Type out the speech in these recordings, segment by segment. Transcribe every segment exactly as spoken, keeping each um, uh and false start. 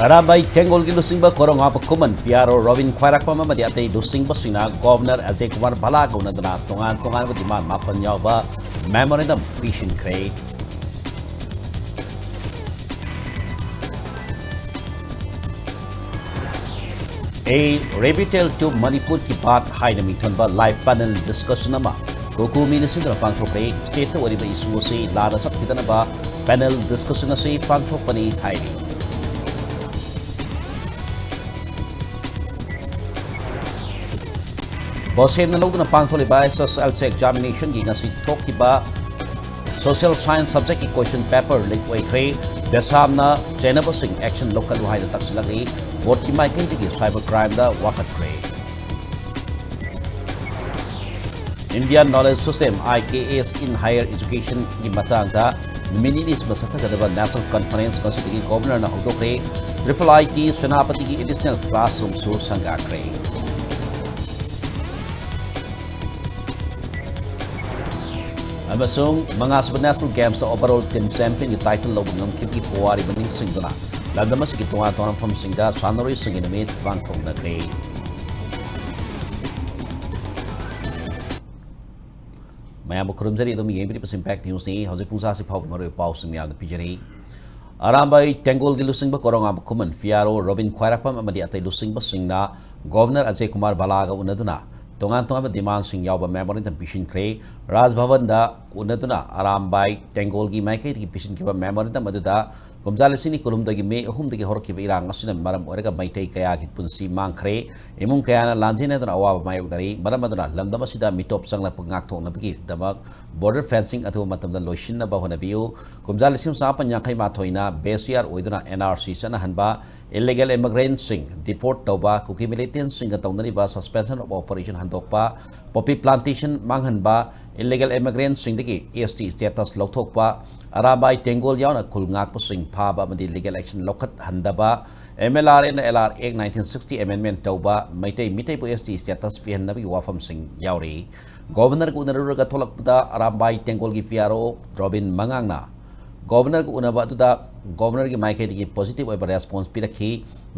ꯑꯔꯥꯝꯕꯥꯏ ꯇꯦꯡꯒꯣꯜꯒꯤ ꯂꯨꯆꯤꯡꯕ ꯀꯣꯔꯣꯉꯥꯕ ꯈꯨꯃꯟ ꯄꯤ R O robin ꯈ꯭ꯋꯥꯏꯔꯥꯛꯄꯝ ꯑꯃꯗꯤ ꯑꯇꯩ ꯂꯨꯆꯤꯡꯕꯁꯤꯡꯅ ꯒꯣꯕꯔꯅꯔ ꯑꯖꯌ ꯀꯨꯃꯥꯔ ꯚꯂꯥꯒ ꯎꯅꯗꯨꯅ ꯇꯣꯉꯥꯟ ꯇꯣꯉꯥꯟꯕ ꯗꯤꯃꯥꯟ ꯃꯥꯄꯟ ꯌꯥꯎꯕ memorandum ꯄꯤꯁꯤꯟꯈ꯭ꯔꯦ꯫ A Rebuttal to Manipur Ki Baat ꯍꯥꯏꯅ ꯃꯤꯡꯊꯣꯟꯕ ꯂꯥꯏꯚ ꯄꯦꯅꯦꯜ ꯗꯤꯁꯀꯁꯟ ꯑꯃ ꯀꯣꯀꯨ ꯃꯤꯅ ꯁꯤꯟꯗꯨꯅ ꯄꯥꯡꯊꯣꯛꯈ꯭ꯔꯦ꯫ ꯁ꯭ꯇꯦꯠꯇ ꯑꯣꯏꯔꯤꯕ ꯏꯁꯨ ꯑꯁꯤ ꯂꯥꯟꯅ ꯆꯠꯈꯤꯗꯅꯕ ꯄꯦꯅꯦꯜ ꯗꯤꯁꯀꯁꯟ ꯑꯁꯤ ꯄꯥꯡꯊꯣꯛꯄꯅꯤ ꯍꯥꯏꯔꯤ꯫ ꯕꯣꯁꯦꯝꯅ ꯂꯧꯗꯨꯅ ꯄꯥꯡꯊꯣꯛꯂꯤꯕ ꯑꯦꯁ ꯑꯦꯁ ꯑꯦꯜ ꯁꯤ ꯑꯦꯛꯖꯥꯃꯤꯅꯦꯁꯟꯒꯤ ꯉꯁꯤ ꯊꯣꯛꯈꯤꯕ ꯁꯣꯁꯤꯌꯦꯜ ꯁꯥꯏꯟꯁ ꯁꯕꯖꯦꯛꯀꯤ ꯀꯣꯏꯁꯟ ꯄꯦꯄꯔ ꯂꯤꯛ ꯑꯣꯏꯈ꯭ꯔꯦ꯫ ꯕꯦꯁꯥꯝꯅ ꯆꯦꯟꯅꯕꯁꯤꯡ ꯑꯦꯛꯁꯟ ꯂꯧꯈꯠꯂꯨ ꯍꯥꯏꯅ ꯇꯛꯁꯤꯜꯂꯛꯂꯤ꯫ ꯕꯣꯔꯗꯀꯤ ꯃꯥꯏꯀꯩꯗꯒꯤ ꯁꯥꯏꯕꯔ ꯀ꯭ꯔꯥꯏꯝꯗ ꯋꯥꯀꯠꯈ꯭ꯔꯦ꯫ Indian Knowledge System, I K S in Higher Educationꯒꯤ ꯃꯇꯥꯡꯗ ꯅꯨꯃꯤꯠ ꯅꯤꯅꯤ ꯁꯨꯕ ꯆꯠꯊꯒꯗꯕ ꯅꯦꯁꯅꯦꯜ ꯀꯟꯐꯔꯦꯟꯁ ꯉꯁꯤꯗꯒꯤ ꯒꯣꯕꯔꯅꯔꯅ ꯍꯧꯗꯣꯛꯈ꯭ꯔꯦ꯫ ꯇ꯭ꯔꯤꯄꯜ ꯑꯥꯏ ꯇꯤ ꯁꯦꯅꯥꯄꯇꯤꯒꯤ ꯑꯦꯗꯤꯁꯅꯦꯜ ꯀ꯭ꯂꯥꯁꯔꯨꯝꯁꯨ ꯁꯪꯒꯥꯈ꯭ꯔꯦ꯫ ꯑꯃꯁꯨꯡ ꯃꯉꯥꯁꯨꯕ ꯅꯦꯁꯅꯦꯜ ꯒꯦꯝꯁꯇ ꯑꯣꯚꯔꯑꯣꯜ ꯇꯤꯝ ꯆꯦꯝꯄꯤꯌꯟꯒꯤ ꯇꯥꯏꯇꯜ ꯂꯧꯕ ꯉꯝꯈꯤꯕꯒꯤ ꯄꯨꯋꯥꯔꯤꯕꯨ ꯅꯤꯡꯁꯤꯡꯗꯨꯅ ꯂꯝꯗꯝ ꯑꯁꯤꯒꯤ ꯇꯣꯉꯥꯟ ꯇꯣꯉꯥꯟꯕ ꯃꯐꯝꯁꯤꯡꯗ ꯁꯥꯟꯅꯔꯣꯏꯁꯤꯡꯒꯤ ꯅꯨꯃꯤꯠ ꯄꯥꯡꯊꯣꯛꯅꯈ꯭ꯔꯦ꯫ ꯃꯌꯥꯝꯕꯨ ꯈꯨꯔꯨꯝꯖꯔꯤ꯫ ꯑꯗꯨꯝ ꯌꯦꯡꯕꯤꯔꯤꯕꯁꯤ ꯏꯝꯄꯦꯛ ꯅ꯭ꯌꯨꯁꯅꯤ꯫ ꯍꯧꯖꯤꯛ ꯄꯨꯡ ꯆꯥꯁꯤ ꯐꯥꯎꯕ ꯃꯔꯨꯑꯣꯏꯕ ꯄꯥꯎꯁꯤꯡ ꯃꯌꯥꯝꯗ ꯄꯤꯖꯔꯤ꯫ ꯑꯔꯥꯝꯕꯥꯏ ꯇꯦꯡꯒꯣꯜꯒꯤ ꯂꯨꯆꯤꯡꯕ ꯀꯣꯔꯣꯉꯥꯕ ꯈꯨꯃꯟ ꯄꯤ ꯑꯥꯔ ꯑꯣ ꯔꯣꯕꯤꯟ ꯈ꯭ꯋꯥꯏꯔꯥꯛꯄꯝ ꯑꯃꯗꯤ ꯑꯇꯩ ꯂꯨꯆꯤꯡꯕꯁꯤꯡꯅ ꯒꯣꯕꯔꯅꯔ ꯑꯖꯌ ꯀꯨꯃꯥꯔ ꯚꯂꯥꯒ ꯎꯅꯗꯨꯅ ꯇꯣꯉꯥꯟ ꯇꯣꯉꯥꯟꯕ ꯗꯤꯃꯥꯟꯁꯤꯡ ꯌꯥꯎꯕ ꯃꯦꯃꯣꯔꯦꯟꯗꯝ ꯄꯤꯁꯤꯟꯈ꯭ꯔꯦ꯫ ꯔꯥꯖ ꯚꯕꯟꯗ ꯎꯅꯗꯨꯅ ꯑꯔꯥꯝꯕꯥꯏ ꯇꯦꯡꯒꯣꯜꯒꯤ ꯃꯥꯏꯀꯩꯗꯒꯤ ꯄꯤꯁꯤꯟꯈꯤꯕ ꯃꯦꯃꯣꯔꯦꯟꯗꯝ ꯑꯗꯨꯗ ꯀꯨꯝꯖꯥ ꯂꯤꯁꯤꯡ ꯑꯅꯤ ꯀꯨꯟꯍꯨꯝꯗꯣꯏꯒꯤ ꯃꯦ ꯑꯍꯨꯝꯗꯒꯤ ꯍꯧꯔꯛꯈꯤꯕ ꯏꯔꯥꯡ ꯑꯁꯤꯅ ꯃꯔꯝ ꯑꯣꯏꯔꯒ ꯃꯩꯇꯩ ꯀꯌꯥꯒꯤ ꯄꯨꯟꯁꯤ ꯃꯥꯡꯈ꯭ꯔꯦ꯫ ꯏꯃꯨꯡ ꯀꯌꯥꯅ ꯂꯥꯟꯖꯦꯟꯅꯗꯨꯅ ꯑꯋꯥꯕ ꯃꯥꯌꯣꯛꯅꯔꯤ꯫ ꯃꯔꯝ ꯑꯗꯨꯅ ꯂꯝꯗꯝ ꯑꯁꯤꯗ ꯃꯤꯇꯣꯞ ꯆꯪꯂꯛꯄ ꯉꯥꯛꯊꯣꯛꯅꯕꯒꯤꯗꯃꯛ ꯕꯣꯔꯗꯔ ꯐꯦꯟꯁꯤꯡ ꯑꯊꯨꯕ ꯃꯇꯝꯗ ꯂꯣꯏꯁꯤꯟꯅꯕ ꯍꯣꯠꯅꯕꯤꯌꯨ꯫ ꯀꯨꯝꯖꯥ ꯂꯤꯁꯤꯡ ꯑꯃ ꯆꯥꯃꯥꯄꯟ ꯌꯥꯡꯈꯩ ꯃꯥꯊꯣꯏꯅ ꯕꯦꯁꯤꯌꯥꯔ ꯑꯣꯏꯗꯨꯅ ꯑꯦꯟ ꯑꯥꯔ ꯁꯤ ꯆꯠꯅꯍꯟꯕ, ꯏꯂꯤꯒꯦꯜ ꯏꯃꯤꯒ꯭ꯔꯦꯟꯠꯁꯤꯡ ꯗꯤꯄꯣꯔꯠ ꯇꯧꯕ, ꯀꯨꯀꯤ ꯃꯤꯂꯤꯇꯦꯟꯠꯁꯤꯡꯒ ꯇꯧꯅꯔꯤꯕ ꯁꯁꯄꯦꯟꯁꯟ ꯑꯣꯐ ꯑꯣꯄꯔꯦꯁꯟ ꯍꯟꯗꯣꯛꯄ, ꯄꯣꯄꯤ ꯄ꯭ꯂꯥꯟꯇꯦꯁꯟ ꯃꯥꯡꯍꯟꯕ, ꯏꯂꯤꯒꯦꯜ ꯏꯃꯤꯒ꯭ꯔꯦꯟꯠꯁꯤꯡꯗꯒꯤ ꯑꯦꯁ ꯇꯤ ꯁ꯭ꯇꯦꯇꯁ ꯂꯧꯊꯣꯛꯄ, ꯑꯔꯥꯝꯕꯥꯏ ꯇꯦꯡꯒꯣꯜ ꯌꯥꯎꯅ ꯈꯨꯜ ꯉꯥꯛꯄꯁꯤꯡ ꯐꯥꯕ ꯑꯃꯗꯤ ꯂꯤꯒꯦꯜ ꯑꯦꯛꯁꯟ ꯂꯧꯈꯠꯍꯟꯗꯕ, M L R N L R act nineteen sixty amendment ꯇꯧꯕ, ꯃꯩꯇꯩ ꯃꯤꯇꯩꯕꯨ ꯑꯦꯁ ꯇꯤ ꯁ꯭ꯇꯦꯇꯁ ꯄꯤꯍꯟꯅꯕꯒꯤ ꯋꯥꯐꯝꯁꯤꯡ ꯌꯥꯎꯔꯤ꯫ ꯒꯣꯕꯔꯅꯔꯒ ꯎꯅꯔꯨꯔꯒ ꯊꯣꯛꯂꯛꯄꯗ ꯑꯔꯥꯝꯕꯥꯏ ꯇꯦꯡꯒꯣꯜꯒꯤ ꯄꯤ ꯑꯥꯔ ꯑꯣ ꯔꯣꯕꯤꯟ ꯃꯉꯥꯡꯅ ꯒꯣꯕꯔꯅꯔꯒ ꯎꯅꯕ ꯑꯗꯨꯗ ꯒꯣꯕꯔꯅꯔꯒꯤ ꯃꯥꯏꯀꯩꯗꯒꯤ ꯄꯣꯖꯤꯇꯤꯚ ꯑꯣꯏꯕ ꯔꯦꯁꯄꯣꯟꯁ ꯄꯤꯔꯛꯈꯤ꯫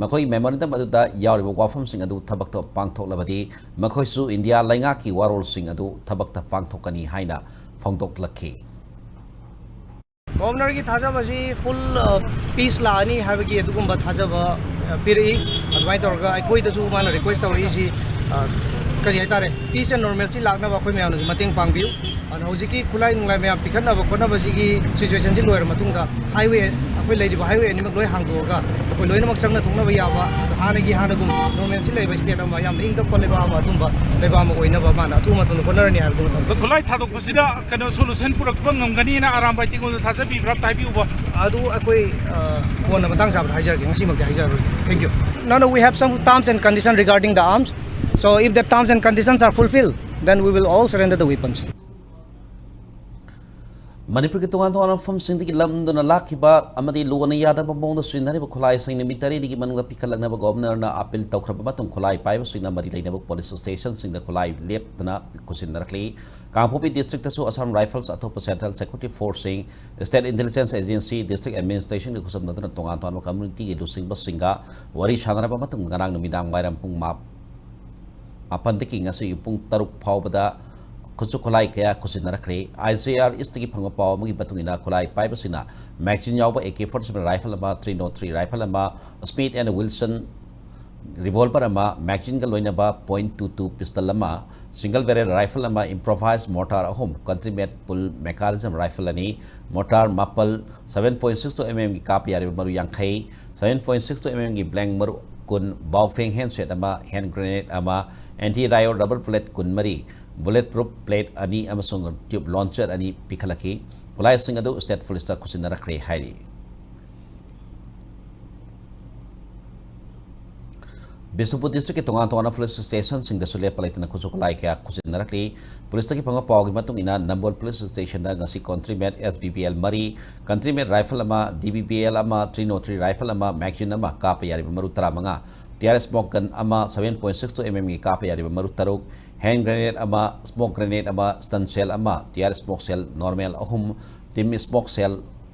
ꯃꯈꯣꯏꯒꯤ ꯃꯦꯃꯣꯔꯦꯟꯗꯝ ꯑꯗꯨꯗ ꯌꯥꯎꯔꯤꯕ ꯋꯥꯐꯝꯁꯤꯡ ꯑꯗꯨ ꯊꯕꯛꯇ ꯄꯥꯡꯊꯣꯛꯂꯕꯗꯤ ꯃꯈꯣꯏꯁꯨ ꯏꯟꯗꯤꯌꯥ ꯂꯩꯉꯥꯛꯀꯤ ꯋꯥꯔꯣꯜꯁꯤꯡ ꯑꯗꯨ ꯊꯕꯛꯇ ꯄꯥꯡꯊꯣꯛꯀꯅꯤ ꯍꯥꯏꯅ ꯐꯣꯡꯗꯣꯛꯂꯛꯈꯤ꯫ ꯒꯣꯕꯔꯅꯔꯒꯤ ꯊꯥꯖꯕꯁꯤ ꯐꯨꯜ ꯄꯤꯁ ꯂꯥꯛꯑꯅꯤ ꯍꯥꯏꯕꯒꯤ ꯑꯗꯨꯒꯨꯝꯕ ꯊꯥꯖꯕ ꯑ, ꯄꯤꯔꯛꯏ꯫ ꯑꯗꯨꯃꯥꯏꯅ ꯇꯧꯔꯒ ꯑꯩꯈꯣꯏꯗꯁꯨ ꯃꯥꯅ ꯔꯤꯀ꯭ꯋꯦꯁ ꯇꯧꯔꯛꯏꯁꯤ ꯑ, ꯀꯔꯤ ꯍꯥꯏꯇꯥꯔꯦ, ꯄꯤꯁ ꯑꯦꯟ ꯅꯣꯔꯃꯦꯜꯁꯤ ꯂꯥꯛꯅꯕ ꯑꯩꯈꯣꯏ ꯃꯌꯥꯝꯅꯁꯨ ꯃꯇꯦꯡ ꯄꯥꯡꯕꯤꯌꯨ꯫ ꯑꯗꯨꯅ ꯍꯧꯖꯤꯛꯀꯤ ꯈꯨꯠꯂꯥꯏ ꯅꯨꯡꯂꯥꯏ ꯃꯌꯥꯝ ꯄꯤꯈꯠꯅꯕ ꯈꯣꯠꯅꯕꯁꯤꯒꯤ ꯁꯤꯆꯨꯋꯦꯁꯟꯁꯤ ꯂꯣꯏꯔ ꯃꯇꯨꯡꯗ ꯍꯥꯏꯋꯦ, ꯑꯩꯈꯣꯏ ꯂꯩꯔꯤꯕ ꯍꯥꯏꯋꯦ ꯑꯅꯤꯃꯛ ꯂꯣꯏ ꯍꯥꯡꯗꯣꯛꯑꯒ ꯑꯩꯈꯣꯏ ꯂꯣꯏꯅꯃꯛ ꯆꯪꯅ ꯊꯣꯛꯅꯕ ꯌꯥꯕ, ꯑꯗꯣ ꯍꯥꯟꯅꯒꯤ ꯍꯥꯟꯅꯒꯨꯝ ꯅꯣꯔꯃꯦꯜꯁꯤ ꯂꯩꯕ ꯁ꯭ꯇꯦꯠ ꯑꯃ, ꯌꯥꯝꯅ ꯏꯪ ꯇꯞꯄ ꯂꯩꯕꯥꯛ ꯑꯃ, ꯑꯗꯨꯝꯕ ꯂꯩꯕꯥꯛ ꯑꯃ ꯑꯣꯏꯅꯕ ꯃꯥꯅ ꯑꯊꯨꯕ ꯃꯇꯝꯗ ꯍꯣꯠꯅꯔꯅꯤ ꯍꯥꯏꯕꯗꯨ ꯃꯊꯪ꯫ ꯑꯗꯣ ꯈꯨꯠꯂꯥꯏ ꯊꯥꯗꯣꯛꯄꯁꯤꯗ ꯀꯩꯅꯣ ꯁꯣꯂꯨꯁꯟ ꯄꯨꯔꯛꯄ ꯉꯝꯒꯅꯤꯅ ꯑꯔꯥꯝꯕꯥꯏ ꯇꯦꯡꯒꯣꯜꯗ ꯊꯥꯖꯕꯤꯕ꯭ꯔꯥ ꯑꯝꯇ ꯍꯥꯏꯕꯤꯌꯨꯕ꯫ ꯑꯗꯨ ꯑꯩꯈꯣꯏ ꯑ, ꯀꯣꯟꯅ ꯃꯇꯥꯡ ꯆꯥꯕꯗ ꯍꯥꯏꯖꯔꯒꯦ, ꯉꯁꯤꯃꯛꯇꯤ ꯍꯥꯏꯖꯔꯔꯣꯏꯒꯦ꯫ Thank you. No, no, we have some terms and conditions regarding the arms. So if the terms and conditions are fulfilled, then we will all surrender the weapons. ꯃꯅꯤꯄꯨꯔꯒꯤ ꯇꯣꯉꯥꯟ ꯇꯣꯉꯥꯟꯕ ꯃꯐꯝꯁꯤꯡꯗꯒꯤ ꯂꯝꯗꯨꯅ ꯂꯥꯛꯈꯤꯕ ꯑꯃꯗꯤ ꯂꯣꯟꯅ ꯌꯥꯗꯕ ꯃꯑꯣꯡꯗ ꯁꯤꯖꯤꯟꯅꯔꯤꯕ ꯈꯨꯠꯂꯥꯏꯁꯤꯡ ꯅꯨꯃꯤꯠ ꯇꯔꯦꯠꯅꯤꯒꯤ ꯃꯅꯨꯡꯗ ꯄꯤꯈꯠꯂꯛꯅꯕ ꯒꯣꯕꯔꯅꯔꯅ ꯑꯄꯤꯜ ꯇꯧꯈ꯭ꯔꯕ ꯃꯇꯨꯡ, ꯈꯨꯠꯂꯥꯏ ꯄꯥꯏꯕꯁꯤꯡꯅ ꯃꯔꯤ ꯂꯩꯅꯕ ꯄꯨꯂꯤꯁ ꯁ꯭ꯇꯦꯁꯟꯁꯤꯡꯗ ꯈꯨꯠꯂꯥꯏ ꯂꯦꯞꯇꯅ ꯈꯨꯠꯁꯤꯟꯅꯔꯛꯂꯤ꯫ ꯀꯥꯡꯄꯣꯛꯄꯤ ꯗꯤꯁꯇ꯭ꯔꯤꯛꯇꯁꯨ ꯑꯁꯥꯝ ꯔꯥꯏꯐꯜꯁ, ꯑꯇꯣꯞꯄ ꯁꯦꯟꯇ꯭ꯔꯦꯜ ꯁꯦꯀ꯭ꯌꯨꯔꯤꯇꯤ ꯐꯣꯔꯁꯁꯤꯡ, ꯁ꯭ꯇꯦꯠ ꯏꯟꯇꯦꯂꯤꯖꯦꯟꯁ ꯑꯦꯖꯦꯟꯁꯤ, ꯗꯤꯁꯇ꯭ꯔꯤꯛ ꯑꯦꯗꯃꯤꯅꯤꯁꯇ꯭ꯔꯦꯁꯟꯒ ꯈꯨꯠꯁꯝꯅꯗꯨꯅ ꯇꯣꯉꯥꯟ ꯇꯣꯉꯥꯟꯕ ꯀꯝꯃ꯭ꯌꯨꯅꯤꯇꯤꯒꯤ ꯂꯨꯆꯤꯡꯕꯁꯤꯡꯒ ꯋꯥꯔꯤ ꯁꯥꯟꯅꯔꯕ ꯃꯇꯨꯡ ꯉꯔꯥꯡ ꯅꯨꯃꯤꯗꯥꯡ ꯋꯥꯏꯔꯝ ꯄꯨꯡ ꯃꯥ-, ꯃꯥꯄꯟꯗꯒꯤ ꯉꯁꯤ ꯄꯨꯡ ꯇꯔꯨꯛ ꯐꯥꯎꯕꯗ ꯈꯨꯠꯁꯨ ꯈꯨꯠꯂꯥꯏ ꯀꯌꯥ ꯈꯨꯠꯁꯤꯟꯅꯔꯛꯈ꯭ꯔꯦ꯫ ꯑꯥꯏ ꯖꯤ ꯑꯥꯔ ꯏꯁꯇꯒꯤ ꯐꯪꯕ ꯄꯥꯎ ꯑꯃꯒꯤ ꯃꯇꯨꯡ ꯏꯟꯅ, ꯈꯨꯠꯂꯥꯏ ꯄꯥꯏꯕꯁꯤꯡꯅ ꯃꯦꯒꯖꯤꯟ ꯌꯥꯎꯕ A K forty seven rifle ꯑꯃ, ꯊ꯭ꯔꯤ ꯅꯣꯠ ꯊ꯭ꯔꯤ ꯔꯥꯏꯐꯜ ꯑꯃ, ꯁ꯭ꯃꯤꯊ ꯑꯦꯟ ꯋꯤꯜꯁꯟ ꯔꯤꯚꯣꯜꯚꯔ ꯑꯃ, ꯃꯦꯒꯖꯤꯟꯒ ꯂꯣꯏꯅꯕ ꯄꯣꯏꯟꯠ ꯇꯨ ꯇꯨ ꯄꯤꯁꯇꯜ ꯑꯃ, ꯁꯤꯡꯒꯜ ꯕꯦꯔꯦꯜ ꯔꯥꯏꯐꯜ ꯑꯃ, ꯏꯝꯄ꯭ꯔꯣꯚꯥꯏꯖ ꯃꯣꯔꯇꯥꯔ ꯑꯍꯨꯝ, ꯀꯟꯇ꯭ꯔꯤ ꯃꯦꯗ ꯄꯨꯜ ꯃꯦꯀꯥꯅꯤꯖꯝ ꯔꯥꯏꯐꯜ ꯑꯅꯤ, ꯃꯣꯔꯇꯥꯔ ꯃꯥꯄꯜ, seven point six two M ꯑꯦꯝꯒꯤ ꯀꯥꯞꯄ ꯌꯥꯔꯤꯕ ꯃꯔꯨ ꯌꯥꯡꯈꯩ, seven point six two M ꯑꯦꯝꯒꯤ ꯕ꯭ꯂꯦꯡ ꯃꯔꯨ ꯀꯨꯟ, ꯕꯥꯎꯐꯦꯡ ꯍꯦꯟꯁꯦꯠ ꯑꯃ, ꯍꯦꯟ ꯒ꯭ꯔꯦꯅꯦꯗ ꯑꯃ, ꯑꯦꯟꯇꯤ ꯔꯥꯏꯌꯣꯠ ꯔꯕꯔ ꯕꯨꯂꯦꯠ ꯀꯨꯟꯃꯔꯤ, ꯕꯨꯂꯦꯠ ꯄ꯭ꯔꯨꯐ ꯄ꯭ꯂꯦꯠ ꯑꯅꯤ ꯑꯃꯁꯨꯡ ꯇ꯭ꯌꯨꯕ ꯂꯣꯟꯆꯔ ꯑꯅꯤ ꯄꯤꯈꯠꯂꯛꯈꯤ꯫ ꯈꯨꯠꯂꯥꯏꯁꯤꯡ ꯑꯗꯨ ꯁ꯭ꯇꯦꯠ ꯄꯨꯂꯤꯁꯇ ꯈꯨꯠꯁꯤꯟꯅꯔꯛꯈ꯭ꯔꯦ ꯍꯥꯏꯔꯤ꯫ ꯕꯤꯁꯅꯨꯄꯨꯔ ꯗꯤꯁꯇ꯭ꯔꯤꯛꯀꯤ ꯇꯣꯉꯥꯟ ꯇꯣꯉꯥꯟꯕ ꯄꯨꯂꯤꯁ ꯁ꯭ꯇꯦꯁꯟꯁꯤꯡꯗꯁꯨ ꯂꯦꯞꯄ ꯂꯩꯇꯅ ꯈꯨꯠꯁꯨ ꯈꯨꯠꯂꯥꯏ ꯀꯌꯥ ꯈꯨꯠꯁꯤꯟꯅꯔꯛꯂꯤ꯫ ꯄꯨꯂꯤꯁꯇꯒꯤ ꯐꯪꯕ ꯄꯥꯎꯒꯤ ꯃꯇꯨꯡ ꯏꯟꯅ, ꯅꯝꯕꯣꯜ ꯄꯨꯂꯤꯁ ꯁ꯭ꯇꯦꯁꯟꯗ ꯉꯁꯤ ꯀꯟꯇ꯭ꯔꯤ ꯃꯦꯗ ꯑꯦꯁ ꯕꯤ ꯕꯤ ꯑꯦꯜ ꯃꯔꯤ, ꯀꯟꯇ꯭ꯔꯤ ꯃꯦꯗ ꯔꯥꯏꯐꯜ ꯑꯃ, ꯗꯤ ꯕꯤ ꯕꯤ ꯑꯦꯜ ꯑꯃ, ꯊ꯭ꯔꯤ ꯅꯣꯠ ꯊ꯭ꯔꯤ ꯔꯥꯏꯐꯜ ꯑꯃ, ꯃꯦꯒꯖꯤꯟ ꯑꯃ, ꯀꯥꯞꯄ ꯌꯥꯔꯤꯕ ꯃꯔꯨ ꯇꯔꯥꯃꯉꯥ, ꯇꯤ ꯑꯥꯔ ꯁ꯭ꯃꯣꯛ ꯒꯟ ꯑꯃ, seven point six two M ꯑꯦꯝꯒꯤ ꯀꯥꯞꯄ ꯌꯥꯔꯤꯕ ꯃꯔꯨ ꯇꯔꯨꯛ, ꯍꯦꯟ ꯒ꯭ꯔꯦꯅꯦꯗ ꯑꯃ, ꯁ꯭ꯃꯣꯛ ꯒ꯭ꯔꯦꯅꯦꯗ ꯑꯃ, ꯁ꯭ꯇꯟ ꯁꯦꯜ ꯑꯃ, ꯇꯤ ꯑꯥꯔ ꯁ꯭ꯃꯣꯛ ꯁꯦꯜ ꯅꯣꯔꯃꯦꯜ ꯑꯍꯨꯝ, ꯇꯤꯝ ꯁ꯭ꯃꯣꯛ ꯁꯦꯜ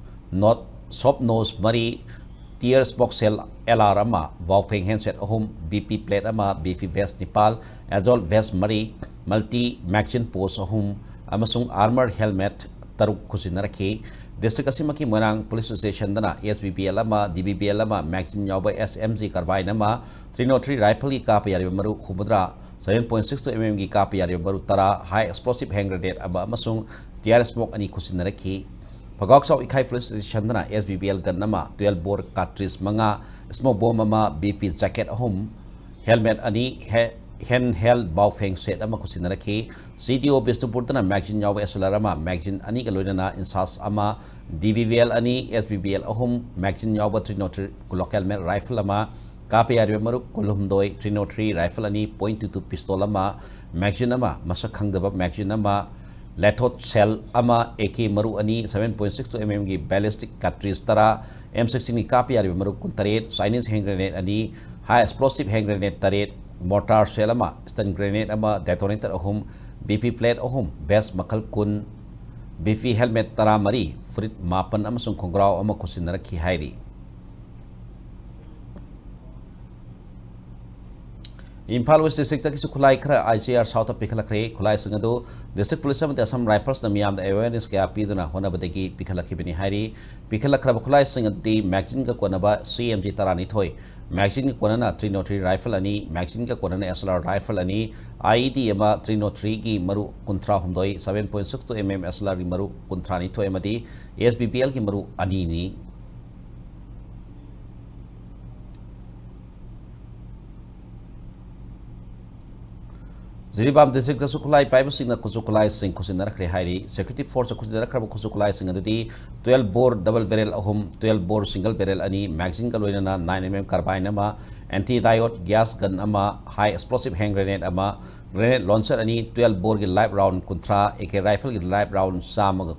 ꯅꯣꯠ ꯁꯣꯞ ꯅꯣꯁ ꯃꯔꯤ, ꯇꯤꯌꯔ ꯁ꯭ꯃꯣꯛ ꯁꯦꯜ ꯑꯦꯜ ꯑꯥꯔ ꯑꯃ, ꯕꯥꯎꯐꯦꯡ ꯍꯦꯟꯁꯦꯠ ꯑꯍꯨꯝ, ꯕꯤ ꯄꯤ ꯄ꯭ꯂꯦꯠ ꯑꯃ, ꯕꯤ ꯄꯤ ꯚꯦꯁ ꯅꯤꯄꯥꯜ, ꯑꯦꯖꯣꯜ ꯚꯦꯁ ꯃꯔꯤ, ꯃꯜꯇꯤ ꯃꯦꯒꯖꯤꯟ ꯄꯣꯁ ꯑꯍꯨꯝ ꯑꯃꯁꯨꯡ ꯑꯥꯔꯃꯔ ꯍꯦꯜꯃꯦꯠ ꯇꯔꯨꯛ ꯈꯨꯠꯁꯤꯟꯅꯔꯛꯈꯤ꯫ ꯗꯤꯁꯇ꯭ꯔꯤꯛ ꯑꯁꯤꯃꯛꯀꯤ ꯃꯣꯏꯔꯥꯡ ꯄꯨꯂꯤꯁ ꯁ꯭ꯇꯦꯁꯟꯗꯅ ꯑꯦꯁ ꯕꯤ ꯕꯤ ꯑꯦꯜ ꯑꯃ, ꯗꯤ ꯕꯤ ꯕꯤ ꯑꯦꯜ ꯑꯃ, ꯃꯦꯒꯖꯤꯟ ꯌꯥꯎꯕ ꯑꯦꯁ ꯑꯦꯝ ꯖꯤ ꯀꯥꯔꯕꯥꯏꯟ ꯑꯃ, ꯊ꯭ꯔꯤ ꯅꯣꯠ ꯊ꯭ꯔꯤ ꯔꯥꯏꯐꯜꯒꯤ ꯀꯥꯞꯄ ꯌꯥꯔꯤꯕ ꯃꯔꯨ ꯍꯨꯝꯐꯨꯇꯔꯥ, seven point six two M ꯑꯦꯝꯒꯤ ꯀꯥꯞꯄ ꯌꯥꯔꯤꯕ ꯃꯔꯨ ꯇꯔꯥ, ꯍꯥꯏ ꯑꯦꯛꯁꯄ꯭ꯂꯣꯁꯤꯚ ꯍꯦꯟ ꯒ꯭ꯔꯦꯅꯦꯗ ꯑꯃ ꯑꯃꯁꯨꯡ ꯇꯤꯌꯥꯔ ꯁ꯭ꯃꯣꯛ ꯑꯅꯤ ꯈꯨꯠꯁꯤꯟꯅꯔꯛꯈꯤ꯫ ꯐꯒꯥꯎ ꯆꯥꯎ ꯏꯈꯥꯏ ꯄꯨꯂꯤꯁ ꯁ꯭ꯇꯦꯁꯟꯗꯅ S B B L gun ꯑꯃ, ꯇ꯭ꯋꯦꯜꯕ ꯕꯣꯔ ꯀꯥꯔꯇ꯭ꯔꯤꯖ ꯃꯉꯥ, ꯁ꯭ꯃꯣꯛ ꯕꯣꯝ ꯑꯃ, ꯕꯤ ꯄꯤ ꯖꯦꯀꯦꯠ ꯑꯍꯨꯝ, ꯍꯦꯜꯃꯦꯠ ꯑꯅꯤ, ꯍꯦ-, ꯍꯦꯟ ꯍꯦꯜ ꯕꯥꯎꯐꯦꯡ ꯁꯦꯠ ꯑꯃ ꯈꯨꯠꯁꯤꯟꯅꯔꯛꯈꯤ꯫ ꯁꯤ ꯗꯤ ꯑꯣ ꯕꯤꯁꯅꯨꯄꯨꯔꯗꯅ ꯃꯦꯒꯖꯤꯟ ꯌꯥꯎꯕ ꯑꯦꯁ ꯑꯦꯜ ꯑꯥꯔ ꯑꯃ, ꯃꯦꯒꯖꯤꯟ ꯑꯅꯤꯒ ꯂꯣꯏꯅꯅ ꯏꯟꯁꯥꯁ ꯑꯃ, ꯗꯤ ꯕꯤ ꯕꯤ ꯑꯦꯜ ꯑꯅꯤ, ꯑꯦꯁ ꯕꯤ ꯕꯤ ꯑꯦꯜ ꯑꯍꯨꯝ, ꯃꯦꯒꯖꯤꯟ ꯌꯥꯎꯕ three not three local met rifle ꯑꯃ, ꯀꯥꯞꯄ ꯌꯥꯔꯤꯕ ꯃꯔꯨ ꯀꯨꯟꯍꯨꯝꯗꯣꯏ, ꯊ꯭ꯔꯤ ꯅꯣꯠ ꯊ꯭ꯔꯤ ꯔꯥꯏꯐꯜ ꯑꯅꯤ, ꯄꯣꯏꯟ ꯇꯨ ꯇꯨ ꯄꯤꯁꯇꯣꯜ ꯑꯃ, ꯃꯦꯒꯖꯤꯟ ꯑꯃ, ꯃꯁꯛ ꯈꯪꯗꯕ ꯃꯦꯒꯖꯤꯟ ꯑꯃ, ꯂꯦꯊꯣꯠ ꯁꯦꯜ ꯑꯃ, ꯑꯦ ꯀꯦ ꯃꯔꯨ ꯑꯅꯤ, seven point six two M ꯑꯦꯝꯒꯤ ꯕꯦꯂꯤꯁꯇꯤꯛ ꯀꯥꯔꯇ꯭ꯔꯤꯖ ꯇꯔꯥ, ꯑꯦꯝ ꯁꯤꯛꯁꯇꯤꯟꯒꯤ ꯀꯥꯞꯄ ꯌꯥꯔꯤꯕ ꯃꯔꯨ ꯀꯨꯟꯇꯔꯦꯠ, ꯆꯥꯏꯅꯤꯁ ꯍꯦꯟ ꯒ꯭ꯔꯦꯅꯦꯗ ꯑꯅꯤ, ꯍꯥꯏ ꯑꯦꯛꯁꯄ꯭ꯂꯣꯁꯤꯚ ꯍꯦꯟ ꯒ꯭ꯔꯦꯅꯦꯗ ꯇꯔꯦꯠ, ꯃꯣꯔꯇꯥꯔ ꯁꯦꯜ ꯑꯃ, ꯁ꯭ꯇꯟ ꯒ꯭ꯔꯦꯅꯦꯗ ꯑꯃ, ꯗꯦꯇꯣꯅꯦꯇꯔ ꯑꯍꯨꯝ, ꯕꯤ ꯄꯤ ꯄ꯭ꯂꯦꯠ ꯑꯍꯨꯝ, ꯚꯦꯁ ꯃꯈꯜ ꯀꯨꯟ, ꯕꯤ ꯄꯤ ꯍꯦꯜꯃꯦꯠ ꯇꯔꯥꯃꯔꯤ, ꯐꯨꯔꯤꯠ ꯃꯥꯄꯟ ꯑꯃꯁꯨꯡ ꯈꯣꯡꯒ꯭ꯔꯥꯎ ꯑꯃ ꯈꯨꯠꯁꯤꯟꯅꯔꯛꯈꯤ ꯍꯥꯏꯔꯤ꯫ ꯏꯝꯐꯥꯜ ꯋꯦꯁ ꯗꯤꯁꯇ꯭ꯔꯤꯛꯇꯒꯤꯁꯨ ꯈꯨꯠꯂꯥꯏ ꯈꯔ ꯑꯥꯏ ꯖꯤ ꯑꯥꯔ ꯁꯥꯎꯠꯇ ꯄꯤꯈꯠꯂꯛꯈ꯭ꯔꯦ꯫ ꯈꯨꯠꯂꯥꯏꯁꯤꯡ ꯑꯗꯨ ꯗꯤꯁꯇ꯭ꯔꯤꯛ ꯄꯨꯂꯤꯁ ꯑꯃꯗꯤ ꯑꯁꯥꯝ ꯔꯥꯏꯐꯜꯁꯅ ꯃꯤꯌꯥꯝꯗ ꯑꯦꯋꯦꯔꯅꯦꯁ ꯀꯌꯥ ꯄꯤꯗꯨꯅ ꯍꯣꯠꯅꯕꯗꯒꯤ ꯄꯤꯈꯠꯂꯛꯈꯤꯕꯅꯤ ꯍꯥꯏꯔꯤ꯫ ꯄꯤꯈꯠꯂꯛꯈ꯭ꯔꯕ ꯈꯨꯠꯂꯥꯏꯁꯤꯡ ꯑꯗꯨꯗꯤ ꯃꯦꯒꯖꯤꯟꯒ ꯀꯣꯟꯅꯕ ꯁꯤ ꯑꯦꯝ ꯖꯤ ꯇꯔꯥꯅꯤꯊꯣꯏ, ꯃꯦꯒꯖꯤꯟꯒ ꯀꯣꯟꯅꯅ ꯊ꯭ꯔꯤ ꯅꯣꯠ ꯊ꯭ꯔꯤ ꯔꯥꯏꯐꯜ ꯑꯅꯤ, ꯃꯦꯒꯖꯤꯟꯒ ꯀꯣꯟꯅꯅ ꯑꯦꯁ ꯑꯦꯜ ꯑꯥꯔ ꯔꯥꯏꯐꯜ ꯑꯅꯤ, ꯑꯥꯏ ꯏ ꯗꯤ ꯑꯃ, ꯊ꯭ꯔꯤ ꯅꯣꯠ ꯊ꯭ꯔꯤꯒꯤ ꯃꯔꯨ ꯀꯨꯟꯊ꯭ꯔꯥꯍꯨꯝꯗꯣꯏ, seven point six two M M S L ꯑꯥꯔꯒꯤ ꯃꯔꯨ ꯀꯨꯟꯊ꯭ꯔꯥꯅꯤꯊꯣꯏ ꯑꯃꯗꯤ ꯑꯦꯁ ꯕꯤ ꯕꯤ ꯑꯦꯜꯒꯤ ꯃꯔꯨ ꯑꯅꯤꯅꯤ꯫ ꯖꯤꯔꯤꯕꯥꯝ ꯗꯤꯁꯇ꯭ꯔꯤꯛꯇꯁꯨ ꯈꯨꯠꯂꯥꯏ ꯄꯥꯏꯕꯁꯤꯡꯅ ꯈꯨꯠꯁꯨ ꯈꯨꯠꯂꯥꯏꯁꯤꯡ ꯈꯨꯠꯁꯤꯟꯅꯔꯛꯈ꯭ꯔꯦ ꯍꯥꯏꯔꯤ꯫ ꯁꯦꯀ꯭ꯌꯨꯔꯤꯇꯤ ꯐꯣꯔꯁꯇ ꯈꯨꯠꯁꯤꯟꯅꯔꯛꯈ꯭ꯔꯕ ꯈꯨꯠꯁꯨ ꯈꯨꯠꯂꯥꯏꯁꯤꯡ ꯑꯗꯨꯗꯤ ꯇ꯭ꯋꯦꯜꯕ ꯕꯣꯔ ꯗꯕꯜ ꯕꯦꯔꯦꯜ ꯑꯍꯨꯝ, ꯇ꯭ꯋꯦꯜꯕ ꯕꯣꯔ ꯁꯤꯡꯒꯜ ꯕꯦꯔꯦꯜ ꯑꯅꯤ, ꯃꯦꯒꯖꯤꯟꯒ ꯂꯣꯏꯅꯅ ꯅꯥꯏꯟ ꯑꯦꯝ ꯑꯦꯝ ꯀꯥꯔꯕꯥꯏꯟ ꯑꯃ, ꯑꯦꯟꯇꯤ ꯔꯥꯏꯌꯣꯠ ꯒ꯭ꯌꯥꯁ ꯒꯟ ꯑꯃ, ꯍꯥꯏ ꯑꯦꯛꯁꯄ꯭ꯂꯣꯁꯤꯚ ꯍꯦꯟ ꯒ꯭ꯔꯦꯅꯦꯗ ꯑꯃ, ꯒ꯭ꯔꯦꯅꯦꯗ ꯂꯣꯟꯆꯔ ꯑꯅꯤ, ꯇ꯭ꯋꯦꯜꯕ ꯕꯣꯔꯒꯤ ꯂꯥꯏꯐ ꯔꯥꯎꯟ ꯀꯨꯟꯊ꯭ꯔꯥ, ꯑꯦ ꯀꯦ ꯔꯥꯏꯐꯜꯒꯤ ꯂꯥꯏꯐ ꯔꯥꯎꯟ ꯆꯥꯝꯃꯒ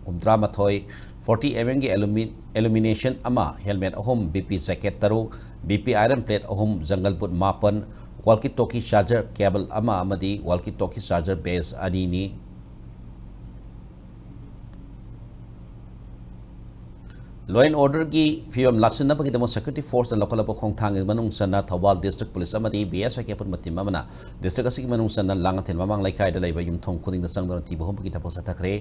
ꯍꯨꯝꯗ꯭ꯔꯥꯃꯥꯊꯣꯏ, ꯐꯣꯔꯇꯤ ꯑꯦꯝ ꯑꯦꯝꯒꯤ ꯑꯦꯂꯨꯃꯤ-, ꯑꯦꯂꯨꯃꯤꯅꯦꯁꯟ ꯑꯃ, ꯍꯦꯜꯃꯦꯠ ꯑꯍꯨꯝ, ꯕꯤ ꯄꯤ ꯖꯦꯀꯦꯠ ꯇꯔꯨꯛ, ꯕꯤ ꯄꯤ ꯑꯥꯏꯔꯟ ꯄ꯭ꯂꯦꯠ ꯑꯍꯨꯝ, ꯖꯪꯒꯜ ꯕꯨꯠ ꯃꯥꯄꯟ, ꯋꯥꯜꯀꯤ ꯇꯣꯀꯤ ꯆꯥꯔꯖꯔ ꯀꯦꯕꯜ ꯑꯃ ꯑꯃꯗꯤ ꯋꯥꯜꯀꯤ ꯇꯣꯀꯤ ꯆꯥꯔꯖꯔ ꯕꯦꯁ ꯑꯅꯤꯅꯤ꯫ Law and orderꯒꯤ ꯐꯤꯕꯝ ꯂꯥꯛꯁꯤꯟꯅꯕꯒꯤꯗꯃꯛ security forceꯅ ꯂꯧꯈꯠꯂꯛꯄ ꯈꯣꯡꯊꯥꯡꯒꯤ ꯃꯅꯨꯡ ꯆꯟꯅ ꯊꯧꯕꯥꯜ district police ꯑꯃꯗꯤ BSFꯀꯤ ꯑꯄꯨꯟꯕ team ꯑꯃꯅ district ꯑꯁꯤꯒꯤ ꯃꯅꯨꯡ ꯆꯟꯅ ꯂꯥꯡꯉꯊꯦꯜ ꯃꯃꯥꯡ ꯂꯩꯀꯥꯏꯗ ꯂꯩꯕ ꯌꯨꯝꯊꯣꯡ ꯈꯨꯗꯤꯡꯗ ꯆꯪꯗꯨꯅ ꯊꯤꯕ ꯍꯨꯝꯕꯒꯤ ꯊꯕꯛ ꯆꯠꯊꯈ꯭ꯔꯦ꯫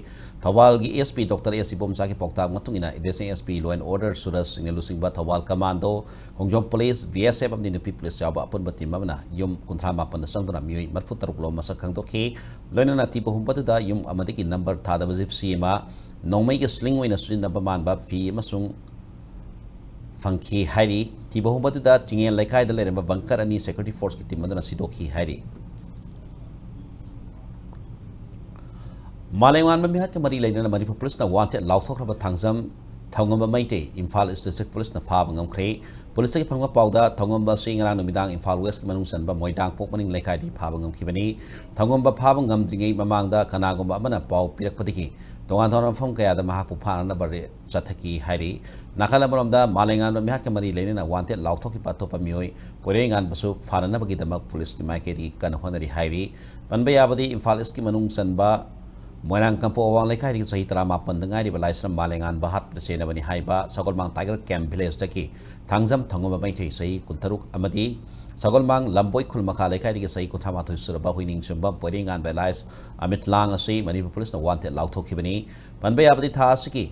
ꯊꯧꯕꯥꯜꯒꯤ SP Doctor S ꯏꯕꯣꯝꯆꯥꯒꯤ ꯄꯥꯎꯇꯥꯛ ꯃꯇꯨꯡ ꯏꯟꯅ additional SP Law and Order ꯁꯨꯔꯖ ꯁꯤꯡꯅ ꯂꯨꯆꯤꯡꯕ ꯊꯧꯕꯥꯜ Commando, ꯈꯣꯡꯖꯣꯝ police, BSF ꯑꯃꯗꯤ ꯅꯨꯄꯤ police ꯌꯥꯎꯕ ꯑꯄꯨꯟꯕ team ꯑꯃꯅ ꯌꯨꯝ ꯀꯨꯟꯊ꯭ꯔꯥ ꯃꯥꯄꯟꯗ ꯆꯪꯗꯨꯅ ꯃꯤꯑꯣꯏ ꯃꯔꯤꯐꯨ ꯇꯔꯨꯛ ꯂꯣꯝ ꯃꯁꯛ ꯈꯪꯗꯣꯛꯈꯤ꯫ ꯂꯣꯏꯅꯅ ꯊꯤꯕ ꯍꯨꯝꯕꯗꯨꯗ ꯌꯨꯝ ꯑꯃꯗꯒꯤ number ꯊꯥꯗꯕ gypsy ꯑꯃ, ꯅꯣꯡꯃꯩꯒꯤ sling ꯑꯣꯏꯅ ꯁꯤꯖꯤꯟꯅꯕ ꯃꯥꯟꯕ ꯐꯤ ꯑꯃꯁꯨꯡ ꯐꯪꯈꯤ ꯍꯥꯏꯔꯤ꯫ ꯊꯤꯕ ꯍꯨꯝꯕꯗꯨꯗ ꯆꯤꯡꯉꯦꯟ ꯂꯩꯀꯥꯏꯗ ꯂꯩꯔꯝꯕ bunker ꯑꯅꯤ security forceꯀꯤ team ꯑꯗꯨꯅ ꯁꯤꯗꯣꯛꯈꯤ ꯍꯥꯏꯔꯤ꯫ ꯃꯥꯂꯦꯝꯉꯥꯟꯕ ꯃꯤꯍꯥꯠꯀ ꯃꯔꯤ ꯂꯩꯅꯅ Manipur policeꯅ wanted ꯂꯥꯎꯊꯣꯛꯈ꯭ꯔꯕ Thangjam ꯊꯧꯉꯝꯕ Meitei Imphal East District policeꯅ ꯐꯥꯕ ꯉꯝꯈ꯭ꯔꯦ꯫ Policeꯇꯒꯤ ꯐꯪꯕ ꯄꯥꯎꯗ ꯊꯧꯉꯝꯕ ꯑꯁꯤ ꯉꯔꯥꯡ ꯅꯨꯃꯤꯗꯥꯡ ꯏꯝꯐꯥꯜ Westꯀꯤ ꯃꯅꯨꯡ ꯆꯟꯕ ꯃꯣꯏꯔꯥꯡꯄꯣꯛ ꯃꯅꯤꯡ ꯂꯩꯀꯥꯏꯗꯒꯤ ꯐꯥꯕ ꯉꯝꯈꯤꯕꯅꯤ꯫ ꯊꯧꯉꯝꯕ ꯐꯥꯕ ꯉꯝꯗ꯭ꯔꯤꯉꯩ ꯃꯃꯥꯡꯗ ꯀꯅꯥꯒꯨꯝꯕ ꯑꯃꯅ ꯄꯥꯎ ꯄꯤꯔꯛꯄꯗꯒꯤ ꯇꯣꯉꯥꯟ ꯇꯣꯉꯥꯟꯕ ꯃꯐꯝ ꯀꯌꯥꯗ ꯃꯍꯥꯛꯄꯨ ꯐꯥꯅꯅꯕ ꯔꯦ-, ꯆꯠꯊꯈꯤ ꯍꯥꯏꯔꯤ꯫ ꯅꯥꯀꯜ ꯑꯃꯔꯣꯝꯗ ꯃꯥꯂꯦꯝꯉꯥꯟꯕ ꯃꯤꯍꯥꯠꯀ ꯃꯔꯤ ꯂꯩꯅꯅ wanted ꯂꯥꯎꯊꯣꯛꯈꯤꯕ ꯑꯇꯣꯞꯄ ꯃꯤꯑꯣꯏ ꯄꯣꯏꯔꯩꯉꯥꯟꯕꯁꯨ ꯐꯥꯅꯅꯕꯒꯤꯗꯃꯛ policeꯀꯤ ꯃꯥꯏꯀꯩꯗꯒꯤ ꯀꯟꯅ ꯍꯣꯠꯅꯔꯤ ꯍꯥꯏꯔꯤ꯫ ꯄꯟꯕ ꯌꯥꯕꯗꯤ ꯏꯝꯐꯥꯜ Eastꯀꯤ ꯃꯅꯨꯡ ꯆꯟꯕ ꯃꯣꯏꯔꯥꯡ ꯀꯝꯄꯣ ꯑꯋꯥꯡ ꯂꯩꯀꯥꯏꯗꯒꯤ ꯆꯍꯤ ꯇꯔꯥꯃꯥꯄꯟꯗ ꯉꯥꯏꯔꯤꯕ ꯂꯥꯏꯁ꯭ꯔꯝ ꯃꯥꯂꯦꯝꯉꯥꯟꯕ ꯍꯥꯠꯄꯗ ꯆꯦꯟꯅꯕꯅꯤ ꯍꯥꯏꯕ ꯁꯒꯣꯜꯃꯥꯡ Tiger Camp villageꯇꯒꯤ ꯊꯥꯡꯖꯝ ꯊꯧꯉꯝꯕ ꯃꯩꯇꯩ ꯆꯍꯤ ꯀꯨꯟꯇꯔꯨꯛ ꯑꯃꯗꯤ ꯁꯒꯣꯜꯃꯥꯡ ꯂꯝꯕꯣꯏ ꯈꯨꯜ ꯃꯈꯥ ꯂꯩꯀꯥꯏꯗꯒꯤ ꯆꯍꯤ ꯀꯨꯟꯊ꯭ꯔꯥ ꯃꯥꯊꯣꯏ ꯁꯨꯔꯕ ꯍꯨꯏꯅꯤꯡ ꯆꯨꯝꯕ ꯄꯣꯏꯔꯩꯉꯥꯟꯕ alias ꯑꯃꯤꯠ ꯂꯥꯡ ꯑꯁꯤ ꯃꯅꯤꯄꯨꯔ policeꯅ wanted ꯂꯥꯎꯊꯣꯛꯈꯤꯕꯅꯤ꯫ ꯄꯟꯕ ꯌꯥꯕꯗꯤ ꯊꯥ ꯑꯁꯤꯒꯤ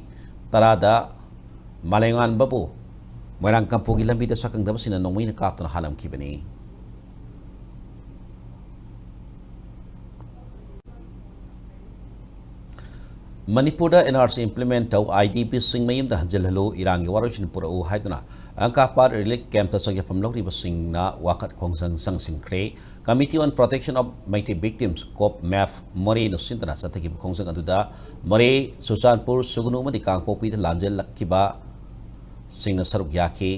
ꯇꯔꯥꯗ ꯃꯥꯂꯦꯝꯉꯥꯟꯕꯕꯨ ꯃꯣꯏꯔꯥꯡ ꯀꯝꯄꯨꯒꯤ ꯂꯝꯕꯤꯗ ꯁꯛꯈꯪꯗꯕꯁꯤꯡꯅ ꯅꯣꯡꯃꯩꯅ ꯀꯥꯞꯇꯨꯅ ꯍꯥꯠꯂꯝꯈꯤꯕꯅꯤ꯫ ꯃꯅꯤꯄꯨꯔꯗ NRC implement ꯇꯧ, IDPꯁꯤꯡ ꯃꯌꯨꯝꯗ ꯍꯟꯖꯤꯜꯍꯜꯂꯨ, ꯏꯔꯥꯡꯒꯤ ꯋꯥꯔꯣꯏꯁꯤꯟ ꯄꯨꯔꯛꯎ ꯍꯥꯏꯗꯨꯅ ꯑꯪꯀꯥꯄꯥꯠ relief campꯇ ꯆꯪꯖꯐꯝ ꯂꯧꯔꯤꯕꯁꯤꯡꯅ ꯋꯥꯀꯠ ꯈꯣꯡꯖꯪ ꯆꯪꯁꯤꯟꯈ꯭ꯔꯦ꯫ Committee on Protection of Meitei Victims, COPMAV, ꯃꯣꯔꯦꯅ ꯁꯤꯟꯗꯨꯅ ꯆꯠꯊꯈꯤꯕ ꯈꯣꯡꯖꯪ ꯑꯗꯨꯗ ꯃꯣꯔꯦ, ꯆꯨꯔꯆꯥꯟꯄꯨꯔ, ꯁꯨꯒꯅꯨ ꯑꯃꯗꯤ ꯀꯥꯡꯄꯣꯛꯄꯤꯗ ꯂꯥꯟꯖꯦꯜꯂꯛꯈꯤꯕꯁꯤꯡꯅ ꯁꯔꯨꯛ ꯌꯥꯈꯤ꯫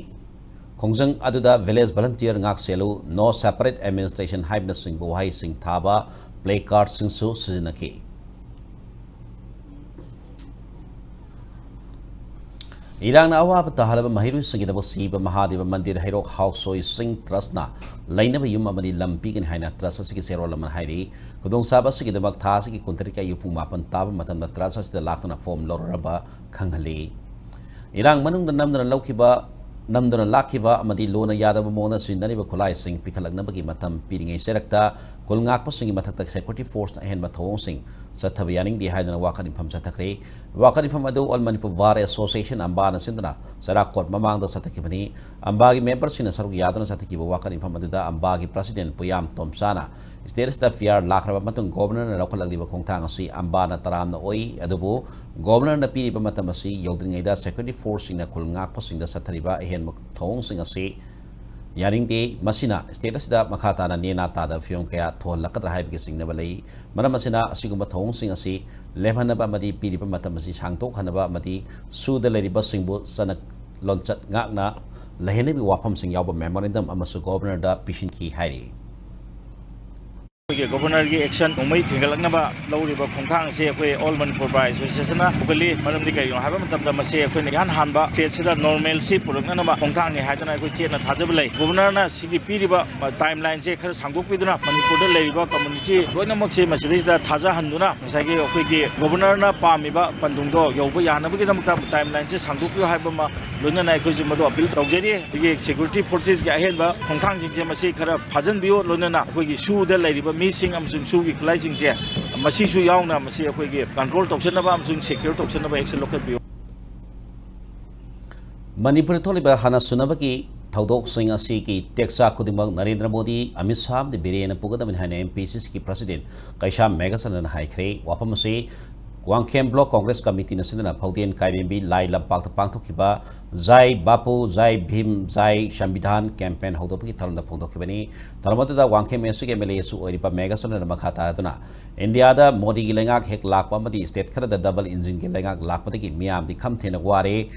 ꯈꯣꯡꯖꯪ ꯑꯗꯨꯗ Village Volunteer ꯉꯥꯛ ꯁꯦꯜꯂꯨ, No Separate Administration ꯍꯥꯏꯕꯅꯆꯤꯡꯕ ꯋꯥꯍꯩꯁꯤꯡ ꯊꯥꯕ placardꯁꯤꯡꯁꯨ ꯁꯤꯖꯤꯟꯅꯈꯤ꯫ ꯏꯔꯥꯡꯅ ꯑꯋꯥꯕ ꯇꯥꯍꯜꯂꯕ ꯃꯍꯩꯔꯣꯏꯁꯤꯡꯒꯤꯗꯃꯛ ꯁꯤꯕ ꯃꯍꯥꯗꯦꯕ ꯃꯟꯗꯤꯔ ꯍꯩꯔꯣꯛ ꯍꯥꯎꯁꯣꯏ ꯁꯤꯡ ꯇ꯭ꯔꯁꯅ ꯂꯩꯅꯕ ꯌꯨꯝ ꯑꯃꯗꯤ ꯂꯝ ꯄꯤꯒꯅꯤ ꯍꯥꯏꯅ ꯇ꯭ꯔꯁ ꯑꯁꯤꯒꯤ ꯆꯦꯔꯣꯜ ꯑꯃꯅ ꯍꯥꯏꯔꯤ꯫ ꯈꯨꯗꯣꯡꯆꯥꯕ ꯑꯁꯤꯒꯤꯗꯃꯛ ꯊꯥ ꯑꯁꯤꯒꯤ ꯀꯨꯟꯇꯔꯦꯠꯀꯤ ꯑꯌꯨꯛ ꯄꯨꯡ ꯃꯥꯄꯟ ꯇꯥꯕ ꯃꯇꯝꯗ ꯇ꯭ꯔꯁ ꯑꯁꯤꯗ ꯂꯥꯛꯇꯨꯅ form ꯂꯧꯔꯔꯕ ꯈꯪꯍꯜꯂꯤ꯫ ꯏꯔꯥꯡ ꯃꯅꯨꯡꯗ ꯅꯝꯗꯨꯅ ꯂꯧꯈꯤꯕ ꯅꯝꯗꯨꯅ ꯂꯥꯛꯈꯤꯕ ꯑꯃꯗꯤ ꯂꯣꯟꯅ ꯌꯥꯗꯕ ꯃꯑꯣꯡꯗ ꯁꯤꯖꯤꯟꯅꯔꯤꯕ ꯈꯨꯠꯂꯥꯏꯁꯤꯡ ꯄꯤꯈꯠꯂꯛꯅꯕꯒꯤ ꯃꯇꯝ ꯄꯤꯔꯤꯉꯩ ꯆꯩꯔꯛꯇ ꯈꯨꯜ ꯉꯥꯛꯄꯁꯤꯡꯒꯤ ꯃꯊꯛꯇ security forceꯅ ꯑꯍꯦꯟꯕ ꯊꯧꯑꯣꯡꯁꯤꯡ ꯆꯠꯊꯕ ꯌꯥꯅꯤꯡꯗꯦ ꯍꯥꯏꯗꯨꯅ ꯋꯥꯀꯠ ꯃꯤꯐꯝ ꯆꯠꯊꯈ꯭ꯔꯦ꯫ ꯋꯥꯀꯠ ꯃꯤꯐꯝ ꯑꯗꯨ All Manipur Bar Association ꯑꯝꯕꯥꯅ ꯁꯤꯟꯗꯨꯅ ꯆꯩꯔꯥꯛ ꯀꯣꯔꯠ ꯃꯃꯥꯡꯗ ꯆꯠꯊꯈꯤꯕꯅꯤ꯫ ꯑꯝꯕꯥꯒꯤ memberꯁꯤꯡꯅ ꯁꯔꯨꯛ ꯌꯥꯗꯨꯅ ꯆꯠꯊꯈꯤꯕ ꯋꯥꯀꯠ ꯃꯤꯐꯝ ꯑꯗꯨꯗ ꯑꯝꯕꯥꯒꯤ president ꯄꯨꯌꯥꯝ ꯇꯣꯝꯆꯥꯅ state ꯑꯁꯤꯗ P R ꯂꯥꯛꯈ꯭ꯔꯕ ꯃꯇꯨꯡ governorꯅ ꯂꯧꯈꯠꯂꯛꯂꯤꯕ ꯈꯣꯡꯊꯥꯡ ꯑꯁꯤ ꯑꯝꯕꯥꯅ ꯇꯔꯥꯝꯅ ꯑꯣꯏ, ꯑꯗꯨꯕꯨ governorꯅ ꯄꯤꯔꯤꯕ ꯃꯇꯝ ꯑꯁꯤ ꯌꯧꯗ꯭ꯔꯤꯉꯩꯗ security forceꯁꯤꯡꯅ ꯈꯨꯜ ꯉꯥꯛꯄꯁꯤꯡꯗ ꯆꯠꯊꯔꯤꯕ ꯑꯍꯦꯟꯕ ꯊꯧꯑꯣꯡꯁꯤꯡ ꯑꯁꯤ ꯌꯥꯅꯤꯡꯗꯦ꯫ ꯃꯁꯤꯅ state ꯑꯁꯤꯗ ꯃꯈꯥ ꯇꯥꯅ ꯅꯦꯅꯥ ꯇꯥꯗꯕ ꯐꯤꯕꯝ ꯀꯌꯥ ꯊꯣꯛꯍꯜꯂꯛꯀꯗ꯭ꯔꯥ ꯍꯥꯏꯕꯒꯤ ꯆꯤꯡꯅꯕ ꯂꯩ꯫ ꯃꯔꯝ ꯑꯁꯤꯅ ꯑꯁꯤꯒꯨꯝꯕ ꯊꯧꯑꯣꯡꯁꯤꯡ ꯑꯁꯤ ꯂꯦꯞꯍꯟꯅꯕ ꯑꯃꯗꯤ ꯄꯤꯔꯤꯕ ꯃꯇꯝ ꯑꯁꯤ ꯁꯥꯡꯗꯣꯛꯍꯟꯅꯕ ꯑꯃꯗꯤ ꯁꯨꯗ ꯂꯩꯔꯤꯕꯁꯤꯡꯕꯨ ꯆꯠꯅ ꯂꯣꯟꯆꯠ ꯉꯥꯛꯅ ꯂꯩꯍꯟꯅꯕꯒꯤ ꯋꯥꯐꯝꯁꯤꯡ ꯌꯥꯎꯕ memorandum ꯑꯃꯁꯨ governorꯗ ꯄꯤꯁꯤꯟꯈꯤ ꯍꯥꯏꯔꯤ꯫ ꯑꯩꯈꯣꯏꯒꯤ governorꯒꯤ action ꯅꯣꯡꯃꯩ ꯊꯦꯡꯒꯠꯂꯛꯅꯕ ꯂꯧꯔꯤꯕ ꯈꯣꯡꯊꯥꯡ ꯑꯁꯤ ꯑꯩꯈꯣꯏ All Manipur Bar Associationꯅ ꯄꯨꯈꯠꯂꯤ꯫ ꯃꯔꯝꯗꯤ ꯀꯔꯤꯒꯤꯅꯣ ꯍꯥꯏꯕ ꯃꯇꯝꯗ ꯃꯁꯤ ꯑꯩꯈꯣꯏꯅ ꯏꯍꯥꯟ ꯍꯥꯟꯕ stateꯁꯤꯗ normalcy ꯄꯨꯔꯛꯅꯅꯕ ꯈꯣꯡꯊꯥꯡꯅꯤ ꯍꯥꯏꯗꯅ ꯑꯩꯈꯣꯏ ꯆꯦꯠꯅ ꯊꯥꯖꯕ ꯂꯩ꯫ Governorꯅ ꯁꯤꯒꯤ ꯄꯤꯔꯤꯕ timelineꯁꯦ ꯈꯔ ꯁꯥꯡꯗꯣꯛꯄꯤꯗꯨꯅ ꯃꯅꯤꯄꯨꯔꯗ ꯂꯩꯔꯤꯕ community ꯂꯣꯏꯅꯃꯛꯁꯦ ꯃꯁꯤꯗꯩꯁꯤꯗ ꯊꯥꯖꯍꯟꯗꯨꯅ ꯉꯁꯥꯏꯒꯤ ꯑꯩꯈꯣꯏꯒꯤ governorꯅ ꯄꯥꯝꯃꯤꯕ ꯄꯟꯊꯨꯡꯗꯣ ꯌꯧꯕ ꯌꯥꯅꯕꯒꯤꯗꯃꯛꯇ timelineꯁꯦ ꯁꯥꯡꯗꯣꯛꯄꯤꯌꯨ ꯍꯥꯏꯕ ꯑꯃ ꯂꯣꯏꯅꯅ ꯑꯩꯈꯣꯏꯁꯨ ꯃꯗꯨ appeal ꯇꯧꯖꯔꯤ꯫ ꯑꯗꯒꯤ security forcesꯀꯤ ꯑꯍꯦꯟꯕ ꯈꯣꯡꯊꯥꯡꯁꯤꯡꯁꯦ ꯃꯁꯤ ꯈꯔ ꯐꯥꯖꯤꯟꯕꯤꯌꯨ, ꯂꯣꯏꯅꯅ ꯑꯩꯈꯣꯏꯒꯤ ꯁꯨꯗ ꯂꯩꯔꯤꯕ ꯃꯤꯁꯤꯡ ꯑꯃꯁꯨꯡ ꯁꯨꯒꯤ ꯈꯨꯠꯂꯥꯏꯁꯤꯡꯁꯦ ꯃꯁꯤꯁꯨ ꯌꯥꯎꯅ ꯃꯁꯤ ꯑꯩꯈꯣꯏꯒꯤ control ꯇꯧꯁꯟꯅꯕ ꯑꯃꯁꯨꯡ secure ꯇꯧꯁꯟꯅꯕ action ꯂꯧꯈꯠꯄꯤꯌꯨ꯫ ꯃꯅꯤꯄꯨꯔꯗ ꯊꯣꯛꯂꯤꯕ ꯍꯥꯟꯅ ꯁꯨꯅꯕꯒꯤ ꯊꯧꯗꯣꯛꯁꯤꯡ ꯑꯁꯤꯒꯤ ꯇꯦꯛꯆꯥꯛ ꯈꯨꯗꯤꯡꯃꯛ ꯅꯔꯦꯟꯗ꯭ꯔ ꯃꯣꯗꯤ, ꯑꯃꯤꯠ ꯁꯥꯍ ꯑꯃꯗꯤ ꯕꯤꯔꯦꯟꯅ ꯄꯨꯒꯗꯕꯅꯤ ꯍꯥꯏꯅ MPCCꯒꯤ president ꯀꯩꯁꯥꯝ ꯃꯦꯘꯁꯅꯟꯅ ꯍꯥꯏꯈ꯭ꯔꯦ꯫ ꯋꯥꯐꯝ ꯑꯁꯤ ꯋꯥꯡꯈꯦꯝ Block Congress Committeeꯅ ꯁꯤꯟꯗꯨꯅ ꯐꯧꯗꯦꯟ ꯀꯥꯏꯔꯦꯝꯕꯤ ꯂꯥꯏ ꯂꯝꯄꯥꯛꯇ ꯄꯥꯡꯊꯣꯛꯈꯤꯕ ꯖꯥꯏ ꯕꯥꯄꯨ, ꯖꯥꯏ ꯚꯤꯝ, ꯖꯥꯏ ꯁꯪꯕꯤꯙꯥꯟ campaign ꯍꯧꯗꯣꯛꯄꯒꯤ ꯊꯧꯔꯝꯗ ꯐꯣꯡꯗꯣꯛꯈꯤꯕꯅꯤ꯫ ꯊꯧꯔꯝ ꯑꯗꯨꯗ ꯋꯥꯡꯈꯦꯝ Westꯀꯤ MLAꯁꯨ ꯑꯣꯏꯔꯤꯕ ꯃꯦꯘꯁꯅꯟꯅ ꯃꯈꯥ ꯇꯥꯔꯗꯨꯅ, ꯏꯟꯗꯤꯌꯥꯗ ꯃꯣꯗꯤꯒꯤ ꯂꯩꯉꯥꯛ ꯍꯦꯛ ꯂꯥꯛꯄ ꯑꯃꯗꯤ state ꯈꯔꯗ double engineꯒꯤ ꯂꯩꯉꯥꯛ ꯂꯥꯛꯄꯗꯒꯤ ꯃꯤꯌꯥꯝꯗꯤ ꯈꯝ ꯊꯦꯡꯅ ꯋꯥꯔꯦ꯫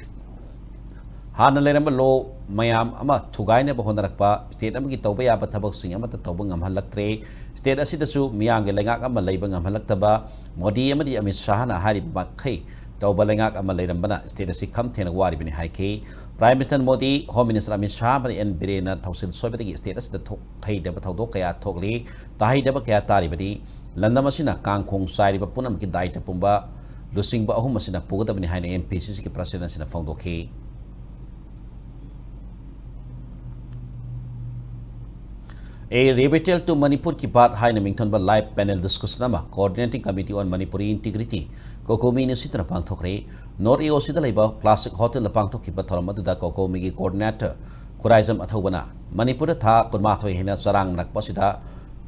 ꯍꯥꯟꯅ ꯂꯩꯔꯝꯕ law ꯃꯌꯥꯝ ꯑꯃ ꯊꯨꯒꯥꯏꯅꯕ ꯍꯣꯠꯅꯔꯛꯄ, state ꯑꯃꯒꯤ ꯇꯧꯕ ꯌꯥꯕ ꯊꯕꯛꯁꯤꯡ ꯑꯃꯠꯇ ꯇꯧꯕ ꯉꯝꯍꯜꯂꯛꯇ꯭ꯔꯦ꯫ State ꯑꯁꯤꯗꯁꯨ ꯃꯤꯌꯥꯝꯒꯤ ꯂꯩꯉꯥꯛ ꯑꯃ ꯂꯩꯕ ꯉꯝꯍꯜꯂꯛꯇꯕ, ꯃꯣꯗꯤ ꯑꯃꯗꯤ ꯑꯃꯤꯠ ꯁꯥꯍꯅ ꯍꯥꯏꯔꯤꯕ ꯃꯈꯩ ꯇꯧꯕ ꯂꯩꯉꯥꯛ ꯑꯃ ꯂꯩꯔꯝꯕꯅ state ꯑꯁꯤ ꯈꯝ ꯊꯦꯡꯅ ꯋꯥꯔꯤꯕꯅꯤ ꯍꯥꯏꯈꯤ꯫ Prime Minister Modi, Home Minister Amit Shah ꯑꯃꯗꯤ ꯑꯦꯟ ꯕꯤꯔꯦꯟꯅ ꯊꯧꯁꯤꯜ ꯁꯣꯏꯕꯗꯒꯤ state ꯑꯁꯤꯗ ꯊꯣꯛꯍꯩꯗꯕ ꯊꯧꯗꯣꯛ ꯀꯌꯥ ꯊꯣꯛꯂꯤ, ꯇꯥꯍꯩꯗꯕ ꯀꯌꯥ ꯇꯥꯔꯤꯕꯅꯤ꯫ ꯂꯝꯗꯝ ꯑꯁꯤꯅ ꯀꯥꯡꯈꯣꯡ ꯆꯥꯏꯔꯤꯕ ꯄꯨꯝꯅꯃꯛꯀꯤ ꯗꯥꯏꯇ ꯄꯨꯝꯕ ꯂꯨꯆꯤꯡꯕ ꯑꯍꯨꯝ ꯑꯁꯤꯅ ꯄꯨꯒꯗꯕꯅꯤ ꯍꯥꯏꯅ M P C C ꯒꯤ president ꯑꯁꯤꯅ ꯐꯣꯡꯗꯣꯛꯈꯤ꯫ A Rebuttal to Manipur Ki Baat ꯍꯥꯏꯅ ꯃꯤꯡꯊꯣꯟꯕ live panel discussion ꯑꯃ Coordinating Committee on Manipuri Integrity, COCOMI ꯅ ꯁꯤꯟꯗꯨꯅ ꯄꯥꯡꯊꯣꯛꯈ꯭ꯔꯦ꯫ North A O C ꯗ ꯂꯩꯕ Classic Hotel ꯗ ꯄꯥꯡꯊꯣꯛꯈꯤꯕ ꯊꯧꯔꯝ ꯑꯗꯨꯗ COCOMI ꯒꯤ coordinator ꯈꯨꯔꯥꯏꯖꯝ ꯑꯊꯧꯕꯅ ꯃꯅꯤꯄꯨꯔꯗ ꯊꯥ ꯀꯨꯟꯃꯥꯊꯣꯏ ꯍꯦꯟꯅ ꯆꯔꯥꯡꯅꯔꯛꯄ ꯑꯁꯤꯗ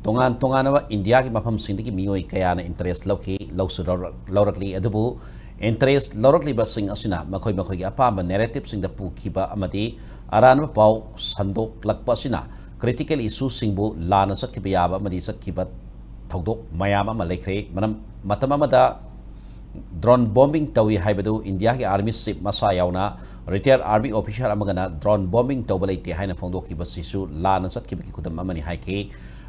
ꯇꯣꯉꯥꯟ ꯇꯣꯉꯥꯟꯕ ꯏꯟꯗꯤꯌꯥꯒꯤ ꯃꯐꯝꯁꯤꯡꯗꯒꯤ ꯃꯤꯑꯣꯏ ꯀꯌꯥꯅ interest ꯂꯧꯈꯤ, ꯂꯧꯁꯨ ꯂꯧꯔꯛ-, ꯂꯧꯔꯛꯂꯤ꯫ ꯑꯗꯨꯕꯨ interest ꯂꯧꯔꯛꯂꯤꯕꯁꯤꯡ ꯑꯁꯤꯅ ꯃꯈꯣꯏ ꯃꯈꯣꯏꯒꯤ ꯑꯄꯥꯝꯕ narrative ꯁꯤꯡꯗ ꯄꯨꯈꯤꯕ ꯑꯃꯗꯤ ꯑꯔꯥꯟꯕ ꯄꯥꯎ ꯁꯟꯗꯣꯛꯂꯛꯄ ꯑꯁꯤꯅ critical issue ꯁꯤꯡꯕꯨ ꯂꯥꯟꯅ ꯆꯠꯈꯤꯕ ꯌꯥꯕ ꯑꯃꯗꯤ ꯆꯠꯈꯤꯕ ꯊꯧꯗꯣꯛ ꯃꯌꯥꯝ ꯑꯃ ꯂꯩꯈ꯭ꯔꯦ꯫ ꯃꯔꯝ, ꯃꯇꯝ ꯑꯃꯗ drone bombing ꯇꯧꯏ ꯍꯥꯏꯕꯗꯨ ꯏꯟꯗꯤꯌꯥꯒꯤ army chief ꯃꯁꯥ ꯌꯥꯎꯅ retired army officer ꯑꯃꯒꯅ drone bombing ꯇꯧꯕ ꯂꯩꯇꯦ ꯍꯥꯏꯅ ꯐꯣꯡꯗꯣꯛꯈꯤꯕꯁꯤꯁꯨ ꯂꯥꯟꯅ ꯆꯠꯈꯤꯕꯒꯤ ꯈꯨꯗꯝ ꯑꯃꯅꯤ ꯍꯥꯏꯈꯤ꯫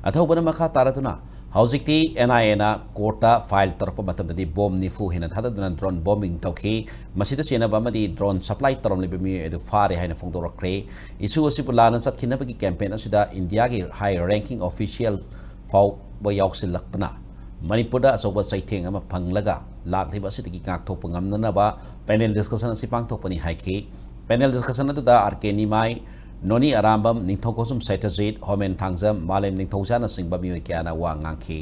ꯑꯊꯧꯕꯅ ꯃꯈꯥ ꯇꯥꯔꯗꯨꯅ ꯍꯧꯖꯤꯛꯇꯤ N I A ꯅ court ꯇ file ꯇꯧꯔꯛꯄ ꯃꯇꯝꯗꯗꯤ bomb ꯅꯤꯐꯨ ꯍꯦꯟꯅ ꯊꯥꯗꯗꯨꯅ drone bombing ꯇꯧꯈꯤ꯫ ꯃꯁꯤꯗ ꯆꯦꯟꯅꯕ ꯑꯃꯗꯤ drone supply ꯇꯧꯔꯝꯂꯤꯕ ꯃꯤꯑꯣꯏ ꯑꯗꯨ ꯐꯥꯔꯦ ꯍꯥꯏꯅ ꯐꯣꯡꯗꯣꯔꯛꯈ꯭ꯔꯦ꯫ Issue ꯑꯁꯤꯕꯨ ꯂꯥꯟꯅ ꯆꯠꯈꯤꯅꯕꯒꯤ campaign ꯑꯁꯤꯗ ꯏꯟꯗꯤꯌꯥꯒꯤ high ranking official ꯐꯥꯎꯕ ꯌꯥꯎꯁꯤꯜꯂꯛꯄꯅ ꯃꯅꯤꯄꯨꯔꯗ ꯑꯆꯧꯕ ꯆꯩꯊꯦꯡ ꯑꯃ ꯐꯪꯂꯒ ꯂꯥꯛꯂꯤꯕ ꯑꯁꯤꯗꯒꯤ ꯉꯥꯛꯊꯣꯛꯄ ꯉꯝꯅꯅꯕ panel discussion ꯑꯁꯤ ꯄꯥꯡꯊꯣꯛꯄꯅꯤ ꯍꯥꯏꯈꯤ꯫ Panel discussion ꯑꯗꯨꯗ R K ꯅꯤꯃꯥꯏ, ꯅꯣꯅꯤ ꯑꯔꯥꯝꯕꯝ, ꯅꯤꯡꯊꯧꯈꯣꯡꯖꯝ ꯁꯩꯇꯖꯤꯠ, ꯍꯣꯃꯦꯟ ꯊꯥꯡꯖꯝ, ꯃꯥꯂꯦꯝ ꯅꯤꯡꯊꯧꯖꯥꯅꯆꯤꯡꯕ ꯃꯤꯑꯣꯏ ꯀꯌꯥꯅ ꯋꯥ ꯉꯥꯡꯈꯤ꯫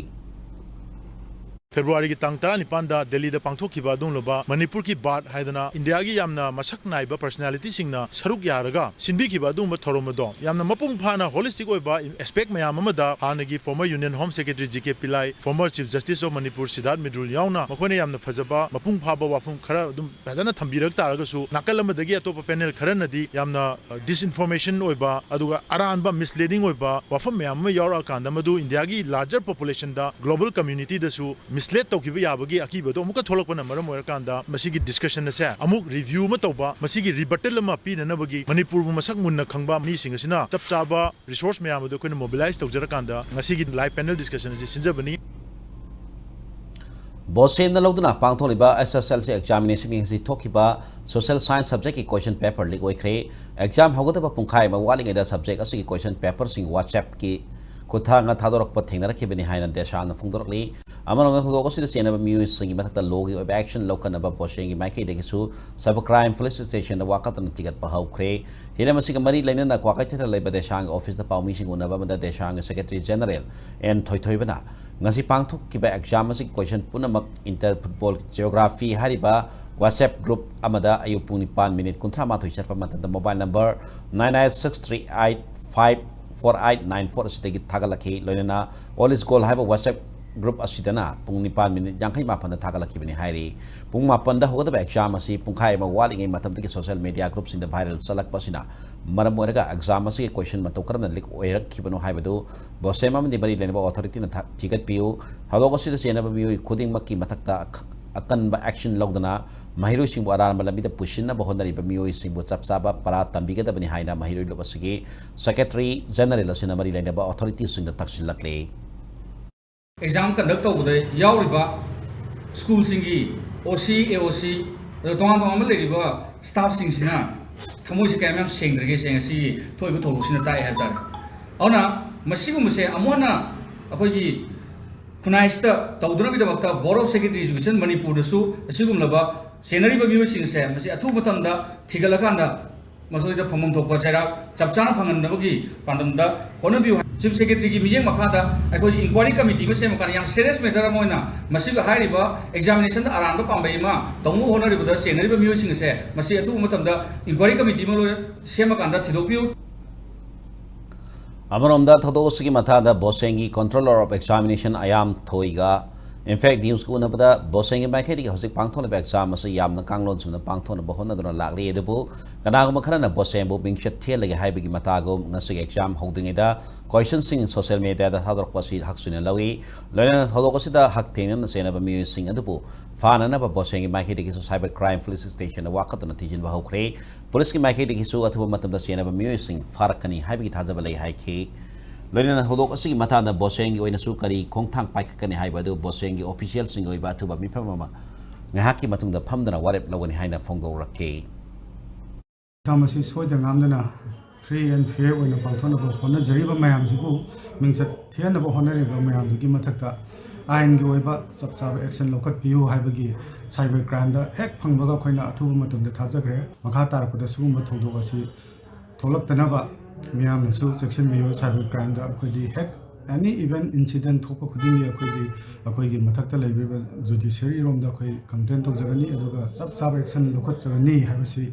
ꯐꯦꯕ꯭ꯔꯨꯋꯥꯔꯤꯒꯤ ꯇꯥꯡ ꯇꯔꯥꯅꯤꯄꯥꯟꯗ ꯗꯦꯜꯂꯤꯗ ꯄꯥꯡꯊꯣꯛꯈꯤꯕ ꯑꯗꯨꯒꯨꯝꯂꯕ ꯃꯅꯤꯄꯨꯔ ꯀꯤ ꯕꯥꯠ ꯍꯥꯏꯗꯅ ꯏꯟꯗꯤꯌꯥꯒꯤ ꯌꯥꯝꯅ ꯃꯁꯛ ꯅꯥꯏꯕ personality ꯁꯤꯡꯅ ꯁꯔꯨꯛ ꯌꯥꯔꯒ ꯁꯤꯟꯕꯤꯈꯤꯕ ꯑꯗꯨꯒꯨꯝꯕ ꯊꯧꯔꯝ ꯑꯗꯣ ꯌꯥꯝꯅ ꯃꯄꯨꯡ ꯐꯥꯅ holistic ꯑꯣꯏꯕ aspect ꯃꯌꯥꯝ ꯑꯃꯗ ꯍꯥꯟꯅꯒꯤ former Union Home Secretary G K Pillai, former Chief Justice of Manipur Siddharth Mitrul ꯌꯥꯎꯅ ꯃꯈꯣꯏꯅ ꯌꯥꯝꯅ ꯐꯖꯕ ꯃꯄꯨꯡ ꯐꯥꯕ ꯋꯥꯐꯝ ꯈꯔ ꯑꯗꯨꯝ ꯐꯖꯅ ꯊꯝꯕꯤꯔꯛ ꯇꯥꯔꯒꯁꯨ, ꯅꯥꯀꯜ ꯑꯃꯗꯒꯤ ꯑꯇꯣꯞꯄ panel ꯈꯔꯅꯗꯤ ꯌꯥꯝꯅ, ꯑ, disinformation ꯑꯣꯏꯕ, ꯑꯗꯨꯒ ꯑꯔꯥꯟꯕ misleading ꯑꯣꯏꯕ ꯋꯥꯐꯝ ꯃꯌꯥꯝ ꯑꯃ ꯌꯥꯎꯔꯛꯑꯀꯥꯟꯗ ꯃꯗꯨ ꯏꯟꯗꯤꯌꯥꯒꯤ larger population ꯗ, global community ꯗꯁꯨ mislead ꯇꯧꯈꯤꯕ ꯌꯥꯕꯒꯤ ꯑꯀꯤꯕꯗꯣ ꯑꯃꯨꯛꯀ ꯊꯣꯛꯂꯛꯄꯅ ꯃꯔꯝ ꯑꯣꯏꯔꯀꯥꯟꯗ ꯃꯁꯤꯒꯤ discussion ꯑꯁꯦ ꯑꯃꯨꯛ review ꯑꯃ ꯇꯧꯕ, ꯃꯁꯤꯒꯤ rebuttal ꯑꯃ ꯄꯤꯅꯅꯕꯒꯤ ꯃꯅꯤꯄꯨꯔꯕꯨ ꯃꯁꯛ ꯃꯨꯟꯅ ꯈꯪꯕ ꯃꯤꯁꯤꯡ ꯑꯁꯤꯅ ꯆꯞ ꯆꯥꯕ resource ꯃꯌꯥꯝ ꯑꯗꯨ ꯑꯩꯈꯣꯏꯅ mobilize ꯇꯧꯖꯔꯀꯥꯟꯗ ꯉꯁꯤꯒꯤ live panel discussion ꯑꯁꯤ ꯁꯤꯟꯖꯕꯅꯤ꯫ ꯕꯣꯁꯦꯝꯅ ꯂꯧꯗꯨꯅ ꯄꯥꯡꯊꯣꯛꯂꯤꯕ S S L C examination ꯒꯤ ꯉꯁꯤ ꯊꯣꯛꯈꯤꯕ social science subject ꯀꯤ question paper leak ꯑꯣꯏꯈ꯭ꯔꯦ꯫ Exam ꯍꯧꯒꯗꯕ ꯄꯨꯡꯈꯥꯏ ꯑꯃ ꯋꯥꯠꯂꯤꯉꯩꯗ subject ꯑꯁꯤꯒꯤ question paper ꯁꯤꯡ WhatsApp ꯀꯤ ꯈꯨꯠꯊꯥꯡꯗ ꯊꯥꯗꯣꯔꯛꯄ ꯊꯦꯡꯅꯔꯛꯈꯤꯕꯅꯤ ꯍꯥꯏꯅ ꯗꯦꯁꯥꯡꯅ ꯐꯣꯡꯗꯣꯔꯛꯂꯤ꯫ ꯑꯃꯔꯣꯝꯗ ꯊꯧꯗꯣꯛ ꯑꯁꯤꯗ ꯆꯦꯟꯅꯕ ꯃꯤꯑꯣꯏꯁꯤꯡꯒꯤ ꯃꯊꯛꯇ ꯂꯣꯒꯤ ꯑꯣꯏꯕ action ꯂꯧꯈꯠꯅꯕ ꯕꯣꯁꯦꯡꯒꯤ ꯃꯥꯏꯀꯩꯗꯒꯤꯁꯨ Cybercrime Police Stationꯗ ꯋꯥꯀꯠꯇꯨꯅ ꯊꯤꯒꯠꯄ ꯍꯧꯈ꯭ꯔꯦ꯫ ꯍꯤꯔꯝ ꯑꯁꯤꯒ ꯃꯔꯤ ꯂꯩꯅꯅ ꯀ꯭ꯋꯥꯀꯩꯊꯦꯜꯗ ꯂꯩꯕ ꯗꯦꯁꯥꯡꯒꯤ officeꯇ ꯄꯥꯎꯃꯤꯁꯤꯡ ꯎꯅꯕ ꯑꯃꯗ ꯗꯦꯁꯥꯡꯒꯤ Secretary General ꯑꯦꯟ ꯊꯣꯏꯊꯣꯏꯕꯅ ꯉꯁꯤ ꯄꯥꯡꯊꯣꯛꯈꯤꯕ exam ꯑꯁꯤꯒꯤ question ꯄꯨꯝꯅꯃꯛ Inter Football Geography ꯍꯥꯏꯔꯤꯕ WhatsApp group ꯑꯃꯗ ꯑꯌꯨꯛ ꯄꯨꯡ ꯅꯤꯄꯥꯟ ꯃꯤꯅꯤꯠ ꯀꯨꯟꯊ꯭ꯔꯥ ꯃꯥꯊꯣꯏ ꯆꯠꯄ ꯃꯇꯝꯗ mobile number nine eight six three eight five four eight nine four ꯑꯁꯤꯗꯒꯤ ꯊꯥꯒꯠꯂꯛꯈꯤ꯫ ꯂꯣꯏꯅꯅ All is Goal ꯍꯥꯏꯕ WhatsApp group ꯑꯁꯤꯗꯅ ꯄꯨꯡ ꯅꯤꯄꯥꯟ ꯃꯤꯅꯤꯠ ꯌꯥꯡꯈꯩ ꯃꯥꯄꯟꯗ ꯊꯥꯒꯠꯂꯛꯈꯤꯕꯅꯤ ꯍꯥꯏꯔꯤ꯫ ꯄꯨꯡ ꯃꯥꯄꯟꯗ ꯍꯧꯒꯗꯕ exam ꯑꯁꯤ ꯄꯨꯡꯈꯥꯏ ꯑꯃ ꯋꯥꯠꯂꯤꯉꯩ ꯃꯇꯝꯗꯒꯤ social media groupꯁꯤꯡꯗ viral ꯆꯠꯂꯛꯄ ꯑꯁꯤꯅ ꯃꯔꯝ ꯑꯣꯏꯔꯒ exam ꯑꯁꯤꯒꯤ question ꯃꯇꯧ ꯀꯔꯝꯅ leak ꯑꯣꯏꯔꯛꯈꯤꯕꯅꯣ ꯍꯥꯏꯕꯗꯨ ꯕꯣꯁꯦꯝ ꯑꯃꯗꯤ ꯃꯔꯤ ꯂꯩꯅꯕ authorityꯅ ꯊ-, ꯊꯤꯒꯠꯄꯤꯌꯨ꯫ ꯊꯧꯗꯣꯛ ꯑꯁꯤꯗ ꯆꯦꯟꯅꯕ ꯃꯤꯑꯣꯏ ꯈꯨꯗꯤꯡꯃꯛꯀꯤ ꯃꯊꯛꯇ ꯑꯈ-, ꯑꯀꯟꯕ action ꯂꯧꯗꯨꯅ ꯃꯍꯩꯔꯣꯏꯁꯤꯡꯕꯨ ꯑꯔꯥꯟꯕ ꯂꯝꯕꯤꯗ ꯄꯨꯁꯤꯟꯅꯕ ꯍꯣꯠꯅꯔꯤꯕ ꯃꯤꯑꯣꯏꯁꯤꯡꯕꯨ ꯆꯞ ꯆꯥꯕ ꯄꯔꯥ ꯇꯝꯕꯤꯒꯗꯕꯅꯤ ꯍꯥꯏꯅ ꯃꯍꯩꯔꯣꯏ ꯂꯨꯞ ꯑꯁꯤꯒꯤ Secretary General ꯑꯁꯤꯅ ꯃꯔꯤ ꯂꯩꯅꯕ authorityꯁꯤꯡꯗ ꯇꯛꯁꯤꯜꯂꯛꯂꯤ꯫ Exam conduct ꯇꯧꯕꯗ ꯌꯥꯎꯔꯤꯕ schoolꯁꯤꯡꯒꯤ OC, AOC, ꯑꯗꯨꯒ ꯇꯣꯉꯥꯟ ꯇꯣꯉꯥꯟꯕ ꯂꯩꯔꯤꯕ staffꯁꯤꯡꯁꯤꯅ ꯊꯃꯣꯏꯁꯦ ꯀꯌꯥꯝ ꯌꯥꯝ ꯁꯦꯡꯗ꯭ꯔꯒꯦꯁꯦ ꯉꯁꯤꯒꯤ ꯊꯣꯛꯏꯕ ꯊꯧꯗꯣꯛꯁꯤꯅ ꯇꯥꯛꯑꯦ ꯍꯥꯏꯕ ꯇꯥꯔꯦ꯫ ꯑꯗꯨꯅ ꯃꯁꯤꯒꯨꯝꯕꯁꯦ ꯑꯃꯨꯛ ꯍꯟꯅ ꯑꯩꯈꯣꯏꯒꯤ ꯈꯨꯟꯅꯥꯏꯁꯤꯗ ꯇꯧꯗꯅꯕꯒꯤꯗꯃꯛꯇ Board of Secretary Education ꯃꯅꯤꯄꯨꯔꯗꯁꯨ ꯑꯁꯤꯒꯨꯝꯂꯕ ꯆꯦꯟꯅꯔꯤꯕ ꯃꯤꯑꯣꯏꯁꯤꯡꯁꯦ ꯃꯁꯤ ꯑꯊꯨꯕ ꯃꯇꯝꯗ ꯊꯤꯒꯠꯂꯀꯥꯟꯗ ꯃꯁꯤꯗ ꯐꯪꯐꯝ ꯊꯣꯛꯄ ꯆꯩꯔꯥꯛ ꯆꯞ ꯆꯥꯅ ꯐꯪꯍꯟꯅꯕꯒꯤ ꯄꯥꯟꯗꯝꯗ ꯍꯣꯠꯅꯕꯤꯌꯨ꯫ Chief Secretaryꯒꯤ ꯃꯤꯠꯌꯦꯡ ꯃꯈꯥꯗ ꯑꯩꯈꯣꯏꯒꯤ inquiry committee ꯑꯃ ꯁꯦꯝꯃꯀꯥꯟꯗ ꯌꯥꯝ serious matter ꯑꯃ ꯑꯣꯏꯅ ꯃꯁꯤꯒ ꯍꯥꯏꯔꯤꯕ examinationꯗ ꯑꯔꯥꯟꯕ ꯄꯥꯝꯕꯩ ꯑꯃ ꯇꯧꯅꯕ ꯍꯣꯠꯅꯔꯤꯕꯗ ꯆꯦꯟꯅꯔꯤꯕ ꯃꯤꯑꯣꯏꯁꯤꯡ ꯑꯁꯦ ꯃꯁꯤ ꯑꯊꯨꯕ ꯃꯇꯝꯗ inquiry committee ꯑꯃ ꯂꯣꯏꯅ ꯁꯦꯝꯃꯀꯥꯟꯗ ꯊꯤꯗꯣꯛꯄꯤꯌꯨ꯫ ꯑꯃꯔꯣꯝꯗ ꯊꯧꯗꯣꯛ ꯑꯁꯤꯒꯤ ꯃꯇꯥꯡꯗ ꯕꯣꯁꯦꯡꯒꯤ Controller of Examination ꯑꯌꯥꯝ ꯊꯣꯏꯒ Impact Newsꯀ ꯎꯅꯕꯗ ꯕꯣꯁꯦꯡꯒꯤ ꯃꯥꯏꯀꯩꯗꯒꯤ ꯍꯧꯖꯤꯛ ꯄꯥꯡꯊꯣꯛꯂꯤꯕ exam ꯑꯁꯤ ꯌꯥꯝꯅ ꯀꯥꯡꯂꯣꯟ ꯆꯨꯝꯅ ꯄꯥꯡꯊꯣꯛꯅꯕ ꯍꯣꯠꯅꯗꯨꯅ ꯂꯥꯛꯂꯤ꯫ ꯑꯗꯨꯕꯨ ꯀꯅꯥꯒꯨꯝꯕ ꯈꯔꯅ ꯕꯣꯁꯦꯡꯕꯨ ꯃꯤꯡꯆꯠ ꯊꯤꯍꯜꯂꯒꯦ ꯍꯥꯏꯕꯒꯤ ꯃꯇꯥꯒꯨꯝ ꯉꯁꯤꯒꯤ exam ꯍꯧꯗ꯭ꯔꯤꯉꯩꯗ questionꯁꯤꯡ social mediaꯗ ꯊꯥꯗꯣꯔꯛꯄ ꯑꯁꯤ ꯍꯛ ꯁꯨꯅ ꯂꯧꯏ꯫ ꯂꯣꯏꯅꯅ ꯊꯧꯗꯣꯛ ꯑꯁꯤꯗ ꯍꯛ ꯊꯦꯡꯅꯅ ꯆꯦꯟꯅꯕ ꯃꯤꯑꯣꯏꯁꯤꯡ ꯑꯗꯨꯕꯨ ꯐꯥꯅꯅꯕ ꯕꯣꯁꯦꯡꯒꯤ ꯃꯥꯏꯀꯩꯗꯒꯤꯁꯨ Cybercrime Police Stationꯗ ꯋꯥꯀꯠꯇꯨꯅ ꯊꯤꯖꯤꯟꯕ ꯍꯧꯈ꯭ꯔꯦ꯫ Policeꯀꯤ ꯃꯥꯏꯀꯩꯗꯒꯤꯁꯨ ꯑꯊꯨꯕ ꯃꯇꯝꯗ ꯆꯦꯟꯅꯕ ꯃꯤꯑꯣꯏꯁꯤꯡ ꯐꯥꯔꯛꯀꯅꯤ ꯍꯥꯏꯕꯒꯤ ꯊꯥꯖꯕ ꯂꯩ ꯍꯥꯏꯈꯤ꯫ ꯂꯣꯏꯅꯅ ꯊꯧꯗꯣꯛ ꯑꯁꯤꯒꯤ ꯃꯇꯥꯡꯗ ꯕꯣꯁꯦꯡꯒꯤ ꯑꯣꯏꯅꯁꯨ ꯀꯔꯤ ꯈꯣꯡꯊꯥꯡ ꯄꯥꯏꯈꯠꯀꯅꯤ ꯍꯥꯏꯕ ꯑꯗꯨ ꯕꯣꯁꯦꯡꯒꯤ officialꯁꯤꯡꯒꯤ ꯑꯣꯏꯕ ꯑꯊꯨꯕ ꯃꯤꯐꯝ ꯑꯃ ꯉꯥꯏꯍꯥꯛꯀꯤ ꯃꯇꯨꯡꯗ ꯐꯝꯗꯨꯅ ꯋꯥꯔꯦꯞ ꯂꯧꯒꯅꯤ ꯍꯥꯏꯅ ꯐꯣꯡꯗꯣꯛꯂꯛꯈꯤ꯫ ꯃꯁꯤ ꯁꯣꯏꯗ ꯉꯥꯝꯗꯅ Free and fair ꯑꯣꯏꯅ ꯄꯥꯡꯊꯣꯛꯅꯕ ꯍꯣꯠꯅꯖꯔꯤꯕ ꯃꯌꯥꯝꯁꯤꯕꯨ, ꯃꯤꯡꯆꯠ ꯊꯤꯍꯟꯅꯕ ꯍꯣꯠꯅꯔꯤꯕ ꯃꯌꯥꯝꯗꯨꯒꯤ ꯃꯊꯛꯇ ꯑꯥꯏꯟꯒꯤ ꯑꯣꯏꯕ ꯆꯞ ꯆꯥꯕ action ꯂꯧꯈꯠꯄꯤꯌꯨ ꯍꯥꯏꯕꯒꯤ cyber crimeꯗ ꯍꯦꯛ ꯐꯪꯕꯒ ꯑꯩꯈꯣꯏꯅ ꯑꯊꯨꯕ ꯃꯇꯝꯗ ꯊꯥꯖꯈ꯭ꯔꯦ꯫ ꯃꯈꯥ ꯇꯥꯔꯛꯄꯗ ꯁꯤꯒꯨꯝꯕ ꯊꯧꯗꯣꯛ ꯑꯁꯤ ꯊꯣꯛꯂꯛꯇꯅꯕ ꯃꯤꯌꯥꯝꯅꯁꯨ ꯆꯦꯛꯁꯤꯟꯕꯤꯌꯨ꯫ Cyber crimeꯗ ꯑꯩꯈꯣꯏꯗꯤ ꯍꯦꯛ any event incident ꯊꯣꯛꯄ ꯈꯨꯗꯤꯡꯒꯤ ꯑꯩꯈꯣꯏꯗꯤ ꯑꯩꯈꯣꯏꯒꯤ ꯃꯊꯛꯇ ꯂꯩꯕꯤꯕ judiciary ꯔꯣꯝꯗ ꯑꯩꯈꯣꯏ complain ꯇꯧꯖꯒꯅꯤ, ꯑꯗꯨꯒ ꯆꯞ ꯆꯥꯕ action ꯂꯧꯈꯠꯆꯒꯅꯤ ꯍꯥꯏꯕꯁꯤ꯫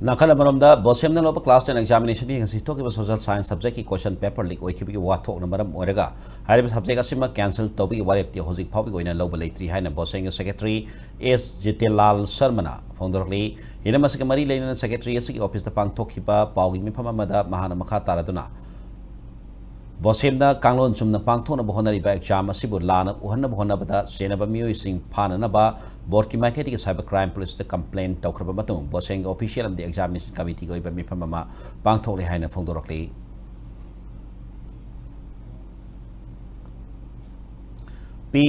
ꯅꯥꯀꯜ ꯑꯃꯔꯣꯝꯗ, ꯕꯣꯁꯦꯝꯅ ꯂꯧꯕ class ten examinationꯒꯤ ꯉꯁꯤ ꯊꯣꯛꯈꯤꯕ social science subjectꯀꯤ question paper leak ꯑꯣꯏꯈꯤꯕꯒꯤ ꯋꯥꯊꯣꯛꯅ ꯃꯔꯝ ꯑꯣꯏꯔꯒ ꯍꯥꯏꯔꯤꯕ subject ꯑꯁꯤꯃꯛ cancel ꯇꯧꯕꯒꯤ ꯋꯥꯔꯦꯞꯇꯤ ꯍꯧꯖꯤꯛ ꯐꯥꯎꯕꯒꯤ ꯑꯣꯏꯅ ꯂꯧꯕ ꯂꯩꯇ꯭ꯔꯤ ꯍꯥꯏꯅ ꯕꯣꯁꯦꯝꯒꯤ secretary ꯑꯦꯁ ꯖꯤꯇꯦꯟꯂꯥꯜ ꯁꯔꯃꯅ ꯐꯣꯡꯗꯣꯔꯛꯂꯤ꯫ ꯍꯤꯔꯝ ꯑꯁꯤꯒ ꯃꯔꯤ ꯂꯩꯅꯅ secretary ꯑꯁꯤꯒꯤ officeꯇ ꯄꯥꯡꯊꯣꯛꯈꯤꯕ ꯄꯥꯎꯒꯤ ꯃꯤꯐꯝ ꯑꯃꯗ ꯃꯍꯥꯛꯅ ꯃꯈꯥ ꯇꯥꯔꯗꯨꯅ, ꯕꯣꯁꯦꯝꯗ ꯀꯥꯡꯂꯣꯟ ꯆꯨꯝꯅ ꯄꯥꯡꯊꯣꯛꯅꯕ ꯍꯣꯠꯅꯔꯤꯕ exam ꯑꯁꯤꯕꯨ ꯂꯥꯟꯅ ꯎꯍꯟꯅꯕ ꯍꯣꯠꯅꯕꯗ ꯆꯦꯟꯅꯕ ꯃꯤꯑꯣꯏꯁꯤꯡ ꯐꯥꯅꯅꯕ boardꯀꯤ ꯃꯥꯏꯀꯩꯗꯒꯤ cyber crime policeꯇ complain ꯇꯧꯈ꯭ꯔꯕ ꯃꯇꯨꯡ, ꯕꯣꯁꯦꯝꯒꯤ official ꯑꯃꯗꯤ examination committeeꯒꯤ ꯑꯣꯏꯕ ꯃꯤꯐꯝ ꯑꯃ ꯄꯥꯡꯊꯣꯛꯂꯦ ꯍꯥꯏꯅ ꯐꯣꯡꯗꯣꯔꯛꯂꯤ꯫ ꯄꯤ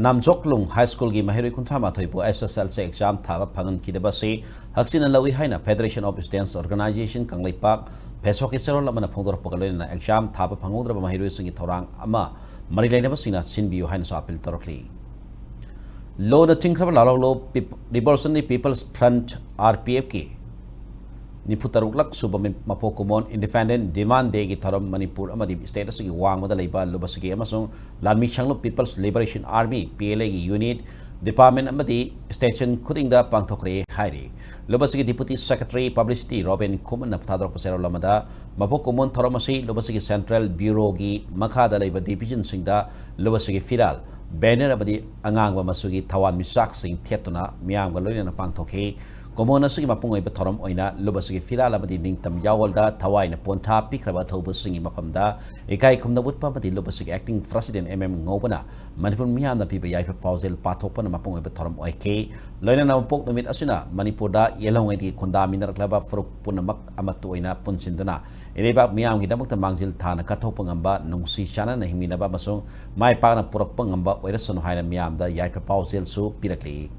ꯅꯥꯝꯖꯣꯛꯂꯨꯡ High Schoolꯒꯤ ꯃꯍꯩꯔꯣꯏ ꯀꯨꯟꯊ꯭ꯔꯥ ꯃꯥꯊꯣꯏꯕꯨ S S L C exam ꯊꯥꯕ ꯐꯪꯍꯟꯈꯤꯗꯕ ꯑꯁꯤ ꯍꯛꯆꯤꯟꯅ ꯂꯧꯏ ꯍꯥꯏꯅ Federation of Students Organisation Kangleipak, ꯐꯦꯁꯣꯛꯀꯤ ꯆꯦꯔꯣꯜ ꯑꯃꯅ ꯐꯣꯡꯗꯣꯔꯛꯄꯒ ꯂꯣꯏꯅꯅ exam ꯊꯥꯕ ꯐꯪꯍꯧꯗ꯭ꯔꯕ ꯃꯍꯩꯔꯣꯏꯁꯤꯡꯒꯤ ꯊꯧꯔꯥꯡ ꯑꯃ ꯃꯔꯤ ꯂꯩꯅꯕꯁꯤꯡꯅ ꯁꯤꯟꯕꯤꯌꯨ ꯍꯥꯏꯅꯁꯨ appeal ꯇꯧꯔꯛꯂꯤ꯫ ꯂꯣꯅ ꯊꯤꯡꯈ꯭ꯔꯕ ꯂꯥꯜꯍꯧꯂꯨꯞ Pep-, Revolutionary People's Front, R P Fꯀꯤ ꯅꯤꯐꯨ ꯇꯔꯨꯛꯂꯛ ꯁꯨꯕ ꯃꯤ-, ꯃꯄꯣꯛ ꯀꯨꯝꯑꯣꯟ Independent Demand Dayꯒꯤ ꯊꯧꯔꯝ ꯃꯅꯤꯄꯨꯔ ꯑꯃꯗꯤ state ꯑꯁꯤꯒꯤ ꯋꯥꯡꯃꯗ ꯂꯩꯕ ꯂꯨꯞ ꯑꯁꯤꯒꯤ ꯑꯃꯁꯨꯡ ꯂꯥꯟꯃꯤ ꯁꯪꯂꯨꯞ People's Liberation Army, P L Aꯒꯤ unit, department ꯑꯃꯗꯤ station ꯈꯨꯗꯤꯡꯗ ꯄꯥꯡꯊꯣꯛꯈ꯭ꯔꯦ ꯍꯥꯏꯔꯤ꯫ ꯂꯨꯞ ꯑꯁꯤꯒꯤ Deputy Secretary Publicity ꯔꯣꯕꯤꯟ ꯈꯨꯃꯟꯅ ꯊꯥꯗꯣꯔꯛꯄ ꯆꯦꯔꯣꯜ ꯑꯃꯗ, ꯃꯄꯣꯛ ꯀꯨꯝꯑꯣꯟ ꯊꯧꯔꯝ ꯑꯁꯤ ꯂꯨꯞ ꯑꯁꯤꯒꯤ Central Bureauꯒꯤ ꯃꯈꯥꯗ ꯂꯩꯕ divisionꯁꯤꯡꯗ ꯂꯨꯞ ꯑꯁꯤꯒꯤ ꯐꯤꯔꯥꯜ, banner ꯑꯃꯗꯤ ꯑꯉꯥꯡꯕ ꯃꯆꯨꯒꯤ ꯊꯋꯥꯟ ꯃꯤꯆꯥꯛꯁꯤꯡ ꯊꯦꯠꯇꯨꯅ ꯃꯤꯌꯥꯝꯒ ꯂꯣꯏꯅꯅ ꯄꯥꯡꯊꯣꯛꯈꯤ꯫ ꯀꯨꯝꯑꯣꯟ ꯑꯁꯤꯒꯤ ꯃꯄꯨꯡ ꯑꯣꯏꯕ ꯊꯧꯔꯝ ꯑꯣꯏꯅ ꯂꯨꯞ ꯑꯁꯤꯒꯤ ꯐꯤꯔꯥꯜ ꯑꯃꯗꯤ ꯅꯤꯡꯇꯝ ꯌꯥꯑꯣꯜꯗ ꯊꯋꯥꯏꯅ ꯄꯣꯟꯊꯥ ꯄꯤꯈ꯭ꯔꯕ ꯑꯊꯧꯕꯁꯤꯡꯒꯤ ꯃꯐꯝꯗ ꯏꯀꯥꯏ ꯈꯨꯝꯅꯕ ꯎꯠꯄ ꯑꯃꯗꯤ ꯂꯨꯞ ꯑꯁꯤꯒꯤ acting president M M ꯉꯧꯕꯅ Manipur ꯃꯤꯌꯥꯝꯅ ꯄꯤꯕ ꯌꯥꯏꯐ ꯄꯥꯎꯖꯦꯜ ꯄꯥꯊꯣꯛꯄꯅ ꯃꯄꯨꯡ ꯑꯣꯏꯕ ꯊꯧꯔꯝ ꯑꯣꯏꯈꯤ꯫ ꯂꯣꯏꯅꯅ ꯃꯄꯣꯛ ꯅꯨꯃꯤꯠ ꯑꯁꯤꯅ ꯃꯅꯤꯄꯨꯔꯗ ꯌꯦꯜꯍꯧꯉꯩꯗꯒꯤ ꯈꯨꯟꯗꯥꯃꯤꯟꯅꯔꯛꯂꯕ ꯐꯨꯔꯨꯞ ꯄꯨꯝꯅꯃꯛ ꯑꯃꯠꯇ ꯑꯣꯏꯅ ꯄꯨꯟꯁꯤꯟꯗꯨꯅ ꯏꯔꯩꯕꯥꯛ ꯃꯤꯌꯥꯝꯒꯤꯗꯃꯛꯇ ꯃꯥꯡꯖꯤꯜ ꯊꯥꯅ ꯀꯠꯊꯣꯛꯄ ꯉꯝꯕ, ꯅꯨꯡꯁꯤ ꯆꯥꯟꯅꯅ ꯍꯤꯡꯃꯤꯟꯅꯕ ꯑꯃꯁꯨꯡ ꯃꯥꯏ ꯄꯥꯛꯅ ꯄꯨꯔꯛꯄ ꯉꯝꯕ ꯑꯣꯏꯔꯁꯅꯨ ꯍꯥꯏꯅ ꯃꯤꯌꯥꯝꯗ ꯌꯥꯏꯐ ꯄꯥꯎꯖꯦꯜꯁꯨ ꯄꯤꯔꯛꯂꯤ꯫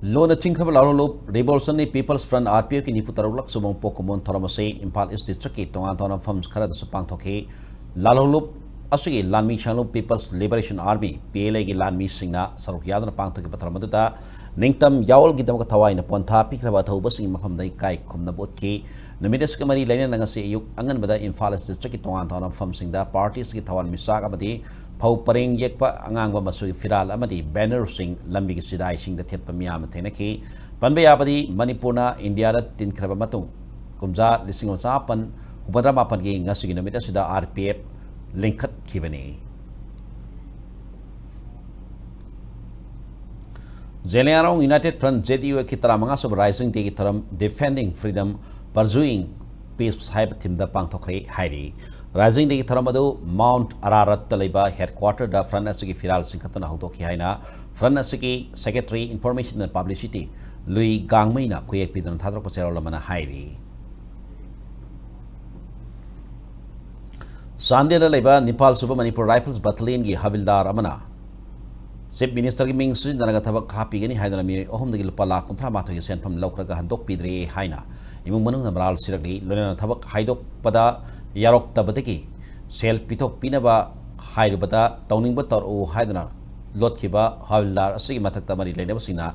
ꯂꯣꯟꯅ ꯆꯤꯡꯈ꯭ꯔꯕ ꯂꯥꯜꯍꯧꯂꯨꯞ Revolutionary People's Front, RPF ꯀꯤ ꯅꯤꯐꯨ ꯇꯔꯨꯛꯂꯛ ꯁꯨꯕ ꯄꯣꯛ ꯀꯨꯝꯑꯣꯟ ꯊꯧꯔꯝ ꯑꯁꯤ ꯏꯝꯐꯥꯜ ꯏꯁ ꯗꯤꯁꯇ꯭ꯔꯤꯛꯀꯤ ꯇꯣꯉꯥꯟ ꯇꯣꯉꯥꯟꯕ ꯃꯐꯝ ꯈꯔꯗꯁꯨ ꯄꯥꯡꯊꯣꯛꯈꯤ꯫ ꯂꯥꯜꯍꯧꯂꯨꯞ ꯑꯁꯤꯒꯤ ꯂꯥꯟꯃꯤ ꯁꯥꯡꯂꯨꯞ People's Liberation Army, PLA ꯒꯤ ꯂꯥꯟꯃꯤꯁꯤꯡꯅ ꯁꯔꯨꯛ ꯌꯥꯗꯨꯅ ꯄꯥꯡꯊꯣꯛꯈꯤꯕ ꯊꯧꯔꯝ ꯑꯗꯨꯗ ꯅꯤꯡꯇꯝ ꯌꯥꯑꯣꯜꯒꯤꯗꯃꯛ ꯊꯋꯥꯏꯅ ꯄꯣꯟꯊꯥ ꯄꯤꯈ꯭ꯔꯕ ꯑꯊꯧꯕꯁꯤꯡꯒꯤ ꯃꯐꯝꯗ ꯏꯀꯥꯏ ꯈꯨꯝꯅꯕ ꯎꯠꯈꯤ꯫ ꯅꯨꯃꯤꯠ ꯑꯁꯤꯒ ꯃꯔꯤ ꯂꯩꯅꯅ ꯉꯁꯤ ꯑꯌꯨꯛ ꯑꯉꯟꯕꯗ ꯏꯝꯐꯥꯜ ꯏꯁ ꯗꯤꯁꯇ꯭ꯔꯤꯛꯀꯤ ꯇꯣꯉꯥꯟ ꯇꯣꯉꯥꯟꯕ ꯃꯐꯝꯁꯤꯡꯗ ꯄꯥꯔꯇꯤ ꯑꯁꯤꯒꯤ ꯊꯋꯥꯟꯃꯤꯆꯥꯛ ꯑꯃꯗꯤ ꯐꯧ ꯄꯔꯦꯡ ꯌꯦꯛꯄ ꯑꯉꯥꯡꯕ ꯃꯆꯨꯒꯤ ꯐꯤꯔꯥꯜ ꯑꯃꯗꯤ ꯕꯦꯅꯔꯁꯤꯡ ꯂꯝꯕꯤꯒꯤ ꯆꯤꯗꯥꯏꯁꯤꯡꯗ ꯊꯦꯠꯄ ꯃꯤꯌꯥꯝ ꯑꯃ ꯊꯦꯡꯅꯈꯤ꯫ ꯄꯟꯕ ꯌꯥꯕꯗꯤ ꯃꯅꯤꯄꯨꯔꯅ ꯏꯟꯗꯤꯌꯥꯗ ꯇꯤꯟꯈ꯭ꯔꯕ ꯃꯇꯨꯡ ꯀꯨꯝꯖꯥ ꯂꯤꯁꯤꯡ ꯑꯃ ꯆꯥꯃꯥꯄꯟ ꯍꯨꯝꯐꯨꯇꯔꯥ ꯃꯥꯄꯟꯒꯤ ꯉꯁꯤꯒꯤ ꯅꯨꯃꯤꯠ ꯑꯁꯤꯗ RPF ꯂꯤꯡꯈꯠꯈꯤꯕꯅꯤ꯫ Zeliangrong United Front, JUF ꯀꯤ ꯇꯔꯥꯃꯉꯥ ꯁꯨꯕ Rising Day ꯒꯤ ꯊꯧꯔꯝ Defending Freedom, Pursuing Peace ꯍꯥꯏꯕ theme ꯗ ꯄꯥꯡꯊꯣꯛꯈ꯭ꯔꯦ ꯍꯥꯏꯔꯤ꯫ Rising Day ꯒꯤ ꯊꯧꯔꯝ ꯑꯗꯨ Mount Ararat ꯇ ꯂꯩꯕ headquarter ꯗ front ꯑꯁꯤꯒꯤ ꯐꯤꯔꯥꯜ ꯆꯤꯡꯈꯠꯇꯨꯅ ꯍꯧꯗꯣꯛꯈꯤ ꯍꯥꯏꯅ front ꯑꯁꯤꯒꯤ Secretary, Information and Publicity ꯂꯨꯏ ꯒꯥꯡꯃꯩꯅ ꯈꯨꯌꯦꯛ ꯄꯤꯗꯨꯅ ꯊꯥꯗꯣꯔꯛꯄ ꯆꯦꯔꯣꯜ ꯑꯃꯅ ꯍꯥꯏꯔꯤ꯫ ꯆꯥꯟꯗꯦꯜꯗ ꯂꯩꯕ ꯅꯤꯄꯥꯜ ꯁꯨꯕ ꯃꯅꯤꯄꯨꯔ Rifles Battalion ꯒꯤ ꯍꯕꯤꯜꯗꯥꯔ ꯑꯃꯅ Chief Minister ꯒꯤ ꯃꯤꯡ ꯁꯤꯖꯤꯟꯅꯔꯒ ꯊꯕꯛ ꯍꯥꯞꯄꯤꯒꯅꯤ ꯍꯥꯏꯗꯨꯅ ꯃꯤꯑꯣꯏ ꯑꯍꯨꯝꯗꯒꯤ ꯂꯨꯄꯥ ꯂꯥꯈ ꯀꯨꯟꯊ꯭ꯔꯥ ꯃꯥꯊꯣꯏꯒꯤ ꯁꯦꯟꯐꯝ ꯂꯧꯈ꯭ꯔꯒ ꯍꯟꯗꯣꯛꯄꯤꯗ꯭ꯔꯦ ꯍꯥꯏꯅ ꯏꯃꯨꯡ ꯃꯅꯨꯡꯅ ꯃꯔꯥꯜ ꯁꯤꯔꯛꯂꯤ꯫ ꯂꯣꯏꯅꯅ ꯊꯕꯛ ꯍꯥꯏꯗꯣꯛꯄꯗ ꯌꯥꯔꯛꯇꯕꯗꯒꯤ ꯁꯦꯜ ꯄꯤꯊꯣꯛꯄꯤꯅꯕ ꯍꯥꯏꯔꯨꯕꯗ ꯇꯧꯅꯤꯡꯕ ꯇꯧꯔꯛꯎ ꯍꯥꯏꯗꯨꯅ ꯂꯣꯠꯈꯤꯕ ꯍꯕꯤꯜꯗꯥꯔ ꯑꯁꯤꯒꯤ ꯃꯊꯛꯇ ꯃꯔꯤ ꯂꯩꯅꯕꯁꯤꯡꯅ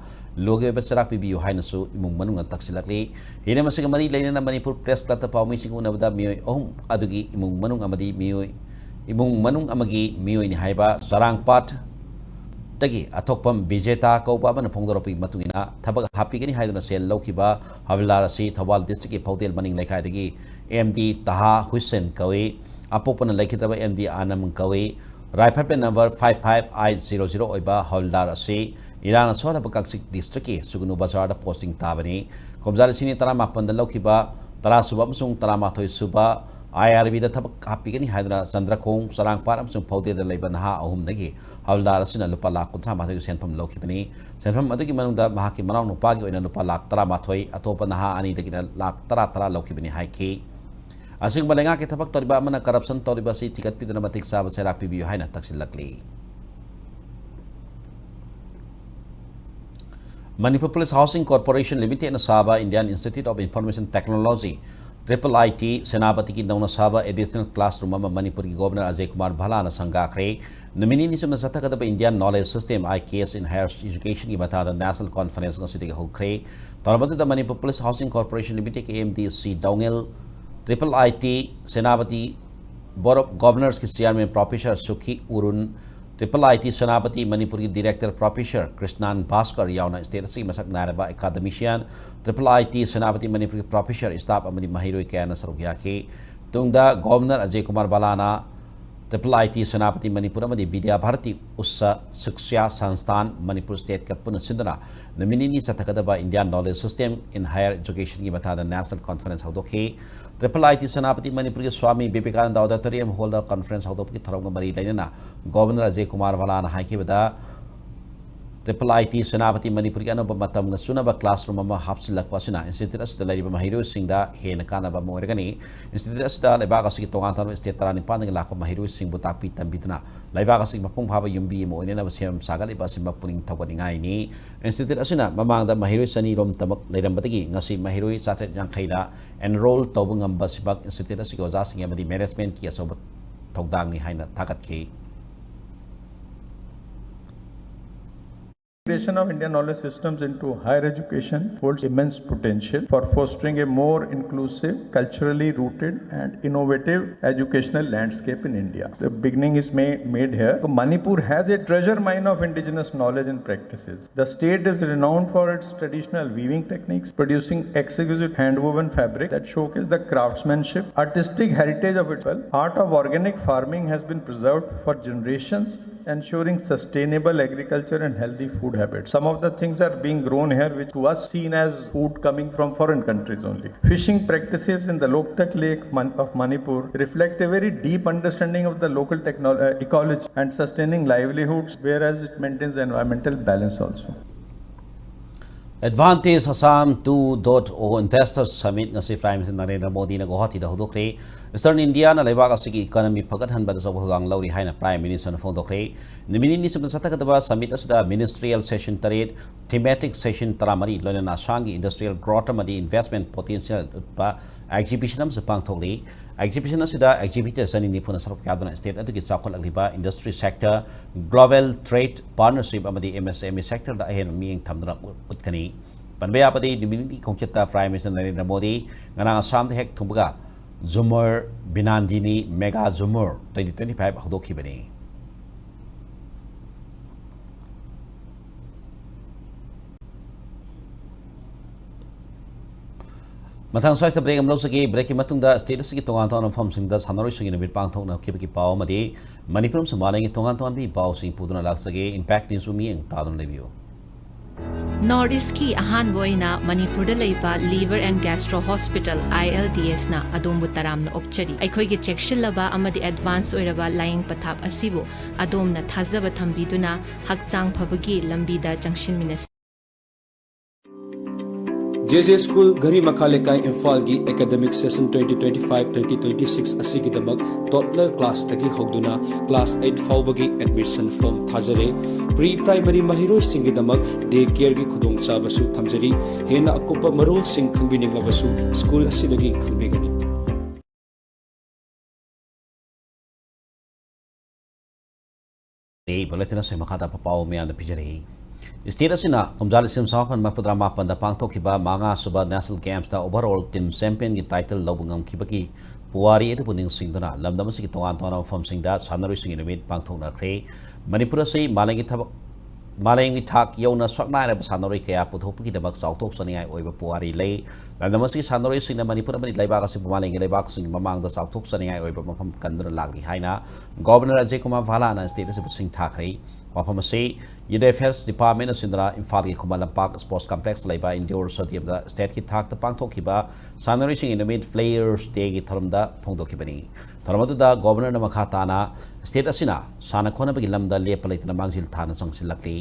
ꯂꯣꯒꯤ ꯑꯣꯏꯕ ꯆꯩꯔꯥꯛ ꯄꯤꯕꯤꯌꯨ ꯍꯥꯏꯅꯁꯨ ꯏꯃꯨꯡ ꯃꯅꯨꯡꯅ ꯇꯛꯁꯤꯜꯂꯛꯂꯤ꯫ ꯍꯤꯔꯝ ꯑꯁꯤꯒ ꯃꯔꯤ ꯂꯩꯅꯅ ꯃꯅꯤꯄꯨꯔ Press Club ꯇ ꯄꯥꯎꯃꯤꯁꯤꯡ ꯎꯅꯕꯗ ꯃꯤꯑꯣꯏ ꯑꯍꯨꯝ ꯑꯗꯨꯒꯤ ꯏꯃꯨꯡ ꯃꯅꯨꯡ ꯑꯃꯗꯤ ꯃꯤꯑꯣꯏ, ꯏꯃꯨꯡ ꯃꯅꯨꯡ ꯑꯃꯒꯤ ꯃꯤꯑꯣꯏꯅꯤ ꯍꯥꯏꯕ ꯆꯔꯥꯡꯄꯥꯠꯇꯒꯤ ꯑꯊꯣꯛꯄꯝ ꯕꯤꯖꯦꯇꯥ ꯀꯧꯕ ꯑꯃꯅ ꯐꯣꯡꯗꯣꯔꯛꯄꯒꯤ ꯃꯇꯨꯡ ꯏꯟꯅ ꯊꯕꯛ ꯍꯥꯞꯄꯤꯒꯅꯤ ꯍꯥꯏꯗꯨꯅ ꯁꯦꯜ ꯂꯧꯈꯤꯕ ꯍꯕꯤꯜꯗꯥꯔ ꯑꯁꯤ ꯊꯧꯕꯥꯜ district ꯀꯤ ꯐꯧꯗꯦꯜ ꯃꯅꯤꯡ ꯂꯩꯀꯥꯏꯗꯒꯤ MD ꯇꯍꯥ ꯍꯨꯁꯦꯟ ꯀꯧꯏ꯫ ꯑꯄꯣꯛꯄꯅ ꯂꯩꯈꯤꯗ꯭ꯔꯕ MD ꯑꯥꯅꯝ ꯀꯧꯏ꯫ Rifle plate number five five eight zero zero ꯑꯣꯏꯕ ꯍꯕꯤꯜꯗꯥꯔ ꯑꯁꯤ ꯏꯔꯥꯡꯅ ꯁꯣꯛꯍꯜꯂꯕ ꯀꯛꯆꯤꯡ district ꯀꯤ ꯁꯨꯒꯅꯨ ꯕꯖꯥꯔꯗ posting ꯇꯥꯕꯅꯤ꯫ ꯀꯨꯝꯖꯥ ꯂꯤꯁꯤꯡ ꯑꯅꯤ ꯇꯔꯥꯃꯥꯄꯟꯗ ꯂꯧꯈꯤꯕ ꯇꯔꯥ ꯁꯨꯕ ꯑꯃꯁꯨꯡ ꯇꯔꯥꯃꯥꯊꯣꯏ ꯁꯨꯕ IRB ꯗ ꯊꯕꯛ ꯍꯥꯞꯄꯤꯒꯅꯤ ꯍꯥꯏꯗꯨꯅ ꯆꯟꯗ꯭ꯔꯈꯣꯡ, ꯆꯔꯥꯡꯄꯥꯠ ꯑꯃꯁꯨꯡ ꯐꯧꯗꯦꯗ ꯂꯩꯕ ꯅꯍꯥ ꯑꯍꯨꯝꯗꯒꯤ ꯍꯕꯤꯜꯗꯥꯔ ꯑꯁꯤꯅ ꯂꯨꯄꯥ ꯂꯥꯈ ꯀꯨꯟꯊ꯭ꯔꯥ ꯃꯥꯊꯣꯏꯒꯤ ꯁꯦꯟꯐꯝ ꯂꯧꯈꯤꯕꯅꯤ꯫ ꯁꯦꯟꯐꯝ ꯑꯗꯨꯒꯤ ꯃꯅꯨꯡꯗ ꯃꯍꯥꯛꯀꯤ ꯃꯅꯥꯎꯅꯨꯄꯥꯒꯤ ꯑꯣꯏꯅ ꯂꯨꯄꯥ ꯂꯥꯈ ꯇꯔꯥꯃꯥꯊꯣꯏ, ꯑꯇꯣꯞꯄ ꯅꯍꯥ ꯑꯅꯤꯗꯒꯤꯅ ꯂꯥꯈ ꯇꯔꯥ ꯇꯔꯥ ꯂꯧꯈꯤꯕꯅꯤ ꯍꯥꯏꯈꯤ꯫ ꯑꯁꯤꯒꯨꯝꯕ ꯂꯩꯉꯥꯛꯀꯤ ꯊꯕꯛ ꯇꯧꯔꯤꯕ ꯑꯃꯅ corruption ꯇꯧꯔꯤꯕ ꯑꯁꯤ ꯊꯤꯒꯠꯄꯤꯗꯨꯅ ꯃꯇꯤꯛ ꯆꯥꯕ ꯆꯩꯔꯥꯛ ꯄꯤꯕꯤꯌꯨ ꯍꯥꯏꯅ ꯇꯛꯁꯤꯜꯂꯛꯂꯤ꯫ Manipur Police Housing Corporation Limitedꯅ ꯁꯥꯕ Indian Institute of Information Technology, triple I T, ꯁꯦꯅꯥꯄꯇꯤꯒꯤ ꯅꯧꯅ ꯁꯥꯕ additional classroom ꯑꯃ ꯃꯅꯤꯄꯨꯔꯒꯤ Governor ꯑꯖꯌ ꯀꯨꯃꯥꯔ ꯚꯜꯂꯥꯅ ꯁꯪꯒꯥꯈ꯭ꯔꯦ꯫ ꯅꯨꯃꯤꯠ ꯅꯤꯅꯤ ꯆꯨꯞꯅ ꯆꯠꯊꯒꯗꯕ Indian Knowledge System, I K S in Higher Educationꯒꯤ ꯃꯇꯥꯡꯗ National Conference ꯉꯁꯤꯗꯒꯤ ꯍꯧꯈ꯭ꯔꯦ꯫ ꯊꯧꯔꯝ ꯑꯗꯨꯗ Manipur Police Housing Corporation Limitedꯀꯤ M D ꯁꯤ ꯗꯧꯉꯦꯜ, triple I T Senapati Board of Governorsꯀꯤ Chairman Professor ꯁꯨꯈꯤ ꯎꯔꯨꯟ, triple I T Senapati ꯃꯅꯤꯄꯨꯔꯒꯤ Director Professor ꯀ꯭ꯔꯤꯁꯅꯥꯟ ꯚꯥꯁꯀꯔ ꯌꯥꯎꯅ state ꯑꯁꯤꯒꯤ ꯃꯁꯛ ꯅꯥꯏꯔꯕ academician, triple I T Senapati ꯃꯅꯤꯄꯨꯔꯒꯤ professor, staff ꯑꯃꯗꯤ ꯃꯍꯩꯔꯣꯏ ꯀꯌꯥꯅ ꯁꯔꯨꯛ ꯌꯥꯈꯤ꯫ ꯇꯨꯡꯗ Governor Ajay Kumar ꯚꯜꯂꯥꯅ triple I T Senapati Manipur ꯑꯃꯗꯤ ꯕꯤꯗ꯭ꯌꯥ ꯚꯥꯔꯇꯤ ꯎꯁ ꯁꯤꯛꯁ꯭ꯌꯥ ꯁꯪꯁꯊꯥꯟ ꯃꯅꯤꯄꯨꯔ stateꯀ ꯄꯨꯟꯅ ꯁꯤꯟꯗꯨꯅ ꯅꯨꯃꯤꯠ ꯅꯤꯅꯤ ꯆꯠꯊꯒꯗꯕ Indian Knowledge System in Higher Educationꯒꯤ ꯃꯇꯥꯡꯗ National Conference ꯍꯧꯗꯣꯛꯈꯤ꯫ Triple I T ꯁꯦꯅꯥꯄꯇꯤ ꯃꯅꯤꯄꯨꯔꯒꯤ ꯁ꯭ꯋꯥꯃꯤ ꯚꯤꯕꯦꯀꯥꯅꯟꯗ Auditorium Hallꯗ conference ꯍꯧꯗꯣꯛꯄꯒꯤ ꯊꯧꯔꯝꯒ ꯃꯔꯤ ꯂꯩꯅꯅ Governor Ajay Kumar ꯚꯜꯂꯥꯅ ꯍꯥꯏꯈꯤꯕꯗ, triple I T Senapati ꯃꯅꯤꯄꯨꯔꯒꯤ ꯑꯅꯧꯕ ꯃꯇꯝꯒ ꯆꯨꯅꯕ classroom ꯑꯃ ꯍꯥꯞꯆꯤꯜꯂꯛꯄ ꯑꯁꯤꯅ institute ꯑꯁꯤꯗ ꯂꯩꯔꯤꯕ ꯃꯍꯩꯔꯣꯏꯁꯤꯡꯗ ꯍꯦꯟꯅ ꯀꯥꯟꯅꯕ ꯑꯃ ꯑꯣꯏꯔꯒꯅꯤ꯫ Institute ꯑꯁꯤꯗ ꯂꯩꯕꯥꯛ ꯑꯁꯤꯒꯤ ꯇꯣꯉꯥꯟ ꯇꯣꯉꯥꯟꯕ state ꯇꯔꯥꯅꯤꯄꯥꯟꯗꯒꯤ ꯂꯥꯛꯄ ꯃꯍꯩꯔꯣꯏꯁꯤꯡꯕꯨ ꯇꯥꯛꯄꯤ ꯇꯝꯕꯤꯗꯨꯅ ꯂꯩꯕꯥꯛ ꯑꯁꯤꯒꯤ ꯃꯄꯨꯡ ꯐꯥꯕ ꯌꯨꯝꯕꯤ ꯑꯃ ꯑꯣꯏꯅꯅꯕ ꯁꯦꯝ ꯁꯥꯒꯠꯂꯤꯕ ꯑꯁꯤ ꯃꯄꯨꯛꯅꯤꯡ ꯊꯧꯒꯠꯅꯤꯡꯉꯥꯏꯅꯤ꯫ Institute ꯑꯁꯤꯅ ꯃꯃꯥꯡꯗ ꯃꯍꯩꯔꯣꯏ ꯆꯅꯤ ꯔꯣꯝ ꯇꯃꯛ ꯂꯩꯔꯝꯕꯗꯒꯤ ꯉꯁꯤ ꯃꯍꯩꯔꯣꯏ ꯆꯥꯇ꯭ꯔꯦꯠ ꯌꯥꯡꯈꯩꯗ enroll ꯇꯧꯕ ꯉꯝꯕ ꯑꯁꯤꯃꯛ institute ꯑꯁꯤꯒꯤ ꯑꯣꯖꯥꯁꯤꯡ ꯑꯃꯗꯤ managementꯀꯤ ꯑꯆꯧꯕ ꯊꯧꯗꯥꯡꯅꯤ ꯍꯥꯏꯅ ꯊꯥꯒꯠꯈꯤ꯫ Integration of Indian knowledge systems into higher education holds immense potential for fostering a more inclusive, culturally rooted, and innovative educational landscape in India. The beginning is ma- made here. Manipur has a treasure mine of indigenous knowledge and practices. The state is renowned for its traditional weaving techniques, producing exquisite hand-woven fabric that showcase the craftsmanship, artistic heritage of its people. Art of organic farming has been preserved for generations, ensuring sustainable agriculture and healthy food habits. Some of the things are being grown here, which to us seen as food coming from foreign countries only. Fishing practices in the Loktak Lake Man- of Manipur reflect a very deep understanding of the local technol- uh, ecology and sustaining livelihoods, whereas it maintains environmental balance also. Advantage Assam two dot O Investors Summit ꯉꯁꯤ Prime Minister Narendra ꯃꯣꯗꯤꯅ ꯒꯨꯋꯥꯍꯥꯇꯤꯗ ꯍꯧꯗꯣꯛꯈ꯭ꯔꯦ꯫ Eastern Indiaꯅ ꯂꯩꯕꯥꯛ ꯑꯁꯤꯒꯤ economy ꯐꯒꯠꯍꯟꯕꯗ ꯑꯆꯧꯕ ꯊꯧꯗꯥꯡ ꯂꯧꯔꯤ ꯍꯥꯏꯅ Prime Ministerꯅ ꯐꯣꯡꯗꯣꯛꯈ꯭ꯔꯦ꯫ ꯅꯨꯃꯤꯠ ꯅꯤꯅꯤ ꯆꯨꯞꯅ ꯆꯠꯊꯒꯗꯕ summit ꯑꯁꯤꯗ ministerial session ꯇꯔꯦꯠ, thematic session ꯇꯔꯥꯃꯔꯤ, ꯂꯣꯏꯅꯅ ꯑꯁꯥꯝꯒꯤ industrial growth ꯑꯃꯗꯤ investment potential ꯎꯠꯄ exhibition ꯑꯃꯁꯨ ꯄꯥꯡꯊꯣꯛꯂꯤ꯫ Exhibition ꯑꯁꯤꯗ exhibitor ꯆꯅꯤ ꯅꯤꯐꯨꯅ ꯁꯔꯨꯛ ꯌꯥꯗꯨꯅ state ꯑꯗꯨꯒꯤ ꯆꯥꯎꯈꯠꯂꯛꯂꯤꯕ industry sector, global trade partnership ꯑꯃꯗꯤ MSME sectorꯗ ꯑꯍꯦꯟꯕ ꯃꯤꯠꯌꯦꯡ ꯊꯝꯗꯨꯅ ꯎꯠꯀꯅꯤ꯫ ꯄꯟꯕ ꯌꯥꯕꯗꯤ, ꯅꯨꯃꯤꯠ ꯅꯤꯅꯤ ꯈꯣꯡꯆꯠꯇ Prime Minister ꯅꯔꯦꯟꯗ꯭ꯔ ꯃꯣꯗꯤ ꯉꯔꯥꯡ ꯑꯁꯥꯝꯗ ꯍꯦꯛ ꯊꯨꯡꯕꯒ Jhumar Binandini Mega Jhumar twenty twenty five ꯍꯧꯗꯣꯛꯈꯤꯕꯅꯤ꯫ ꯃꯊꯪ ꯁ꯭ꯋꯥꯏꯁꯤꯗ break ꯑꯃ ꯂꯧꯖꯒꯦ꯫ Breakꯀꯤ ꯃꯇꯨꯡꯗ state ꯑꯁꯤꯒꯤ ꯇꯣꯉꯥꯟ ꯇꯣꯉꯥꯟꯕ ꯃꯐꯝꯁꯤꯡꯗ ꯁꯥꯟꯅꯔꯣꯏꯁꯤꯡꯒꯤ ꯅꯨꯃꯤꯠ ꯄꯥꯡꯊꯣꯛꯅꯈꯤꯕꯒꯤ ꯄꯥꯎ ꯑꯃꯗꯤ ꯃꯅꯤꯄꯨꯔ ꯑꯃꯁꯨꯡ ꯃꯥꯂꯦꯝꯒꯤ ꯇꯣꯉꯥꯟ ꯇꯣꯉꯥꯟꯕ ꯄꯥꯎꯁꯤꯡ ꯄꯨꯗꯨꯅ ꯂꯥꯛꯆꯒꯦ꯫ Impact Newsꯕꯨ ꯃꯤꯠꯌꯦꯡ ꯇꯥꯗꯨꯅ ꯂꯩꯕꯤꯌꯨ꯫ North Eastꯀꯤ ꯑꯍꯥꯟꯕ ꯑꯣꯏꯅ ꯃꯅꯤꯄꯨꯔꯗ ꯂꯩꯕ Liver and Gastro Hospital, ILDSꯅ ꯑꯗꯣꯝꯕꯨ ꯇꯔꯥꯝꯅ ꯑꯣꯛꯆꯔꯤ꯫ ꯑꯩꯈꯣꯏꯒꯤ ꯆꯦꯛꯁꯤꯜꯂꯕ ꯑꯃꯗꯤ advance ꯑꯣꯏꯔꯕ ꯂꯥꯌꯦꯡ ꯄꯊꯥꯞ ꯑꯁꯤꯕꯨ ꯑꯗꯣꯝꯅ ꯊꯥꯖꯕ ꯊꯝꯕꯤꯗꯨꯅ ꯍꯛꯆꯥꯡ ꯐꯕꯒꯤ ꯂꯝꯕꯤꯗ ꯆꯪꯁꯤꯟꯃꯤꯟꯅꯁꯤ꯫ JJ School, ꯘꯔꯤꯃꯈꯥ ꯂꯩꯀꯥꯏ, ꯏꯝꯐꯥꯜꯒꯤ academic session twenty twenty five twenty twenty six ꯑꯁꯤꯒꯤꯗꯃꯛ toddler classꯇꯒꯤ ꯍꯧꯗꯨꯅ class eight ꯐꯥꯎꯕꯒꯤ admission form ꯊꯥꯖꯔꯦ꯫ Pre primary ꯃꯍꯩꯔꯣꯏꯁꯤꯡꯒꯤꯗꯃꯛ day careꯒꯤ ꯈꯨꯗꯣꯡꯆꯥꯕꯁꯨ ꯊꯝꯖꯔꯤ꯫ ꯍꯦꯟꯅ ꯑꯀꯨꯞꯄ ꯃꯔꯣꯜꯁꯤꯡ ꯈꯪꯕꯤꯅꯤꯡꯂꯕꯁꯨ school ꯑꯁꯤꯗꯒꯤ ꯈꯪꯕꯤꯒꯅꯤ꯫ Bulletin ꯑꯁꯤ ꯃꯈꯥ ꯇꯥꯕ ꯄꯥꯎ ꯃꯌꯥꯝꯗ ꯄꯤꯖꯔꯛꯏ꯫ State ꯑꯁꯤꯅ ꯀꯨꯝꯖꯥ ꯂꯤꯁꯤꯡ ꯑꯃ ꯆꯃꯥꯄꯟ ꯃꯔꯤꯐꯨꯇꯔꯥ ꯃꯥꯄꯟꯗ ꯄꯥꯡꯊꯣꯛꯈꯤꯕ ꯃꯉꯥꯁꯨꯕ National Gamesꯇ overall team championꯒꯤ title ꯂꯧꯕ ꯉꯝꯈꯤꯕꯒꯤ ꯄꯨꯋꯥꯔꯤ ꯑꯗꯨꯕꯨ ꯅꯤꯡꯁꯤꯡꯗꯨꯅ ꯂꯝꯗꯝ ꯑꯁꯤꯒꯤ ꯇꯣꯉꯥꯟ ꯇꯣꯉꯥꯟꯕ ꯃꯐꯝꯁꯤꯡꯗ ꯁꯥꯟꯅꯔꯣꯏꯁꯤꯡꯒꯤ ꯅꯨꯃꯤꯠ ꯄꯥꯡꯊꯣꯛꯅꯈ꯭ꯔꯦ꯫ ꯃꯅꯤꯄꯨꯔ ꯑꯁꯤ ꯃꯥꯂꯦꯝꯒꯤ ꯊꯕꯛ, ꯃꯥꯂꯦꯝꯒꯤ ꯊꯥꯛ ꯌꯧꯅ ꯁꯛꯅꯥꯏꯔꯕ ꯁꯥꯟꯅꯔꯣꯏ ꯀꯌꯥ ꯄꯨꯊꯣꯛꯄꯒꯤꯗꯃꯛ ꯆꯥꯎꯊꯣꯛꯆꯅꯤꯡꯉꯥꯏ ꯑꯣꯏꯕ ꯄꯨꯋꯥꯔꯤ ꯂꯩ꯫ ꯂꯝꯗꯝ ꯑꯁꯤꯒꯤ ꯁꯥꯟꯅꯔꯣꯏꯁꯤꯡꯅ ꯃꯅꯤꯄꯨꯔ ꯑꯃꯗꯤ ꯂꯩꯕꯥꯛ ꯑꯁꯤꯕꯨ ꯃꯥꯂꯦꯝꯒꯤ ꯂꯩꯕꯥꯛꯁꯤꯡꯒꯤ ꯃꯃꯥꯡꯗ ꯆꯥꯎꯊꯣꯛꯆꯅꯤꯡꯉꯥꯏ ꯑꯣꯏꯕ ꯃꯐꯝ ꯀꯟꯗꯨꯅ ꯂꯥꯛꯂꯤ ꯍꯥꯏꯅ Governor ꯑꯖꯌ ꯀꯨꯃꯥꯔ ꯚꯥꯂꯥꯅ state ꯑꯁꯤꯕꯨ ꯁꯤꯡꯊꯥꯈ꯭ꯔꯦ꯫ ꯋꯥꯐꯝ ꯑꯁꯤ Youth Affairs Departmentꯅ ꯁꯤꯟꯗꯨꯅ ꯏꯝꯐꯥꯜꯒꯤ ꯈꯨꯃꯟ ꯂꯝꯄꯥꯛ Sports Complexꯇ ꯂꯩꯕ Indoor Stadiumꯗ stateꯀꯤ ꯊꯥꯛꯇ ꯄꯥꯡꯊꯣꯛꯈꯤꯕ ꯁꯥꯟꯅꯔꯣꯏꯁꯤꯡꯒꯤ ꯅꯨꯃꯤꯠ Players Dayꯒꯤ ꯊꯧꯔꯝꯗ ꯐꯣꯡꯗꯣꯛꯈꯤꯕꯅꯤ꯫ ꯊꯧꯔꯝ ꯑꯗꯨꯗ Governorꯅ ꯃꯈꯥ ꯇꯥꯅ state ꯑꯁꯤꯅ ꯁꯥꯟꯅ ꯈꯣꯠꯅꯕꯒꯤ ꯂꯝꯗ ꯂꯦꯞꯄ ꯂꯩꯇꯅ ꯃꯥꯡꯖꯤꯜ ꯊꯥꯅ ꯆꯪꯁꯤꯜꯂꯛꯂꯤ꯫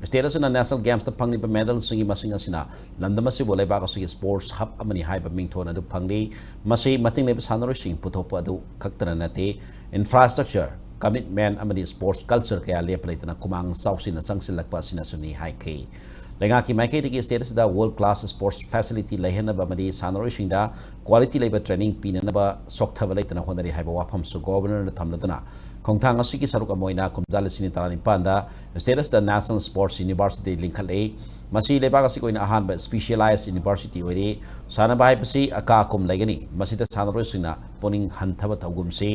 ꯁ꯭ꯇꯦꯠ ꯑꯁꯤꯅ ꯅꯦꯁꯅꯦꯜ ꯒꯦꯝꯁꯇ ꯐꯪꯂꯤꯕ ꯃꯦꯗꯜꯁꯤꯡꯒꯤ ꯃꯁꯤꯡ ꯑꯁꯤꯅ ꯂꯝꯗꯝ ꯑꯁꯤꯕꯨ ꯂꯩꯕꯥꯛ ꯑꯁꯤꯒꯤ ꯁ꯭ꯄꯣꯔꯠꯁ ꯍꯕ ꯑꯃꯅꯤ ꯍꯥꯏꯕ ꯃꯤꯡꯊꯣꯟ ꯑꯗꯨ ꯐꯪꯂꯤ꯫ ꯃꯁꯤ ꯃꯇꯤꯡ ꯂꯩꯕ ꯁꯥꯟꯅꯔꯣꯏꯁꯤꯡ ꯄꯨꯊꯣꯛꯄ ꯑꯗꯨ ꯈꯛꯇꯅ ꯅꯠꯇꯦ, ꯏꯟꯐ꯭ꯔꯥꯁ꯭ꯇ꯭ꯔꯛꯆꯔ, ꯀꯃꯤꯠꯃꯦꯟ ꯑꯃꯗꯤ ꯁ꯭ꯄꯣꯔꯠꯁ ꯀꯜꯆꯔ ꯀꯌꯥ ꯂꯦꯞꯄ ꯂꯩꯇꯅ ꯈꯨꯃꯥꯡ ꯆꯥꯎꯁꯤꯟꯅ ꯆꯪꯁꯤꯜꯂꯛꯄ ꯑꯁꯤꯅꯁꯨꯅꯤ ꯍꯥꯏꯈꯤ꯫ ꯂꯩꯉꯥꯛꯀꯤ ꯃꯥꯏꯀꯩꯗꯒꯤ ꯁ꯭ꯇꯦꯠ ꯑꯁꯤꯗ ꯋꯥꯔꯜꯗ ꯀ꯭ꯂꯥꯁ ꯁ꯭ꯄꯣꯔꯠꯁ ꯐꯦꯁꯤꯂꯤꯇꯤ ꯂꯩꯍꯟꯅꯕ ꯑꯃꯗꯤ ꯁꯥꯟꯅꯔꯣꯏꯁꯤꯡꯗ ꯀ꯭ꯋꯥꯂꯤꯇꯤ ꯂꯩꯕ ꯇ꯭ꯔꯦꯅꯤꯡ ꯄꯤꯅꯅꯕ ꯁꯣꯛꯊꯕ ꯂꯩꯇꯅ ꯍꯣꯠꯅꯔꯤ ꯍꯥꯏꯕ ꯋꯥꯐꯝꯁꯨ ꯒꯣꯕꯔꯅꯔꯅ ꯊꯝꯂꯗꯨꯅ, ꯈꯣꯡꯊꯥꯡ ꯑꯁꯤꯒꯤ ꯁꯔꯨꯛ ꯑꯃ ꯑꯣꯏꯅ ꯀꯨꯝꯖꯥ ꯂꯤꯁꯤꯡ ꯇꯔꯥꯅꯤꯄꯥꯟꯗ ꯁ꯭ꯇꯦꯠ ꯑꯁꯤꯗ ꯅꯦꯁꯅꯦꯜ ꯁ꯭ꯄꯣꯔꯠꯁ ꯌꯨꯅꯤꯚꯔꯁꯤꯇꯤ ꯂꯤꯡꯈꯠꯂꯦ꯫ ꯃꯁꯤ ꯂꯩꯕꯥꯛ ꯑꯁꯤꯒꯤ ꯑꯣꯏꯅ ꯑꯍꯥꯟꯕ ꯁ꯭ꯄꯤꯁꯤꯌꯦꯂꯥꯏꯖ ꯌꯨꯅꯤꯚꯔꯁꯤꯇꯤ ꯑꯣꯏꯔꯤ꯫ ꯁꯥꯟꯅꯕ ꯍꯥꯏꯕꯁꯤ ꯑꯀꯥ ꯑꯀꯨꯝ ꯂꯩꯒꯅꯤ꯫ ꯃꯁꯤꯗ ꯁꯥꯟꯅꯔꯣꯏꯁꯤꯡꯅ ꯄꯨꯛꯅꯤꯡ ꯍꯟꯊꯕ ꯊꯧꯒꯨꯝꯁꯤ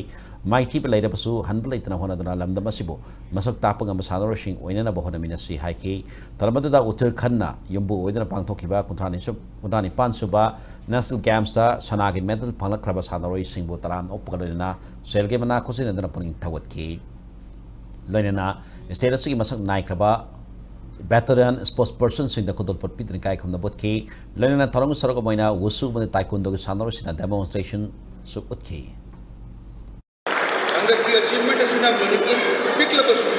ꯃꯥꯏꯊꯤꯕ ꯂꯩꯔꯕꯁꯨ ꯍꯟꯕ ꯂꯩꯇꯅ ꯍꯣꯠꯅꯗꯨꯅ ꯂꯝꯗꯝ ꯑꯁꯤꯕꯨ ꯃꯁꯛ ꯇꯥꯛꯄ ꯉꯝꯕ ꯁꯥꯟꯅꯔꯣꯏꯁꯤꯡ ꯑꯣꯏꯅꯅꯕ ꯍꯣꯠꯅꯃꯤꯟꯅꯁꯤ ꯍꯥꯏꯈꯤ꯫ ꯊꯧꯔꯝ ꯑꯗꯨꯗ ꯎꯠꯇꯔꯈꯟꯗꯅ ꯌꯨꯝꯕꯨ ꯑꯣꯏꯗꯨꯅ ꯄꯥꯡꯊꯣꯛꯈꯤꯕ ꯀꯨꯟꯊ꯭ꯔꯥ ꯅꯤꯁꯨ-, ꯀꯨꯟꯊ꯭ꯔꯥ ꯅꯤꯄꯥꯟ ꯁꯨꯕ ꯅꯦꯁꯅꯦꯜ ꯒꯦꯝꯁꯇ ꯁꯅꯥꯒꯤ ꯃꯦꯗꯜ ꯐꯪꯂꯛꯈ꯭ꯔꯕ ꯁꯥꯟꯅꯔꯣꯏꯁꯤꯡꯕꯨ ꯇꯔꯥꯝꯅ ꯑꯣꯛꯄꯒ ꯂꯣꯏꯅꯅ ꯁꯦꯜꯒꯤ ꯃꯅꯥ ꯈꯨꯠꯁꯤꯟꯅꯗꯨꯅ ꯄꯨꯛꯅꯤꯡ ꯊꯧꯒꯠꯈꯤ꯫ ꯂꯣꯏꯅꯅ ꯁ꯭ꯇꯦꯠ ꯑꯁꯤꯒꯤ ꯃꯁꯛ ꯅꯥꯏꯈ꯭ꯔꯕ ꯚꯦꯇꯔꯟ ꯁ꯭ꯄꯣꯔꯠꯁ ꯄꯔꯁꯟꯁꯤꯡꯗ ꯈꯨꯗꯣꯜꯄꯣꯠ ꯄꯤꯗꯨꯅ ꯏꯀꯥꯏ ꯈꯨꯝꯅꯕ ꯎꯠꯈꯤ꯫ ꯂꯣꯏꯅꯅ ꯊꯧꯔꯝꯒꯤ ꯁꯔꯨꯛ ꯑꯃ ꯑꯣꯏꯅ ꯋꯨꯁꯨ ꯑꯃꯗꯤ ꯇꯥꯏꯀꯨꯟꯗꯣꯒꯤ ꯁꯥꯟꯅꯔꯣꯏꯁꯤꯡꯅ ꯗꯦꯃꯣꯟꯁꯇ꯭ꯔꯦꯁꯟꯁꯨ ꯎꯠꯈꯤ꯫ ꯍꯟꯗꯛꯀꯤ ꯑꯦꯆꯤꯚꯃꯦꯟꯠ ꯑꯁꯤꯅ ꯃꯅꯤꯄꯨꯔ ꯄꯤꯛꯂꯕꯁꯨ,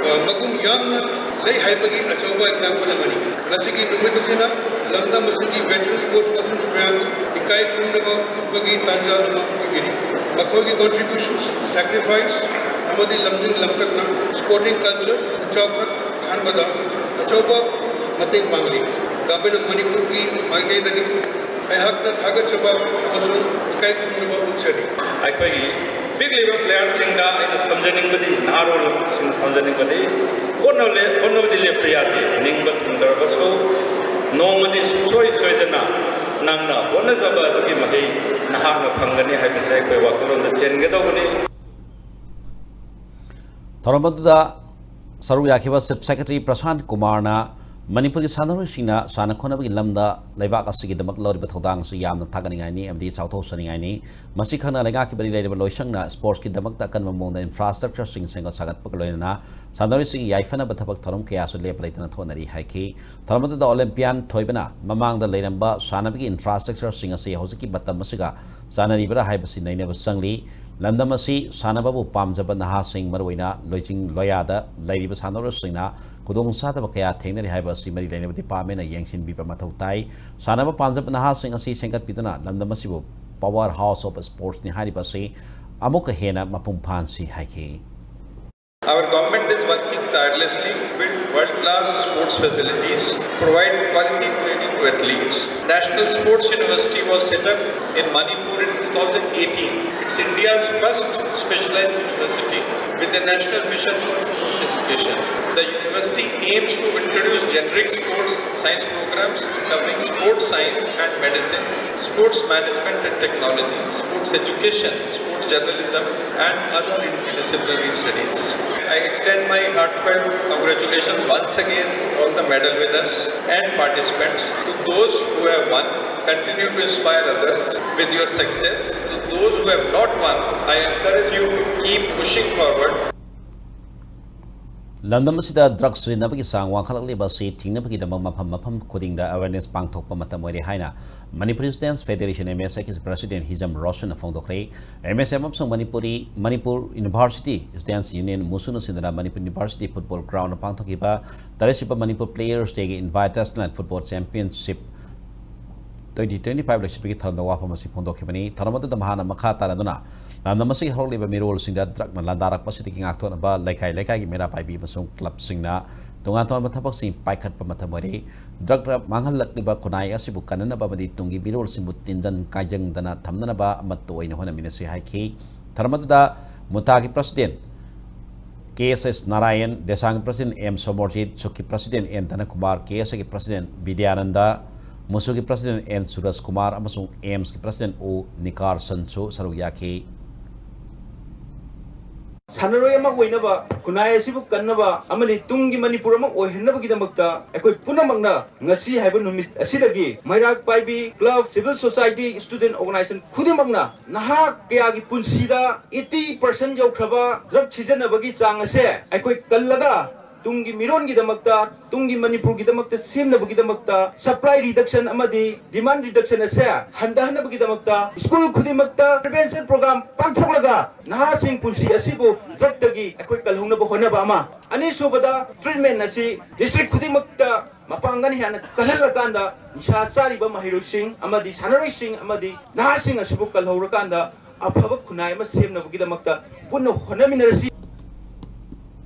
ꯑ, ꯃꯒꯨꯟ ꯌꯥꯝꯅ ꯂꯩ ꯍꯥꯏꯕꯒꯤ ꯑꯆꯧꯕ ꯑꯦꯛꯖꯥꯝꯄꯜ ꯑꯃꯅꯤ꯫ ꯉꯁꯤꯒꯤ ꯅꯨꯃꯤꯠ ꯑꯁꯤꯅ ꯂꯝꯗꯝ ꯑꯁꯤꯒꯤ ꯚꯦꯇꯔꯟ ꯁ꯭ꯄꯣꯔꯠꯁ ꯄꯔꯁꯟꯁ ꯃꯌꯥꯝꯕꯨ ꯏꯀꯥꯏ ꯈꯨꯝꯅꯕ ꯎꯠꯄꯒꯤ ꯇꯥꯟꯖꯥ ꯑꯃ ꯄꯤꯕꯤꯔꯤ꯫ ꯃꯈꯣꯏꯒꯤ ꯀꯣꯟꯇ꯭ꯔꯤꯕ꯭ꯌꯨꯁꯟꯁ, ꯁꯦꯀ꯭ꯔꯤꯐꯥꯏꯁ ꯑꯃꯗꯤ ꯂꯝꯖꯤꯡ ꯂꯝꯇꯥꯛꯅ ꯁ꯭ꯄꯣꯔꯇꯤꯡ ꯀꯜꯆꯔ ꯆꯥꯎꯈꯠ ꯍꯟꯕꯗ ꯑꯆꯧꯕ ꯃꯇꯦꯡ ꯄꯥꯡꯂꯤ꯫ ꯒꯚꯔꯟꯃꯦꯟꯠ ꯑꯣꯐ ꯃꯅꯤꯄꯨꯔꯒꯤ ꯃꯥꯏꯀꯩꯗꯒꯤ ꯑꯩꯍꯥꯛꯅ ꯊꯥꯒꯠꯆꯕ ꯑꯃꯁꯨꯡ ꯏꯀꯥꯏ ꯈꯨꯝꯅꯕ ꯎꯠꯆꯔꯤ꯫ ꯑꯩꯈꯣꯏꯒꯤ ꯄꯤꯛꯂꯤꯕ ꯄ꯭ꯂꯦꯌꯔꯁꯤꯡꯗ ꯑꯩꯅ ꯊꯝꯖꯅꯤꯡꯕꯗꯤ, ꯅꯍꯥꯔꯣꯜꯁꯤꯡꯗ ꯊꯝꯖꯅꯤꯡꯕꯗꯤ, ꯍꯣꯠꯅꯕ ꯂꯦ-, ꯍꯣꯠꯅꯕꯗꯤ ꯂꯦꯞꯄ ꯌꯥꯗꯦ꯫ ꯅꯤꯡꯕ ꯊꯨꯡꯗ꯭ꯔꯕꯁꯨ ꯅꯣꯡꯃꯗꯤ ꯁꯨꯡꯁꯣꯏ ꯁꯣꯏꯗꯅ ꯅꯪꯅ ꯍꯣꯠꯅꯖꯕ ꯑꯗꯨꯒꯤ ꯃꯍꯩ ꯅꯍꯥꯛꯅ ꯐꯪꯒꯅꯤ ꯍꯥꯏꯕꯁꯦ ꯑꯩꯈꯣꯏ ꯋꯥꯈꯜꯂꯣꯟꯗ ꯆꯦꯟꯒꯗꯧꯕꯅꯤ꯫ ꯊꯧꯔꯝ ꯑꯗꯨꯗ ꯁꯔꯨꯛ ꯌꯥꯈꯤꯕ ꯆꯤꯐ ꯁꯦꯀ꯭ꯔꯦꯇꯔꯤ ꯄ꯭ꯔꯁꯥꯟꯠ ꯀꯨꯃꯥꯔꯅ ꯃꯅꯤꯄꯨꯔꯒꯤ ꯁꯥꯟꯅꯔꯣꯏꯁꯤꯡꯅ ꯁꯥꯟꯅ ꯈꯣꯠꯅꯕꯒꯤ ꯂꯝꯗ ꯂꯩꯕꯥꯛ ꯑꯁꯤꯒꯤꯗꯃꯛ ꯂꯧꯔꯤꯕ ꯊꯧꯗꯥꯡ ꯑꯁꯤ ꯌꯥꯝꯅ ꯊꯥꯒꯠꯅꯤꯡꯉꯥꯏꯅꯤ ꯑꯃꯗꯤ ꯆꯥꯎꯊꯣꯛꯆꯅꯤꯡꯉꯥꯏꯅꯤ꯫ ꯃꯁꯤ ꯈꯛꯅ ꯂꯩꯉꯥꯛꯀꯤ ꯃꯔꯤ ꯂꯩꯅꯕ ꯂꯣꯏꯁꯪꯅ ꯁ꯭ꯄꯣꯔꯠꯁꯀꯤꯗꯃꯛꯇ ꯑꯀꯟꯕ ꯃꯑꯣꯡꯗ ꯏꯟꯐ꯭ꯔꯥꯁ꯭ꯇ꯭ꯔꯛꯆꯔꯁꯤꯡ ꯁꯦꯝꯒꯠ ꯁꯥꯒꯠꯄꯒ ꯂꯣꯏꯅꯅ ꯁꯥꯟꯅꯔꯣꯏꯁꯤꯡꯒꯤ ꯌꯥꯏꯐꯅꯕ ꯊꯕꯛ ꯊꯧꯔꯝ ꯀꯌꯥꯁꯨ ꯂꯦꯞꯄ ꯂꯩꯇꯅ ꯊꯣꯛꯅꯔꯤ ꯍꯥꯏꯈꯤ꯫ ꯊꯧꯔꯝ ꯑꯗꯨꯗ ꯑꯣꯂꯦꯝꯄꯤꯌꯥꯟ ꯊꯣꯏꯕꯅ ꯃꯃꯥꯡꯗ ꯂꯩꯔꯝꯕ ꯁꯥꯟꯅꯕꯒꯤ ꯏꯟꯐ꯭ꯔꯥꯁ꯭ꯇ꯭ꯔꯛꯆꯔꯁꯤꯡ ꯑꯁꯤ ꯍꯧꯖꯤꯛꯀꯤ ꯃꯇꯝ ꯑꯁꯤꯒ ꯆꯥꯟꯅꯔꯤꯕ꯭ꯔꯥ ꯍꯥꯏꯕꯁꯤ ꯅꯩꯅꯕ ꯆꯪꯂꯤ꯫ ꯂꯝꯗꯝ ꯑꯁꯤ ꯁꯥꯟꯅꯕꯕꯨ ꯄꯥꯝꯖꯕ ꯅꯍꯥꯁꯤꯡ, ꯃꯔꯨꯑꯣꯏꯅ ꯂꯣꯏꯆꯤꯡ ꯂꯣꯌꯥꯗ ꯂꯩꯔꯤꯕ ꯁꯥꯟꯅꯔꯣꯏꯁꯤꯡꯅ ꯈꯨꯗꯣꯡꯆꯥꯗꯕ ꯀꯌꯥ ꯊꯦꯡꯅꯔꯤ ꯍꯥꯏꯕ ꯑꯁꯤ ꯃꯔꯤ ꯂꯩꯅꯕ ꯗꯤꯄꯥꯔꯠꯃꯦꯟꯅ ꯌꯦꯡꯁꯤꯟꯕꯤꯕ ꯃꯊꯧ ꯇꯥꯏ꯫ ꯁꯥꯟꯅꯕ ꯄꯥꯝꯖꯕ ꯅꯍꯥꯁꯤꯡ ꯑꯁꯤ ꯁꯦꯝꯒꯠꯄꯤꯗꯨꯅ ꯂꯝꯗꯝ ꯑꯁꯤꯕꯨ power house of sportsꯅꯤ ꯍꯥꯏꯔꯤꯕ ꯑꯁꯤ ꯑꯃꯨꯛꯀ ꯍꯦꯟꯅ ꯃꯄꯨꯡ ꯐꯥꯍꯟꯁꯤ ꯍꯥꯏꯈꯤ꯫ Our government is working tirelessly to build world-class sports facilities, provide quality training to athletes. National Sports University was set up in Manipur in two thousand eighteen. It's India's first specialized university with the National Mission for Sports Education. The university aims to introduce generic sports science programs covering sports science and medicine, sports management and technology, sports education, sports journalism, and other interdisciplinary studies. I extend my heartfelt congratulations once again to all the medal winners and participants. To those who have won, continue to inspire others with your success. To those who have not won, I encourage you to keep pushing forward. ꯂꯝꯗꯝ ꯑꯁꯤꯗ drug ꯁꯤꯖꯤꯟꯅꯕꯒꯤ ꯆꯥꯡ ꯋꯥꯡꯈꯠꯂꯛꯂꯤꯕ ꯑꯁꯤ ꯊꯤꯡꯅꯕꯒꯤꯗꯃꯛ ꯃꯐꯝ ꯃꯐꯝ ꯈꯨꯗꯤꯡꯗ awareness ꯄꯥꯡꯊꯣꯛꯄ ꯃꯇꯝ ꯑꯣꯏꯔꯦ ꯍꯥꯏꯅ ꯃꯅꯤꯄꯨꯔꯤ ꯁ꯭ꯇꯨꯗꯦꯟꯠꯁ ꯐꯦꯗꯦꯔꯦꯁꯟ, ꯑꯦꯝ ꯑꯦꯁ ꯑꯦꯒꯤ ꯄ꯭ꯔꯁꯤꯗꯦꯟꯠ ꯍꯤꯖꯝ ꯔꯣꯁꯟꯅ ꯐꯣꯡꯗꯣꯛꯈ꯭ꯔꯦ꯫ ꯑꯦꯝ ꯑꯦꯁ ꯑꯦꯐ ꯑꯃꯁꯨꯡ ꯃꯅꯤꯄꯨꯔꯤ, ꯃꯅꯤꯄꯨꯔ ꯌꯨꯅꯤꯚꯔꯁꯤꯇꯤ ꯁ꯭ꯇꯨꯗꯦꯟꯠꯁ ꯌꯨꯅꯤꯌꯟ, ꯃꯨꯁꯨꯅ ꯁꯤꯟꯗꯨꯅ ꯃꯅꯤꯄꯨꯔ ꯌꯨꯅꯤꯚꯔꯁꯤꯇꯤ ꯐꯨꯠꯕꯣꯜ ꯒ꯭ꯔꯥꯎꯟꯗ ꯄꯥꯡꯊꯣꯛꯈꯤꯕ ꯇꯔꯦꯠꯁꯨꯕ ꯃꯅꯤꯄꯨꯔ ꯄ꯭ꯂꯦꯌꯔꯁ ꯗꯦꯒꯤ inviters night football championship twenty twenty five ꯂꯣꯏꯁꯤꯟꯕꯒꯤ ꯊꯧꯔꯝꯗ ꯋꯥꯐꯝ ꯑꯁꯤ ꯐꯣꯡꯗꯣꯛꯈꯤꯕꯅꯤ꯫ ꯊꯧꯔꯝ ꯑꯗꯨꯗ ꯃꯍꯥꯛꯅ ꯃꯈꯥ ꯇꯥꯔꯗꯨꯅ ꯂꯝꯗꯝ ꯑꯁꯤꯒꯤ ꯍꯧꯔꯛꯂꯤꯕ ꯃꯤꯔꯣꯜꯁꯤꯡꯗ ꯗ꯭ꯔꯒꯅ ꯂꯥꯟꯗꯥꯔꯛꯄ ꯑꯁꯤꯗꯒꯤ ꯉꯥꯛꯊꯣꯛꯅꯕ ꯂꯩꯀꯥꯏ ꯂꯩꯀꯥꯏꯒꯤ ꯃꯩꯔꯥ ꯄꯥꯏꯕꯤ ꯑꯃꯁꯨꯡ ꯀ꯭ꯂꯕꯁꯤꯡꯅ ꯇꯣꯉꯥꯟ ꯇꯣꯉꯥꯟꯕ ꯊꯕꯛꯁꯤꯡ ꯄꯥꯏꯈꯠꯄ ꯃꯇꯝ ꯑꯣꯏꯔꯦ꯫ ꯗ꯭ꯔꯒꯅ ꯃꯥꯡꯍꯜꯂꯛꯂꯤꯕ ꯈꯨꯟꯅꯥꯏ ꯑꯁꯤꯕꯨ ꯀꯟꯅꯅꯕ ꯑꯃꯗꯤ ꯇꯨꯡꯒꯤ ꯃꯤꯔꯣꯜꯁꯤꯡꯕꯨ ꯇꯤꯟꯖꯟ ꯀꯥꯏꯖꯪꯗꯅ ꯊꯝꯅꯅꯕ ꯑꯃꯠꯇ ꯑꯣꯏꯅ ꯍꯣꯠꯅꯃꯤꯟꯅꯁꯤ ꯍꯥꯏꯈꯤ꯫ ꯊꯧꯔꯝ ꯑꯗꯨꯗ ꯃꯨꯇꯥꯒꯤ president K S S Narayan, ꯗꯦꯁꯥꯡꯒꯤ ꯄ꯭ꯔꯁꯤꯗꯦꯟꯠ ꯑꯦꯝ ꯁꯣꯃꯣꯔꯖꯤꯠ, ꯁꯨꯛꯀꯤ president N Dhanakumar, K S ꯑꯦꯒꯤ ꯄ꯭ꯔꯁꯤꯗꯦꯟꯠ ꯕꯤꯗ꯭ꯌꯥꯅꯟꯗ, ꯃꯨꯁꯨꯒꯤ ꯄ꯭ꯔꯁꯤꯗꯦꯟꯠ ꯑꯦꯟ ꯁꯨꯔꯖ ꯀꯨꯃꯥꯔ ꯑꯃꯁꯨꯡ ꯑꯦꯝꯁꯀꯤ ꯄ꯭ꯔꯁꯤꯗꯦꯟꯠ ꯑꯣ ꯅꯤꯀꯥꯔꯁꯟꯁꯨ ꯁꯔꯨꯛ ꯌꯥꯈꯤ꯫ ꯁꯥꯟꯅꯔꯣꯏ ꯑꯃ ꯑꯣꯏꯅꯕ, ꯈꯨꯟꯅꯥꯏ ꯑꯁꯤꯕꯨ ꯀꯟꯅꯕ ꯑꯃꯗꯤ ꯇꯨꯡꯒꯤ ꯃꯅꯤꯄꯨꯔ ꯑꯃ ꯑꯣꯏꯍꯟꯅꯕꯒꯤꯗꯃꯛꯇ ꯑꯩꯈꯣꯏ ꯄꯨꯝꯅꯃꯛꯅ ꯉꯁꯤ ꯍꯥꯏꯕ ꯅꯨꯃꯤꯠ ꯑꯁꯤꯗꯒꯤ ꯃꯩꯔꯥꯛ ꯄꯥꯏꯕꯤ club, civil society, student organisation ꯈꯨꯗꯤꯡꯃꯛꯅ ꯅꯍꯥꯛ ꯀꯌꯥꯒꯤ ꯄꯨꯟꯁꯤꯗ ꯑꯩꯠꯇꯤ ꯄꯥꯔꯁꯦꯟꯠ ꯌꯧꯈ꯭ꯔꯕ ꯗ꯭ꯔꯒ ꯁꯤꯖꯤꯟꯅꯕꯒꯤ ꯆꯥꯡ ꯑꯁꯦ ꯑꯩꯈꯣꯏ ꯀꯜꯂꯒ ꯇꯨꯡꯒꯤ ꯃꯤꯔꯣꯟꯒꯤꯗꯃꯛꯇ, ꯇꯨꯡꯒꯤ ꯃꯅꯤꯄꯨꯔꯒꯤꯗꯃꯛꯇ ꯁꯦꯝꯅꯕꯒꯤꯗꯃꯛꯇ, supply reduction ꯑꯃꯗꯤ demand reduction ꯑꯁꯦ ꯍꯟꯊꯍꯟꯅꯕꯒꯤꯗꯃꯛꯇ school ꯈꯨꯗꯤꯡꯃꯛꯇ prevention program ꯄꯥꯡꯊꯣꯛꯂꯒ ꯅꯍꯥꯁꯤꯡ ꯄꯨꯟꯁꯤ ꯑꯁꯤꯕꯨ drugꯇꯒꯤ ꯑꯩꯈꯣꯏ ꯀꯜꯍꯧꯅꯕ ꯍꯣꯠꯅꯕ ꯑꯃ꯫ ꯑꯅꯤꯁꯨꯕꯗ, treatment ꯑꯁꯤ district ꯈꯨꯗꯤꯡꯃꯛꯇ ꯃꯄꯥꯡꯒꯜ ꯍꯦꯟꯅ ꯀꯜꯍꯜꯂꯀꯥꯟꯗ ꯅꯤꯁꯥ ꯆꯥꯔꯤꯕ ꯃꯍꯩꯔꯣꯏꯁꯤꯡ ꯑꯃꯗꯤ ꯁꯥꯟꯅꯔꯣꯏꯁꯤꯡ ꯑꯃꯗꯤ ꯅꯍꯥꯁꯤꯡ ꯑꯁꯤꯕꯨ ꯀꯜꯍꯧꯔꯀꯥꯟꯗ ꯑꯐꯕ ꯈꯨꯟꯅꯥꯏ ꯑꯃ ꯁꯦꯝꯅꯕꯒꯤꯗꯃꯛꯇ ꯄꯨꯟꯅ ꯍꯣꯠꯅꯃꯤꯟꯅꯔꯁꯤ꯫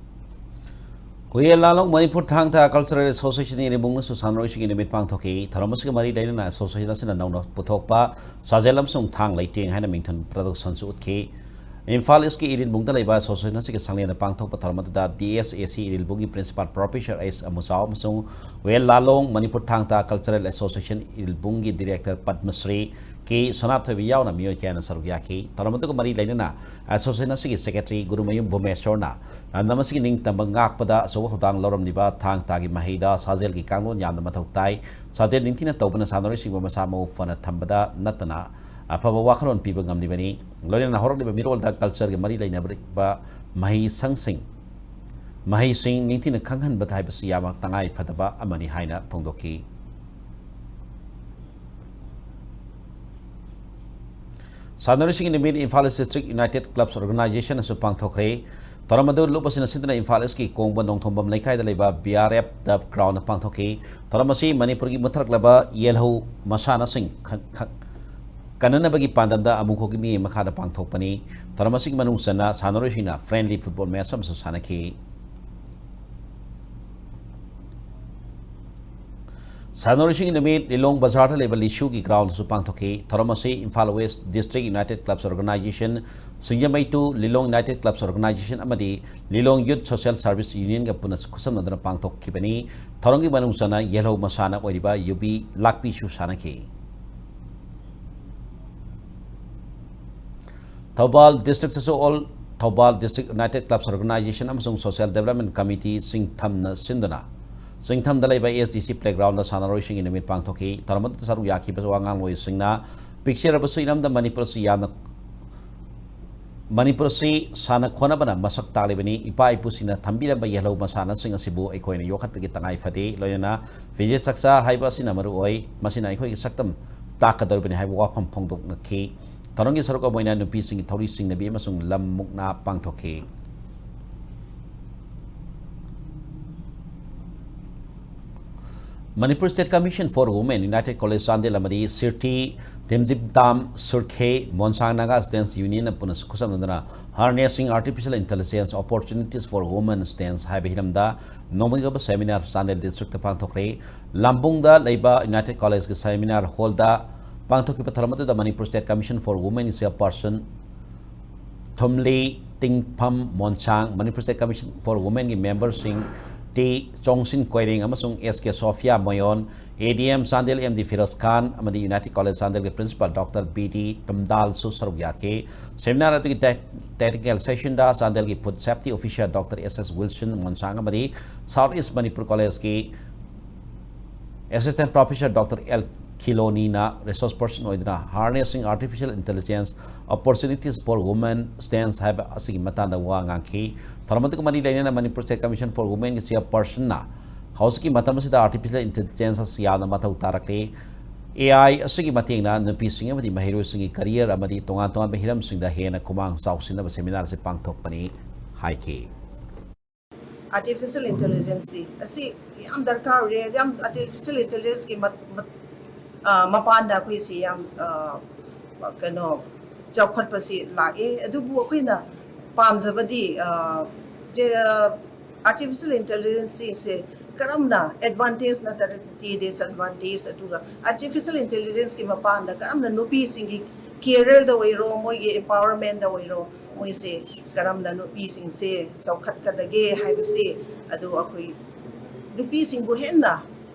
ꯋꯦꯜ ꯂꯥꯂꯣꯡ ꯃꯅꯤꯄꯨꯔ ꯊꯥꯡ ꯇꯥ Cultural Association ꯏꯔꯤꯜꯕꯨꯡꯅꯁꯨ ꯁꯥꯟꯅꯔꯣꯏꯁꯤꯡꯒꯤ ꯅꯨꯃꯤꯠ ꯄꯥꯡꯊꯣꯛꯈꯤ꯫ ꯊꯧꯔꯝ ꯑꯁꯤꯒ ꯃꯔꯤ ꯂꯩꯅꯅ association ꯑꯁꯤꯅ ꯅꯧꯅ ꯄꯨꯊꯣꯛꯄ ꯁꯥꯖꯦꯜ ꯑꯃꯁꯨꯡ ꯊꯥꯡ ꯂꯩꯇꯦꯡ ꯍꯥꯏꯅ ꯃꯤꯡꯊꯣꯟ ꯄ꯭ꯔꯗꯛꯁꯟꯁꯨ ꯎꯠꯈꯤ꯫ ꯏꯝꯐꯥꯜ ꯏꯁꯀꯤ ꯏꯔꯤꯜꯕꯨꯡꯗ ꯂꯩꯕ association ꯑꯁꯤꯒꯤ ꯁꯪꯂꯦꯟꯗ ꯄꯥꯡꯊꯣꯛꯄ ꯊꯧꯔꯝ ꯑꯗꯨꯗ D S A C ꯏꯔꯤꯜꯕꯨꯡꯒꯤ principal professor S ꯑꯃꯨꯆꯥꯎ ꯑꯃꯁꯨꯡ ꯋꯦꯜ ꯂꯥꯂꯣꯡ ꯃꯅꯤꯄꯨꯔ ꯊꯥꯡ ꯇꯥ Cultural Association ꯏꯔꯤꯜꯕꯨꯡꯒꯤ director ꯄꯗꯃꯁ꯭ꯔꯤ ꯀꯦ ꯁꯅꯥꯊꯣꯏꯕꯤ ꯌꯥꯎꯅ ꯃꯤꯑꯣꯏ ꯀꯌꯥꯅ ꯁꯔꯨꯛ ꯌꯥꯈꯤ꯫ ꯊꯧꯔꯝ ꯑꯗꯨꯒ ꯃꯔꯤ ꯂꯩꯅꯅ association ꯑꯁꯤꯒꯤ secretary ꯒꯨꯔꯨꯃꯌꯨꯝ ꯚꯨꯃꯦꯁꯣꯔꯅ ꯂꯝꯗꯝ ꯑꯁꯤꯒꯤ ꯅꯤꯡꯇꯝꯕ ꯉꯥꯛꯄꯗ ꯑꯆꯧꯕ ꯊꯧꯗꯥꯡ ꯂꯧꯔꯝꯂꯤꯕ ꯊꯥꯡ ꯇꯥꯒꯤ ꯃꯍꯩꯗ ꯁꯥꯖꯦꯜꯒꯤ ꯀꯥꯡꯂꯣꯟ ꯌꯥꯝꯅ ꯃꯊꯧ ꯇꯥꯏ꯫ ꯁꯥꯖꯦꯜ ꯅꯤꯡꯊꯤꯅ ꯇꯧꯕꯅ ꯁꯥꯟꯅꯔꯣꯏꯁꯤꯡꯕꯨ ꯃꯁꯥ ꯃꯎ ꯐꯅ ꯊꯝꯕꯗ ꯅꯠꯇꯅ ꯑꯐꯕ ꯋꯥꯈꯜꯂꯣꯟ ꯄꯤꯕ ꯉꯝꯂꯤꯕꯅꯤ꯫ ꯂꯣꯏꯅꯅ ꯍꯧꯔꯛꯂꯤꯕ ꯃꯤꯔꯣꯜꯗ cultureꯒ ꯃꯔꯤ ꯂꯩꯅꯔꯤꯕ ꯃꯍꯩꯁꯪꯁꯤꯡ, ꯃꯍꯩꯁꯤꯡ ꯅꯤꯡꯊꯤꯅ ꯈꯪꯍꯟꯕ ꯍꯥꯏꯕꯁꯤ ꯌꯥꯝꯅ ꯇꯉꯥꯏ ꯐꯗꯕ ꯑꯃꯅꯤ ꯍꯥꯏꯅ ꯐꯣꯡꯗꯣꯛꯈꯤ꯫ ꯁꯥꯟꯅꯔꯣꯏꯁꯤꯡꯒꯤ ꯅꯨꯃꯤꯠ Imphal East District United Clubs Organization ꯑꯁꯨ ꯄꯥꯡꯊꯣꯛꯈ꯭ꯔꯦ꯫ ꯊꯧꯔꯝ ꯑꯗꯨ ꯂꯨꯞ ꯑꯁꯤꯅ ꯁꯤꯟꯗꯨꯅ ꯏꯝꯐꯥꯜ ꯏꯁꯀꯤ ꯀꯣꯡꯕ ꯅꯣꯡꯊꯣꯡꯕꯝ ꯂꯩꯀꯥꯏꯗ ꯂꯩꯕ B R F Dove Ground ꯄꯥꯡꯊꯣꯛꯈꯤ꯫ ꯊꯧꯔꯝ ꯑꯁꯤ ꯃꯅꯤꯄꯨꯔꯒꯤ ꯃꯨꯠꯊꯔꯛꯂꯕ ꯌꯦꯜꯍꯧ ꯃꯁꯥꯟꯅꯁꯤꯡ ꯈ-, ꯈ-, ꯀꯟꯅꯅꯕꯒꯤ ꯄꯥꯟꯗꯝꯗ ꯑꯃꯨꯈꯣꯒꯤ ꯃꯤ ꯃꯈꯥꯗ ꯄꯥꯡꯊꯣꯛꯄꯅꯤ꯫ ꯊꯧꯔꯝ ꯑꯁꯤꯒꯤ ꯃꯅꯨꯡ ꯆꯟꯅ ꯁꯥꯟꯅꯔꯣꯏꯁꯤꯡꯅ friendly football match ꯑꯃꯁꯨ ꯁꯥꯟꯅꯈꯤ꯫ ꯁꯥꯟꯅꯔꯣꯏꯁꯤꯡꯒꯤ ꯅꯨꯃꯤꯠ ꯂꯤꯂꯣꯡ ꯕꯖꯥꯔꯗ ꯂꯩꯕ ꯂꯤꯁꯨꯒꯤ groundꯗꯁꯨ ꯄꯥꯡꯊꯣꯛꯈꯤ꯫ ꯊꯧꯔꯝ ꯑꯁꯤ Imphal West District United Clubs Organization, ꯁꯤꯡꯖꯃꯩ two ꯂꯤꯂꯣꯡ United Clubs Organization ꯑꯃꯗꯤ ꯂꯤꯂꯣꯡ Youth Social Service Unionꯒ ꯄꯨꯟꯅ ꯈꯨꯠꯁꯝꯅꯗꯨꯅ ꯄꯥꯡꯊꯣꯛꯈꯤꯕꯅꯤ꯫ ꯊꯧꯔꯝꯒꯤ ꯃꯅꯨꯡ ꯆꯟꯅ ꯌꯦꯜꯍꯧ ꯃꯁꯥꯟꯅ ꯑꯣꯏꯔꯤꯕ ꯌꯨꯕꯤ ꯂꯥꯛꯄꯤꯁꯨ ꯁꯥꯟꯅꯈꯤ꯫ Thoubal districtꯇꯁꯨ All Thoubal District United Clubs Organization ꯑꯃꯁꯨꯡ Social Development Committee ꯆꯤꯡꯊꯝꯅ ꯁꯤꯟꯗꯨꯅ ꯆꯤꯡꯊꯝꯗ ꯂꯩꯕ S D C playgroundꯗ ꯁꯥꯟꯅꯔꯣꯏꯁꯤꯡꯒꯤ ꯅꯨꯃꯤꯠ ꯄꯥꯡꯊꯣꯛꯈꯤ꯫ ꯊꯧꯔꯝ ꯑꯗꯨꯗ ꯁꯔꯨꯛ ꯌꯥꯈꯤꯕ ꯋꯥ ꯉꯥꯡꯂꯣꯏꯁꯤꯡꯅ ꯄꯤꯛꯆꯔꯕꯁꯨ ꯏꯔꯝꯗꯝ ꯃꯅꯤꯄꯨꯔ ꯑꯁꯤ ꯌꯥꯝꯅ ꯃꯅꯤꯄꯨꯔ ꯑꯁꯤ ꯁꯥꯟꯅ ꯈꯣꯠꯅꯕꯅ ꯃꯁꯛ ꯇꯥꯛꯂꯤꯕꯅꯤ꯫ ꯏꯄꯥ ꯏꯄꯨꯁꯤꯡꯅ ꯊꯝꯕꯤꯔꯝꯕ ꯌꯦꯜꯍꯧ ꯃꯁꯥꯟꯅꯁꯤꯡ ꯑꯁꯤꯕꯨ ꯑꯩꯈꯣꯏꯅ ꯌꯣꯛꯈꯠꯄꯒꯤ ꯇꯉꯥꯏ ꯐꯗꯦ꯫ ꯂꯣꯏꯅꯅ ꯐꯤꯖꯦꯠ ꯆꯥꯛꯆꯥ ꯍꯥꯏꯕ ꯑꯁꯤꯅ ꯃꯔꯨ ꯑꯣꯏ꯫ ꯃꯁꯤꯅ ꯑꯩꯈꯣꯏꯒꯤ ꯁꯛꯇꯝ ꯇꯥꯛꯀꯗꯧꯔꯤꯕꯅꯤ ꯍꯥꯏꯕ ꯋꯥꯐꯝ ꯐꯣꯡꯗꯣꯛꯅꯈꯤ꯫ ꯊꯧꯔꯝꯒꯤ ꯁꯔꯨꯛ ꯑꯃ ꯑꯣꯏꯅ ꯅꯨꯄꯤꯁꯤꯡꯒꯤ ꯊꯧꯔꯤ ꯆꯤꯡꯅꯕꯤ ꯑꯃꯁꯨꯡ ꯂꯝ ꯃꯨꯛꯅꯥ ꯄꯥꯡꯊꯣꯛꯈꯤ꯫ Manipur State Commission for Women, United College Chandel ꯑꯃꯗꯤ ꯁꯤꯔꯊꯤ ꯇꯤꯝꯖꯤꯝꯇꯥꯝ ꯁꯨꯔꯈꯦ ꯃꯣꯟꯁꯥꯡ ꯅꯥꯒꯥ ꯁ꯭ꯇꯨꯗꯦꯟꯠꯁ ꯌꯨꯅꯤꯌꯟꯅ ꯄꯨꯟꯅ ꯈꯨꯠꯁꯝꯅꯗꯨꯅ Harnessing Artificial Intelligence Opportunities for Women Students ꯍꯥꯏꯕ ꯍꯤꯔꯝꯗ ꯅꯣꯡꯃꯒꯤ ꯑꯣꯏꯕ ꯁꯦꯃꯤꯅꯥꯔ ꯆꯥꯟꯗꯦꯜ ꯗꯤꯁꯇ꯭ꯔꯤꯛꯇ ꯄꯥꯡꯊꯣꯛꯈ꯭ꯔꯦ꯫ ꯂꯝꯕꯨꯡꯗ ꯂꯩꯕ ꯌꯨꯅꯥꯏꯇꯦꯗ ꯀꯣꯂꯦꯖꯀꯤ ꯁꯦꯃꯤꯅꯥꯔ ꯍꯣꯜꯗ ꯄꯥꯡꯊꯣꯛꯈꯤꯕ ꯊꯧꯔꯝ ꯑꯗꯨꯗ Manipur State Commission for Women chairperson Thumlei Tingpham Monsang, Manipur State Commission for Womenꯒꯤ ꯃꯦꯝꯕꯔꯁꯤꯡ ꯇꯤ ꯆꯣꯡꯁꯤꯟ ꯀꯣꯏꯔꯦꯡ ꯑꯃꯁꯨꯡ S K Sophia Moyon, A D M Chandel M D Firoz Khan ꯑꯃꯗꯤ ꯌꯨꯅꯥꯏꯇꯦꯗ ꯀꯣꯂꯦꯖ ꯆꯥꯟꯗꯦꯜꯒꯤ ꯄ꯭ꯔꯤꯟꯁꯤꯄꯥꯜ ꯗꯣꯛꯇꯔ ꯕꯤ ꯗꯤ ꯇꯨꯝꯗꯥꯜꯁꯨ ꯁꯔꯨꯛ ꯌꯥꯈꯤ꯫ ꯁꯦꯃꯤꯅꯥꯔ ꯑꯗꯨꯒꯤ ꯇꯦꯛ-, ꯇꯦꯛꯅꯤꯀꯦꯜ ꯁꯦꯁꯟꯗ ꯆꯥꯟꯗꯦꯜꯒꯤ food safety officer doctor S S Wilson Monsang ꯑꯃꯗꯤ ꯁꯥꯎꯠ ꯏꯁ ꯃꯅꯤꯄꯨꯔ ꯀꯣꯂꯦꯖꯀꯤ ꯑꯦꯁꯤꯁꯇꯦꯟꯠ ꯄ꯭ꯔꯣꯐꯦꯁꯔ ꯗꯣꯛꯇꯔ ꯑꯦꯜ ꯈꯤꯂꯣꯅꯤꯅ ꯔꯤꯁꯣꯔꯁ ꯄꯔꯁꯟ ꯑꯣꯏꯗꯨꯅ Harnessing Artificial Intelligence Opportunities for Women Students ꯍꯥꯏꯕ ꯑꯁꯤꯒꯤ ꯃꯇꯥꯡꯗ ꯋꯥ ꯉꯥꯡꯈꯤ꯫ ꯊꯧꯔꯝ ꯑꯗꯨꯒ ꯃꯔꯤ ꯂꯩꯅꯅ Manipur State Commission for Womenꯒꯤ ꯆꯤꯌꯔꯄꯔꯁꯟꯅ ꯍꯧꯖꯤꯛꯀꯤ ꯃꯇꯝ ꯑꯁꯤꯗ ꯑꯥꯔꯇꯤꯐꯤꯁꯤꯌꯦꯜ ꯏꯟꯇꯦꯂꯤꯖꯦꯟꯁ ꯑꯁꯤ ꯌꯥꯝꯅ ꯃꯊꯧ ꯇꯥꯔꯛꯂꯤ꯫ ꯑꯦ ꯑꯥꯏ ꯑꯁꯤꯒꯤ ꯃꯇꯦꯡꯅ ꯅꯨꯄꯤꯁꯤꯡ ꯑꯃꯗꯤ ꯃꯍꯩꯔꯣꯏꯁꯤꯡꯒꯤ ꯀꯔꯤꯌꯔ ꯑꯃꯗꯤ ꯇꯣꯉꯥꯟ ꯇꯣꯉꯥꯟꯕ ꯍꯤꯔꯝꯁꯤꯡꯗ ꯍꯦꯟꯅ ꯈꯨꯃꯥꯡ ꯆꯥꯎꯁꯤꯟꯅꯕ ꯁꯦꯃꯤꯅꯥꯔ ꯑꯁꯤ ꯄꯥꯡꯊꯣꯛꯄꯅꯤ ꯍꯥꯏꯈꯤ꯫ ꯑꯥꯔꯇꯤꯐꯤꯁꯤꯌꯦꯜ ꯏꯟꯇꯦꯂꯤꯖꯦꯟꯁꯁꯤ ꯑꯁꯤ ꯌꯥꯝ ꯗꯔꯀꯥꯔ ꯑꯣꯏꯔꯦ꯫ ꯌꯥꯝ ꯑꯥꯔꯇꯤꯐꯤꯁꯤꯌꯦꯜ ꯏꯟꯇꯦꯂꯤꯖꯦꯟꯁꯀꯤ ꯃꯠ-, ꯃꯠ-, ꯑ, ꯃꯄꯥꯟꯗ ꯑꯩꯈꯣꯏꯁꯤ ꯌꯥꯝ, ꯑ, ꯀꯩꯅꯣ, ꯆꯥꯎꯈꯠꯄꯁꯤ ꯂꯥꯛꯑꯦ꯫ ꯑꯗꯨꯕꯨ ꯑꯩꯈꯣꯏꯅ ꯄꯥꯝꯖꯕꯗꯤ, ꯑ, ꯖꯦ-, ꯑ, ꯑꯥꯔꯇꯤꯐꯤꯁꯤꯌꯦꯜ ꯏꯟꯇꯦꯂꯤꯖꯦꯟꯁꯁꯤꯡꯁꯦ ꯀꯔꯝꯅ ꯑꯦꯗꯚꯥꯟꯇꯦꯖ ꯅꯠꯇ꯭ꯔꯒꯗꯤ ꯗꯤꯁꯑꯦꯗꯚꯥꯟꯇꯦꯖ, ꯑꯗꯨꯒ ꯑꯥꯔꯇꯤꯐꯤꯁꯤꯌꯦꯜ ꯏꯟꯇꯦꯂꯤꯖꯦꯟꯁꯀꯤ ꯃꯄꯥꯟꯗ ꯀꯔꯝꯅ ꯅꯨꯄꯤꯁꯤꯡꯒꯤ ꯀꯦꯔꯤꯌꯔꯗ ꯑꯣꯏꯔꯣ, ꯃꯣꯏꯒꯤ ꯑꯦꯝꯄꯥꯋꯔꯃꯦꯟꯗ ꯑꯣꯏꯔꯣ, ꯃꯣꯏꯁꯦ ꯀꯔꯝꯅ ꯅꯨꯄꯤꯁꯤꯡꯁꯦ ꯆꯥꯎꯈꯠꯀꯗꯒꯦ ꯍꯥꯏꯕꯁꯦ, ꯑꯗꯨ ꯑꯩꯈꯣꯏ ꯅꯨꯄꯤꯁꯤꯡꯕꯨ ꯍꯦꯟꯅ,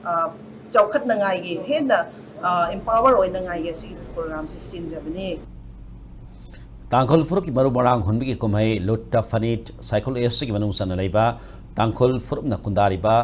ꯑ, ꯆꯥꯎꯈꯠꯅꯉꯥꯏꯒꯤ, ꯍꯦꯟꯅ, ꯑ, ꯑꯦꯝꯄꯥꯋꯔ ꯑꯣꯏꯅꯉꯥꯏꯒꯤ ꯑꯁꯤꯒꯤ ꯄ꯭ꯔꯣꯒ꯭ꯔꯥꯝꯁꯤ ꯁꯤꯟꯖꯕꯅꯤ꯫ ꯇꯥꯡꯈꯨꯜ ꯐꯨꯔꯨꯞꯀꯤ ꯃꯔꯨ ꯃꯔꯥꯡ ꯍꯨꯟꯕꯒꯤ ꯀꯨꯝꯍꯩ ꯂꯨꯠꯇ ꯐꯅꯤꯠ ꯁꯥꯏꯀꯨꯜ ꯑꯦꯁꯁꯤꯒꯤ ꯃꯅꯨꯡ ꯆꯟꯅ ꯂꯩꯕ ꯇꯥꯡꯈꯨꯜ ꯐꯨꯔꯨꯞꯅ ꯈꯨꯟꯗꯥꯔꯤꯕ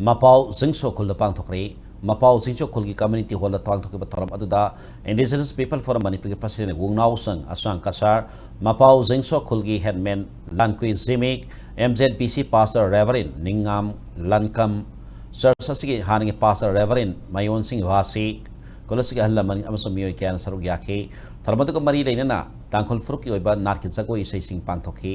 ꯃꯄꯥꯎ ꯖꯤꯡꯁꯣ ꯈꯨꯜꯗ ꯄꯥꯡꯊꯣꯛꯈ꯭ꯔꯦ꯫ ꯃꯄꯥꯎ ꯆꯤꯡꯁꯣ ꯈꯨꯜꯒꯤ community hall ꯗ ꯄꯥꯡꯊꯣꯛꯈꯤꯕ ꯊꯧꯔꯝ ꯑꯗꯨꯗ Indigenous People Forum Manipur ꯒꯤ president ꯋꯨꯡꯅꯥꯎꯁꯪ ꯑꯁꯥꯡ Cachar, ꯃꯄꯥꯎ ꯆꯤꯡꯁꯣ ꯈꯨꯜꯒꯤ headman ꯂꯥꯟꯀꯨꯏ ꯖꯤꯃꯤꯛ, M Z B C pastor Reverend ꯅꯤꯡꯉꯥꯝ ꯂꯟꯀꯝ, church ꯑꯁꯤꯒꯤ ꯍꯥꯟꯅꯒꯤ pastor Reverend ꯃꯌꯣꯟ ꯁꯤꯡ ꯚꯥꯁꯤ, ꯈꯨꯜ ꯑꯁꯤꯒꯤ ꯑꯍꯜ ꯂꯃꯟ ꯑꯃꯁꯨꯡ ꯃꯤꯑꯣꯏ ꯀꯌꯥꯅ ꯁꯔꯨꯛ ꯌꯥꯈꯤ꯫ ꯊꯧꯔꯝ ꯑꯗꯨꯒ ꯃꯔꯤ ꯂꯩꯅꯅ ꯇꯥꯡꯈꯨꯜ ꯐꯨꯔꯨꯞꯀꯤ ꯑꯣꯏꯕ ꯅꯥꯠꯀꯤ ꯖꯒꯣꯏ ꯏꯁꯩꯁꯤꯡ ꯄꯥꯡꯊꯣꯛꯈꯤ꯫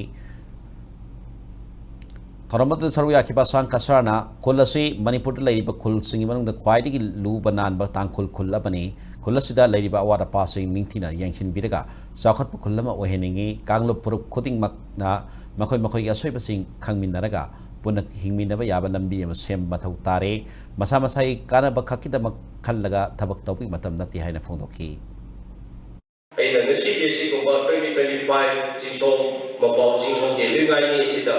ꯊꯧꯔꯝ ꯑꯗꯨꯗ ꯁꯔꯨꯛ ꯌꯥꯈꯤꯕ ꯑꯁꯥꯡ ꯀꯁꯥꯔꯅ ꯈꯨꯜ ꯑꯁꯤ ꯃꯅꯤꯄꯨꯔꯗ ꯂꯩꯔꯤꯕ ꯈꯨꯜꯁꯤꯡꯒꯤ ꯃꯅꯨꯡꯗ ꯈ꯭ꯋꯥꯏꯗꯒꯤ ꯂꯨꯕ ꯅꯥꯟꯕ ꯇꯥꯡꯈꯨꯜ ꯈꯨꯜ ꯑꯃꯅꯤ꯫ ꯈꯨꯜ ꯑꯁꯤꯗ ꯂꯩꯔꯤꯕ ꯑꯋꯥꯠ ꯑꯄꯥꯁꯤꯡ ꯅꯤꯡꯊꯤꯅ ꯌꯦꯡꯁꯤꯟꯕꯤꯔꯒ ꯆꯥꯎꯈꯠꯄ ꯈꯨꯜ ꯑꯃ ꯑꯣꯏꯍꯟꯅꯤꯡꯏ꯫ ꯀꯥꯡꯂꯨꯞ ꯐꯨꯔꯨꯞ ꯈꯨꯗꯤꯡꯃꯛꯅ ꯃꯈꯣꯏ ꯃꯈꯣꯏꯒꯤ ꯑꯁꯣꯏꯕꯁꯤꯡ ꯈꯪꯃꯤꯟꯅꯔꯒ ꯄꯨꯟꯅ ꯍꯤꯡꯃꯤꯟꯅꯕ ꯌꯥꯕ ꯂꯝꯕꯤ ꯑꯃ ꯁꯦꯝꯕ ꯃꯊꯧ ꯇꯥꯔꯦ꯫ ꯃꯁꯥ ꯃꯁꯥꯒꯤ ꯀꯥꯟꯅꯕ ꯈꯛꯀꯤꯗꯃꯛ ꯈꯜꯂꯒ ꯊꯕꯛ ꯇꯧꯕꯒꯤ ꯃꯇꯝ ꯅꯠꯇꯦ ꯍꯥꯏꯅ ꯐꯣꯡꯗꯣꯛꯈꯤ꯫ ꯑꯩꯅ ꯉꯁꯤꯒꯤ ꯁꯤꯒꯨꯝꯕ twenty twenty-five ꯆꯤꯡꯁꯣꯡ, ꯃꯄꯥꯎ ꯆꯤꯡꯁꯣꯡꯒꯤ ꯂꯨꯏꯉꯥꯏꯅꯤ ꯑꯁꯤꯗ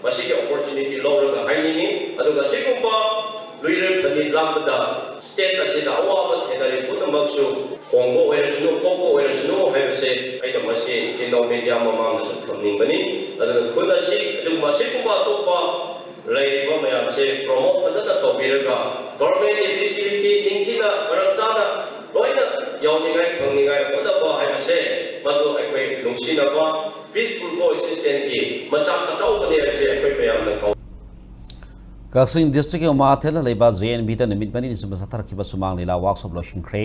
ꯃꯁꯤꯒꯤ opportunity ꯂꯧꯔꯒ ꯍꯥꯏꯅꯤꯡꯉꯤ꯫ ꯑꯗꯨꯒ ꯁꯤꯒꯨꯝꯕ ꯂꯨꯏꯔꯦꯞ ꯐꯅꯤ ꯂꯥꯛꯄꯗ state ꯑꯁꯤꯗ ꯑꯋꯥꯕ ꯊꯦꯡꯅꯔꯤꯕ ꯄꯨꯝꯅꯃꯛꯁꯨ ꯍꯣꯡꯕ ꯑꯣꯏꯔꯁꯅꯨ, ꯀꯣꯛꯄ ꯑꯣꯏꯔꯁꯅꯨ ꯍꯥꯏꯕꯁꯦ ꯑꯩꯅ ꯃꯁꯤ ꯏꯆꯤꯟ ꯏꯅꯥꯎ media ꯃꯃꯥꯡꯗꯁꯨ ꯊꯝꯅꯤꯡꯕꯅꯤ꯫ ꯑꯗꯨꯅ ꯈꯨꯜ ꯑꯁꯤ ꯑꯗꯨꯒꯨꯝꯕ ꯑꯁꯤꯒꯨꯝꯕ ꯑꯇꯣꯞꯄ ꯂꯩꯔꯤꯕ ꯃꯌꯥꯝꯁꯦ promote ꯐꯖꯅ ꯇꯧꯕꯤꯔꯒ government ꯀꯤ facility ꯅꯤꯡꯊꯤꯅ ꯃꯔꯝ ꯆꯥꯅ ꯂꯣꯏꯅ ꯌꯧꯅꯤꯡꯉꯥꯏ ꯐꯪꯅꯤꯡꯉꯥꯏ ꯍꯣꯠꯅꯕ ꯍꯥꯏꯕꯁꯦ ꯃꯗꯨ ꯑꯩꯈꯣꯏ ꯅꯨꯡꯁꯤꯅꯕ peaceful coexistence ꯀꯤ ꯃꯆꯥꯛ ꯑꯆꯧꯕꯅꯤ ꯍꯥꯏꯕꯁꯦ ꯑꯩꯈꯣꯏ ꯃꯌꯥꯝꯅ ꯀꯧ꯫ ꯀꯛꯆꯤꯡ district ꯀꯤ ꯎꯃꯥꯊꯦꯜꯗ ꯂꯩꯕ J N V ꯗ ꯅꯨꯃꯤꯠ ꯃꯔꯤꯅꯤ ꯆꯨꯞꯅ ꯆꯠꯊꯔꯛꯈꯤꯕ ꯁꯨꯃꯥꯡ ꯂꯤꯂꯥ workshop ꯂꯣꯏꯁꯤꯟꯈ꯭ꯔꯦ꯫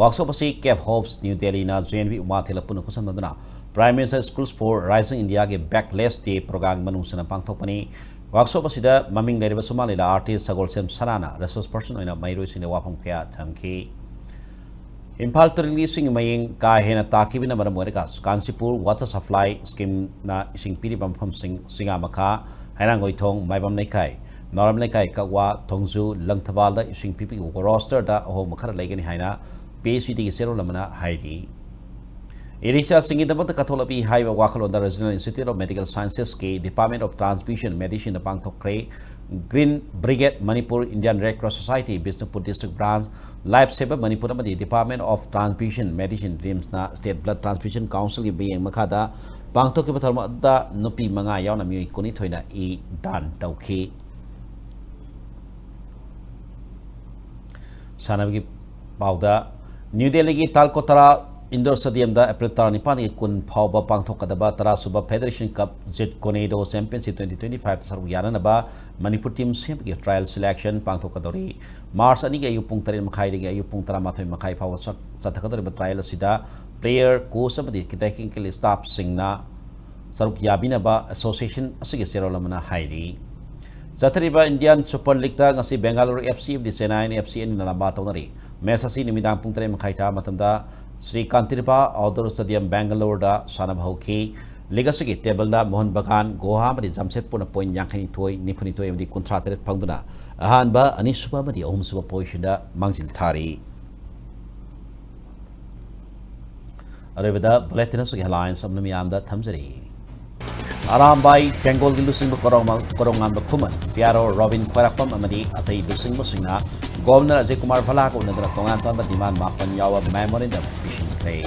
Workshop ꯑꯁꯤ CAFE Hopes New Delhi ꯅ J N V ꯎꯃꯥꯊꯦꯜꯗ ꯄꯨꯟꯅ ꯈꯨꯠꯁꯝꯅꯗꯨꯅ Prime Minister Schools for Rising India ꯒꯤ Backlash Day program ꯒꯤ ꯃꯅꯨꯡ ꯆꯟꯅ ꯄꯥꯡꯊꯣꯛꯄꯅꯤ꯫ Workshop ꯑꯁꯤꯗ ꯃꯃꯤꯡ ꯂꯩꯔꯕ ꯁꯨꯃꯥꯡ ꯂꯤꯂꯥ artist ꯁꯒꯣꯜꯁꯦꯝ ꯁꯅꯥꯅ resource person ꯑꯣꯏꯅ ꯃꯍꯩꯔꯣꯏꯁꯤꯡꯗ ꯋꯥꯐꯝ ꯀꯌꯥ ꯊꯝꯈꯤ꯫ ꯏꯝꯐꯥꯜ ꯇꯨꯔꯦꯜꯒꯤ ꯏꯁꯤꯡ ꯃꯌꯦꯡ ꯀꯥ ꯍꯦꯟꯅ ꯇꯥꯈꯤꯕꯅ ꯃꯔꯝ ꯑꯣꯏꯔꯒ ꯀꯥꯟꯆꯤꯄꯨꯔ water supply scheme ꯅ ꯏꯁꯤꯡ ꯄꯤꯔꯤꯕ ꯃꯐꯝꯁꯤꯡ ꯆꯤꯉꯥꯃꯈꯥ, ꯍꯩꯔꯥꯡꯒꯣꯏꯊꯣꯡ, ꯃꯥꯏꯕꯝ ꯂꯩꯀꯥꯏ, ꯅꯥꯎꯔꯦꯝ ꯂꯩꯀꯥꯏ, ꯀꯛꯋꯥ, ꯊꯣꯡꯖꯨ, ꯂꯪꯊꯕꯥꯜꯗ ꯏꯁꯤꯡ ꯄꯤꯕꯒꯤ roster ꯗ ꯑꯍꯣꯡꯕ ꯈꯔ ꯂꯩꯒꯅꯤ ꯍꯥꯏꯅ P H E D ꯒꯤ ꯆꯦꯔꯣꯜ ꯑꯃꯅ ꯍꯥꯏꯔꯤ꯫ ꯏꯔꯤꯛꯁꯥꯁꯤꯡꯒꯤꯗꯃꯛꯇ ꯀꯠꯊꯣꯛꯂꯕꯤ ꯍꯥꯏꯕ ꯋꯥꯈꯜꯂꯣꯟꯗ Regional Institute of Medical Sciences ꯀꯤ Department of Transfusion Medicine ꯅ ꯄꯥꯡꯊꯣꯛꯈ꯭ꯔꯦ꯫ Green Brigade Manipur, Indian Red Cross Society, Bishnupur District Branch, Life Saver Manipur ꯑꯃꯗꯤ Department of Transfusion Medicine, RIMS ꯅ State Blood Transfusion Council ꯒꯤ ꯃꯤꯠꯌꯦꯡ ꯃꯈꯥꯗ ꯄꯥꯡꯊꯣꯛꯈꯤꯕ ꯊꯧꯔꯝ ꯑꯗꯨꯗ ꯅꯨꯄꯤ ꯃꯉꯥ ꯌꯥꯎꯅ ꯃꯤꯑꯣꯏ ꯀꯨꯟꯅꯤꯊꯣꯏꯅ ꯏ ꯗꯥꯟ ꯇꯧꯈꯤ꯫ ꯁꯥꯟꯅꯕꯒꯤ ꯄꯥꯎꯗ, ꯅ꯭ꯌꯨ ꯗꯦꯜꯂꯤꯒꯤ ꯇꯥꯜꯀꯣꯇꯔꯥ ꯏꯟꯗꯣꯔ ꯁ꯭ꯇꯦꯗꯤꯌꯝꯗ ꯑꯦꯄ꯭ꯔꯤꯜ ꯇꯔꯥꯅꯤꯄꯥꯟꯗꯒꯤ ꯀꯨꯟ ꯐꯥꯎꯕ ꯄꯥꯡꯊꯣꯛꯀꯗꯕ ꯇꯔꯥꯁꯨꯕ ꯐꯦꯗꯔꯦꯁꯟ ꯀꯞ ꯖꯤꯠ ꯀꯣꯅꯦꯗꯣ ꯆꯦꯝꯄꯤꯌꯟꯁꯤꯞ ꯇ꯭ꯋꯦꯟꯇꯤ ꯇ꯭ꯋꯦꯟꯇꯤ ꯐꯥꯏꯚꯇ ꯁꯔꯨꯛ ꯌꯥꯅꯅꯕ ꯃꯅꯤꯄꯨꯔ ꯇꯤꯝ ꯁꯦꯝꯕꯒꯤ ꯇ꯭ꯔꯥꯌꯦꯜ ꯁꯦꯂꯦꯛꯁꯟ ꯄꯥꯡꯊꯣꯛꯀꯗꯧꯔꯤ꯫ ꯃꯥꯔꯆ ꯑꯅꯤꯒꯤ ꯑꯌꯨꯛ ꯄꯨꯡ ꯇꯔꯦꯠ ꯃꯈꯥꯏꯗꯒꯤ ꯑꯌꯨꯛ ꯄꯨꯡ ꯇꯔꯥꯃꯥꯊꯣꯏ ꯃꯈꯥꯏ ꯐꯥꯎꯕ ꯆꯠ-, ꯆꯠꯊꯒꯗꯧꯔꯤꯕ ꯇ꯭ꯔꯥꯌꯦꯜ ꯑꯁꯤꯗ ꯄ꯭ꯂꯦꯌꯔ, ꯀꯣꯆ ꯑꯃꯗꯤ ꯇꯦꯛꯅꯤꯀꯦꯜ ꯁ꯭ꯇꯥꯐꯁꯤꯡꯅ ꯁꯔꯨꯛ ꯌꯥꯕꯤꯅꯕ ꯑꯦꯁꯣꯁꯤꯌꯦꯁꯟ ꯑꯁꯤꯒꯤ ꯆꯦꯔꯣꯜ ꯑꯃꯅ ꯍꯥꯏꯔꯤ꯫ ꯆꯠꯊꯔꯤꯕ ꯏꯟꯗꯤꯌꯟ ꯁꯨꯄꯔ ꯂꯤꯒꯇ ꯉꯁꯤ ꯕꯦꯡꯒꯂꯣꯔ ꯑꯦꯐ ꯁꯤ ꯑꯃꯗꯤ ꯆꯦꯟꯅꯥꯏ ꯑꯦꯐ ꯁꯤ ꯑꯅꯤꯅ ꯂꯝꯕꯥ ꯇꯧꯅꯔꯤ꯫ ꯃꯦꯆ ꯑꯁꯤ ꯅꯨꯃꯤꯗꯥꯡ ꯄꯨꯡ ꯇꯔꯦꯠ ꯃꯈꯥꯏ ꯇꯥꯕ ꯃꯇꯝꯗ ꯁ꯭ꯔꯤ ꯀꯥꯟꯇꯤꯔꯕꯥ ꯑꯥꯎꯠꯗꯣꯔ ꯁ꯭ꯇꯦꯗꯤꯌꯝ, ꯕꯦꯡꯒꯂꯣꯔꯗ ꯁꯥꯟꯅꯕ ꯍꯧꯈꯤ꯫ ꯂꯤꯒ ꯑꯁꯤꯒꯤ ꯇꯦꯕꯜꯗ ꯃꯣꯍꯟ ꯕꯒꯥꯟ, ꯒꯣꯍꯥ ꯑꯃꯗꯤ ꯖꯥꯝꯁꯦꯗꯄꯨꯔꯅ ꯄꯣꯏꯟ ꯌꯥꯡꯈꯩꯅꯤꯊꯣꯏ, ꯅꯤꯐꯨꯅꯤꯊꯣꯏ ꯑꯃꯗꯤ ꯀꯨꯟꯊ꯭ꯔꯥ ꯇꯔꯦꯠ ꯐꯪꯗꯨꯅ ꯑꯍꯥꯟꯕ, ꯑꯅꯤꯁꯨꯕ ꯑꯃꯗꯤ ꯑꯍꯨꯝꯁꯨꯕ ꯄꯣꯖꯤꯁꯟꯗ ꯃꯥꯡꯖꯤꯜ ꯊꯥꯔꯤ꯫ ꯑꯔꯣꯏꯕꯗ ꯕꯨꯂꯦꯇꯤꯟ ꯑꯁꯤꯒꯤ ꯍꯦꯗꯂꯥꯏꯟꯁ ꯑꯃꯅ ꯃꯤꯌꯥꯝꯗ ꯊꯝꯖꯔꯤ꯫ ꯑꯔꯥꯝꯕꯥꯏ ꯇꯦꯡꯒꯣꯜꯒꯤ ꯂꯨꯆꯤꯡꯕ ꯀꯣꯔꯣꯡꯃ-, ꯀꯣꯔꯣꯡꯉꯥꯟꯕ ꯈꯨꯃꯟ, ꯄꯤ ꯑꯥꯔ ꯑꯣ ꯔꯣꯕꯤꯟ ꯈ꯭ꯋꯥꯏꯔꯥꯛꯄꯝ ꯑꯃꯗꯤ ꯑꯇꯩ ꯂꯨꯆꯤꯡꯕꯁꯤꯡꯅ ꯒꯣꯕꯔꯅꯔ ꯑꯖꯌ ꯀꯨꯃꯥꯔ ꯚꯜꯂꯥꯒ ꯎꯅꯗꯨꯅ ꯇꯣꯉꯥꯟ ꯇꯣꯉꯥꯟꯕ ꯗꯤꯃꯥꯟ ꯃꯥꯄꯟ ꯌꯥꯎꯕ memorandum ꯄꯤꯁꯤꯟꯈ꯭ꯔꯦ꯫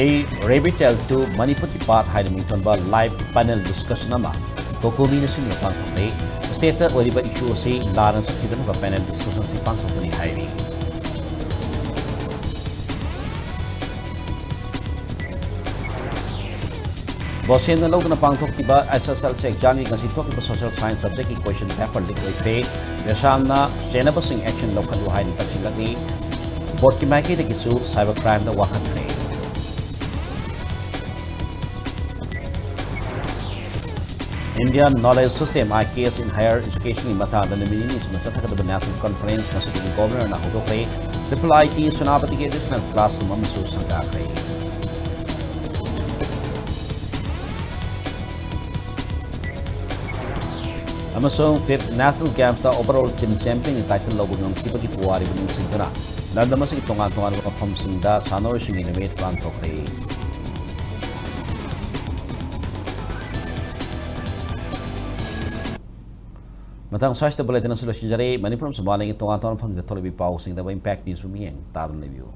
A Rabbit Tale to Manipur Depart ꯍꯥꯏꯅ ꯃꯤꯡꯊꯣꯟꯕ ꯂꯥꯏꯚ ꯄꯦꯅꯦꯜ ꯗꯤꯁꯀꯁꯟ ꯑꯃ ꯀꯣꯀꯣꯃꯤꯅ ꯁꯤꯟꯗꯨꯅ ꯄꯥꯡꯊꯣꯛꯂꯦ꯫ ꯁ꯭ꯇꯦꯠꯇ ꯑꯣꯏꯔꯤꯕ ꯏꯁꯨ ꯑꯁꯤ ꯂꯥꯟꯅ ꯆꯠꯈꯤꯗꯅꯕ ꯄꯦꯅꯦꯜ ꯗꯤꯁꯀꯁꯟ ꯑꯁꯤ ꯄꯥꯡꯊꯣꯛꯄꯅꯤ ꯍꯥꯏꯔꯤ꯫ ꯕꯣꯁꯦꯟꯅ ꯂꯧꯗꯨꯅ ꯄꯥꯡꯊꯣꯛꯈꯤꯕ ꯑꯦꯁ ꯑꯦꯁ ꯑꯦꯜ ꯁꯤ ꯑꯦꯛꯖꯥꯝꯒꯤ ꯉꯁꯤ ꯊꯣꯛꯈꯤꯕ ꯁꯣꯁꯤꯌꯦꯜ ꯁꯥꯏꯟꯁ ꯁꯕꯖꯦꯛꯀꯤ ꯀꯣꯏꯁꯟ ꯄꯦꯄꯔ ꯂꯤꯛ ꯑꯣꯏꯈ꯭ꯔꯦ꯫ ꯗꯦꯁꯥꯝꯅ ꯆꯦꯟꯅꯕꯁꯤꯡ ꯑꯦꯛꯁꯟ ꯂꯧꯈꯠꯂꯨ ꯍꯥꯏꯅ ꯇꯛꯁꯤꯜꯂꯛꯂꯤ꯫ ꯕꯣꯔꯗꯀꯤ ꯃꯥꯏꯀꯩꯗꯒꯤꯁꯨ ꯁꯥꯏꯕꯔ ꯀ꯭ꯔꯥꯏꯝꯗ ꯋꯥꯀꯠꯈ꯭ꯔꯦ꯫ Indian Knowledge System, I K S in Higher Educationꯒꯤ ꯃꯇꯥꯡꯗ ꯅꯨꯃꯤꯠ ꯅꯤꯅꯤ ꯁꯨꯅ ꯆꯠꯊꯒꯗꯕ ꯅꯦꯁꯅꯦꯜ ꯀꯟꯐꯔꯦꯟꯁ ꯉꯁꯤꯗꯒꯤ ꯒꯣꯕꯔꯅꯔꯅ ꯍꯧꯗꯣꯛꯈ꯭ꯔꯦ꯫ ꯇ꯭ꯔꯤꯄꯜ ꯑꯥꯏ ꯇꯤ ꯁꯣꯅꯥꯄꯇꯤꯒꯤ ꯑꯦꯗꯤꯁꯅꯦꯜ ꯀ꯭ꯂꯥꯁꯔꯨꯝ ꯑꯃꯁꯨ ꯁꯪꯒꯥꯈ꯭ꯔꯦ꯫ ꯑꯃꯁꯨꯡ ꯐꯤꯐ ꯅꯦꯁꯅꯦꯜ ꯒꯦꯝꯁꯇ ꯑꯣꯚꯔꯑꯣꯜ ꯇꯤꯝ ꯆꯦꯝꯄꯤꯌꯟꯒꯤ ꯇꯥꯏꯇꯜ ꯂꯧꯕ ꯉꯝꯈꯤꯕꯒꯤ ꯄꯨꯋꯥꯔꯤꯕꯨ ꯅꯤꯡꯁꯤꯡꯗꯨꯅ ꯂꯝꯗꯝ ꯑꯁꯤꯒꯤ ꯇꯣꯉꯥꯟ ꯇꯣꯉꯥꯟꯕ ꯃꯐꯝꯁꯤꯡꯗ ꯁꯥꯟꯅꯔꯣꯏꯁꯤꯡꯒꯤ ꯅꯨꯃꯤꯠ ꯄꯥꯡꯊꯣꯛꯈ꯭ꯔꯦ꯫ ꯃꯊꯪ ꯁ꯭ꯋꯥꯏꯁꯤꯗ ꯕꯨꯂꯦꯇꯤꯟ ꯑꯁꯤ ꯂꯣꯏꯁꯤꯟꯖꯔꯦ꯫ ꯃꯅꯤꯄꯨꯔ ꯑꯃꯁꯨꯡ ꯃꯥꯂꯦꯝꯒꯤ ꯇꯣꯉꯥꯟ ꯇꯣꯉꯥꯟꯕ ꯃꯐꯝꯁꯤꯡꯗ ꯊꯣꯛꯂꯤꯕ ꯄꯥꯎꯁꯤꯡꯗ ꯏꯝꯄꯦꯛ ꯅ꯭ꯌꯨꯁꯄꯨ ꯃꯤꯠꯌꯦꯡ ꯇꯥꯗꯨꯅ ꯂꯩꯕꯤꯌꯨ꯫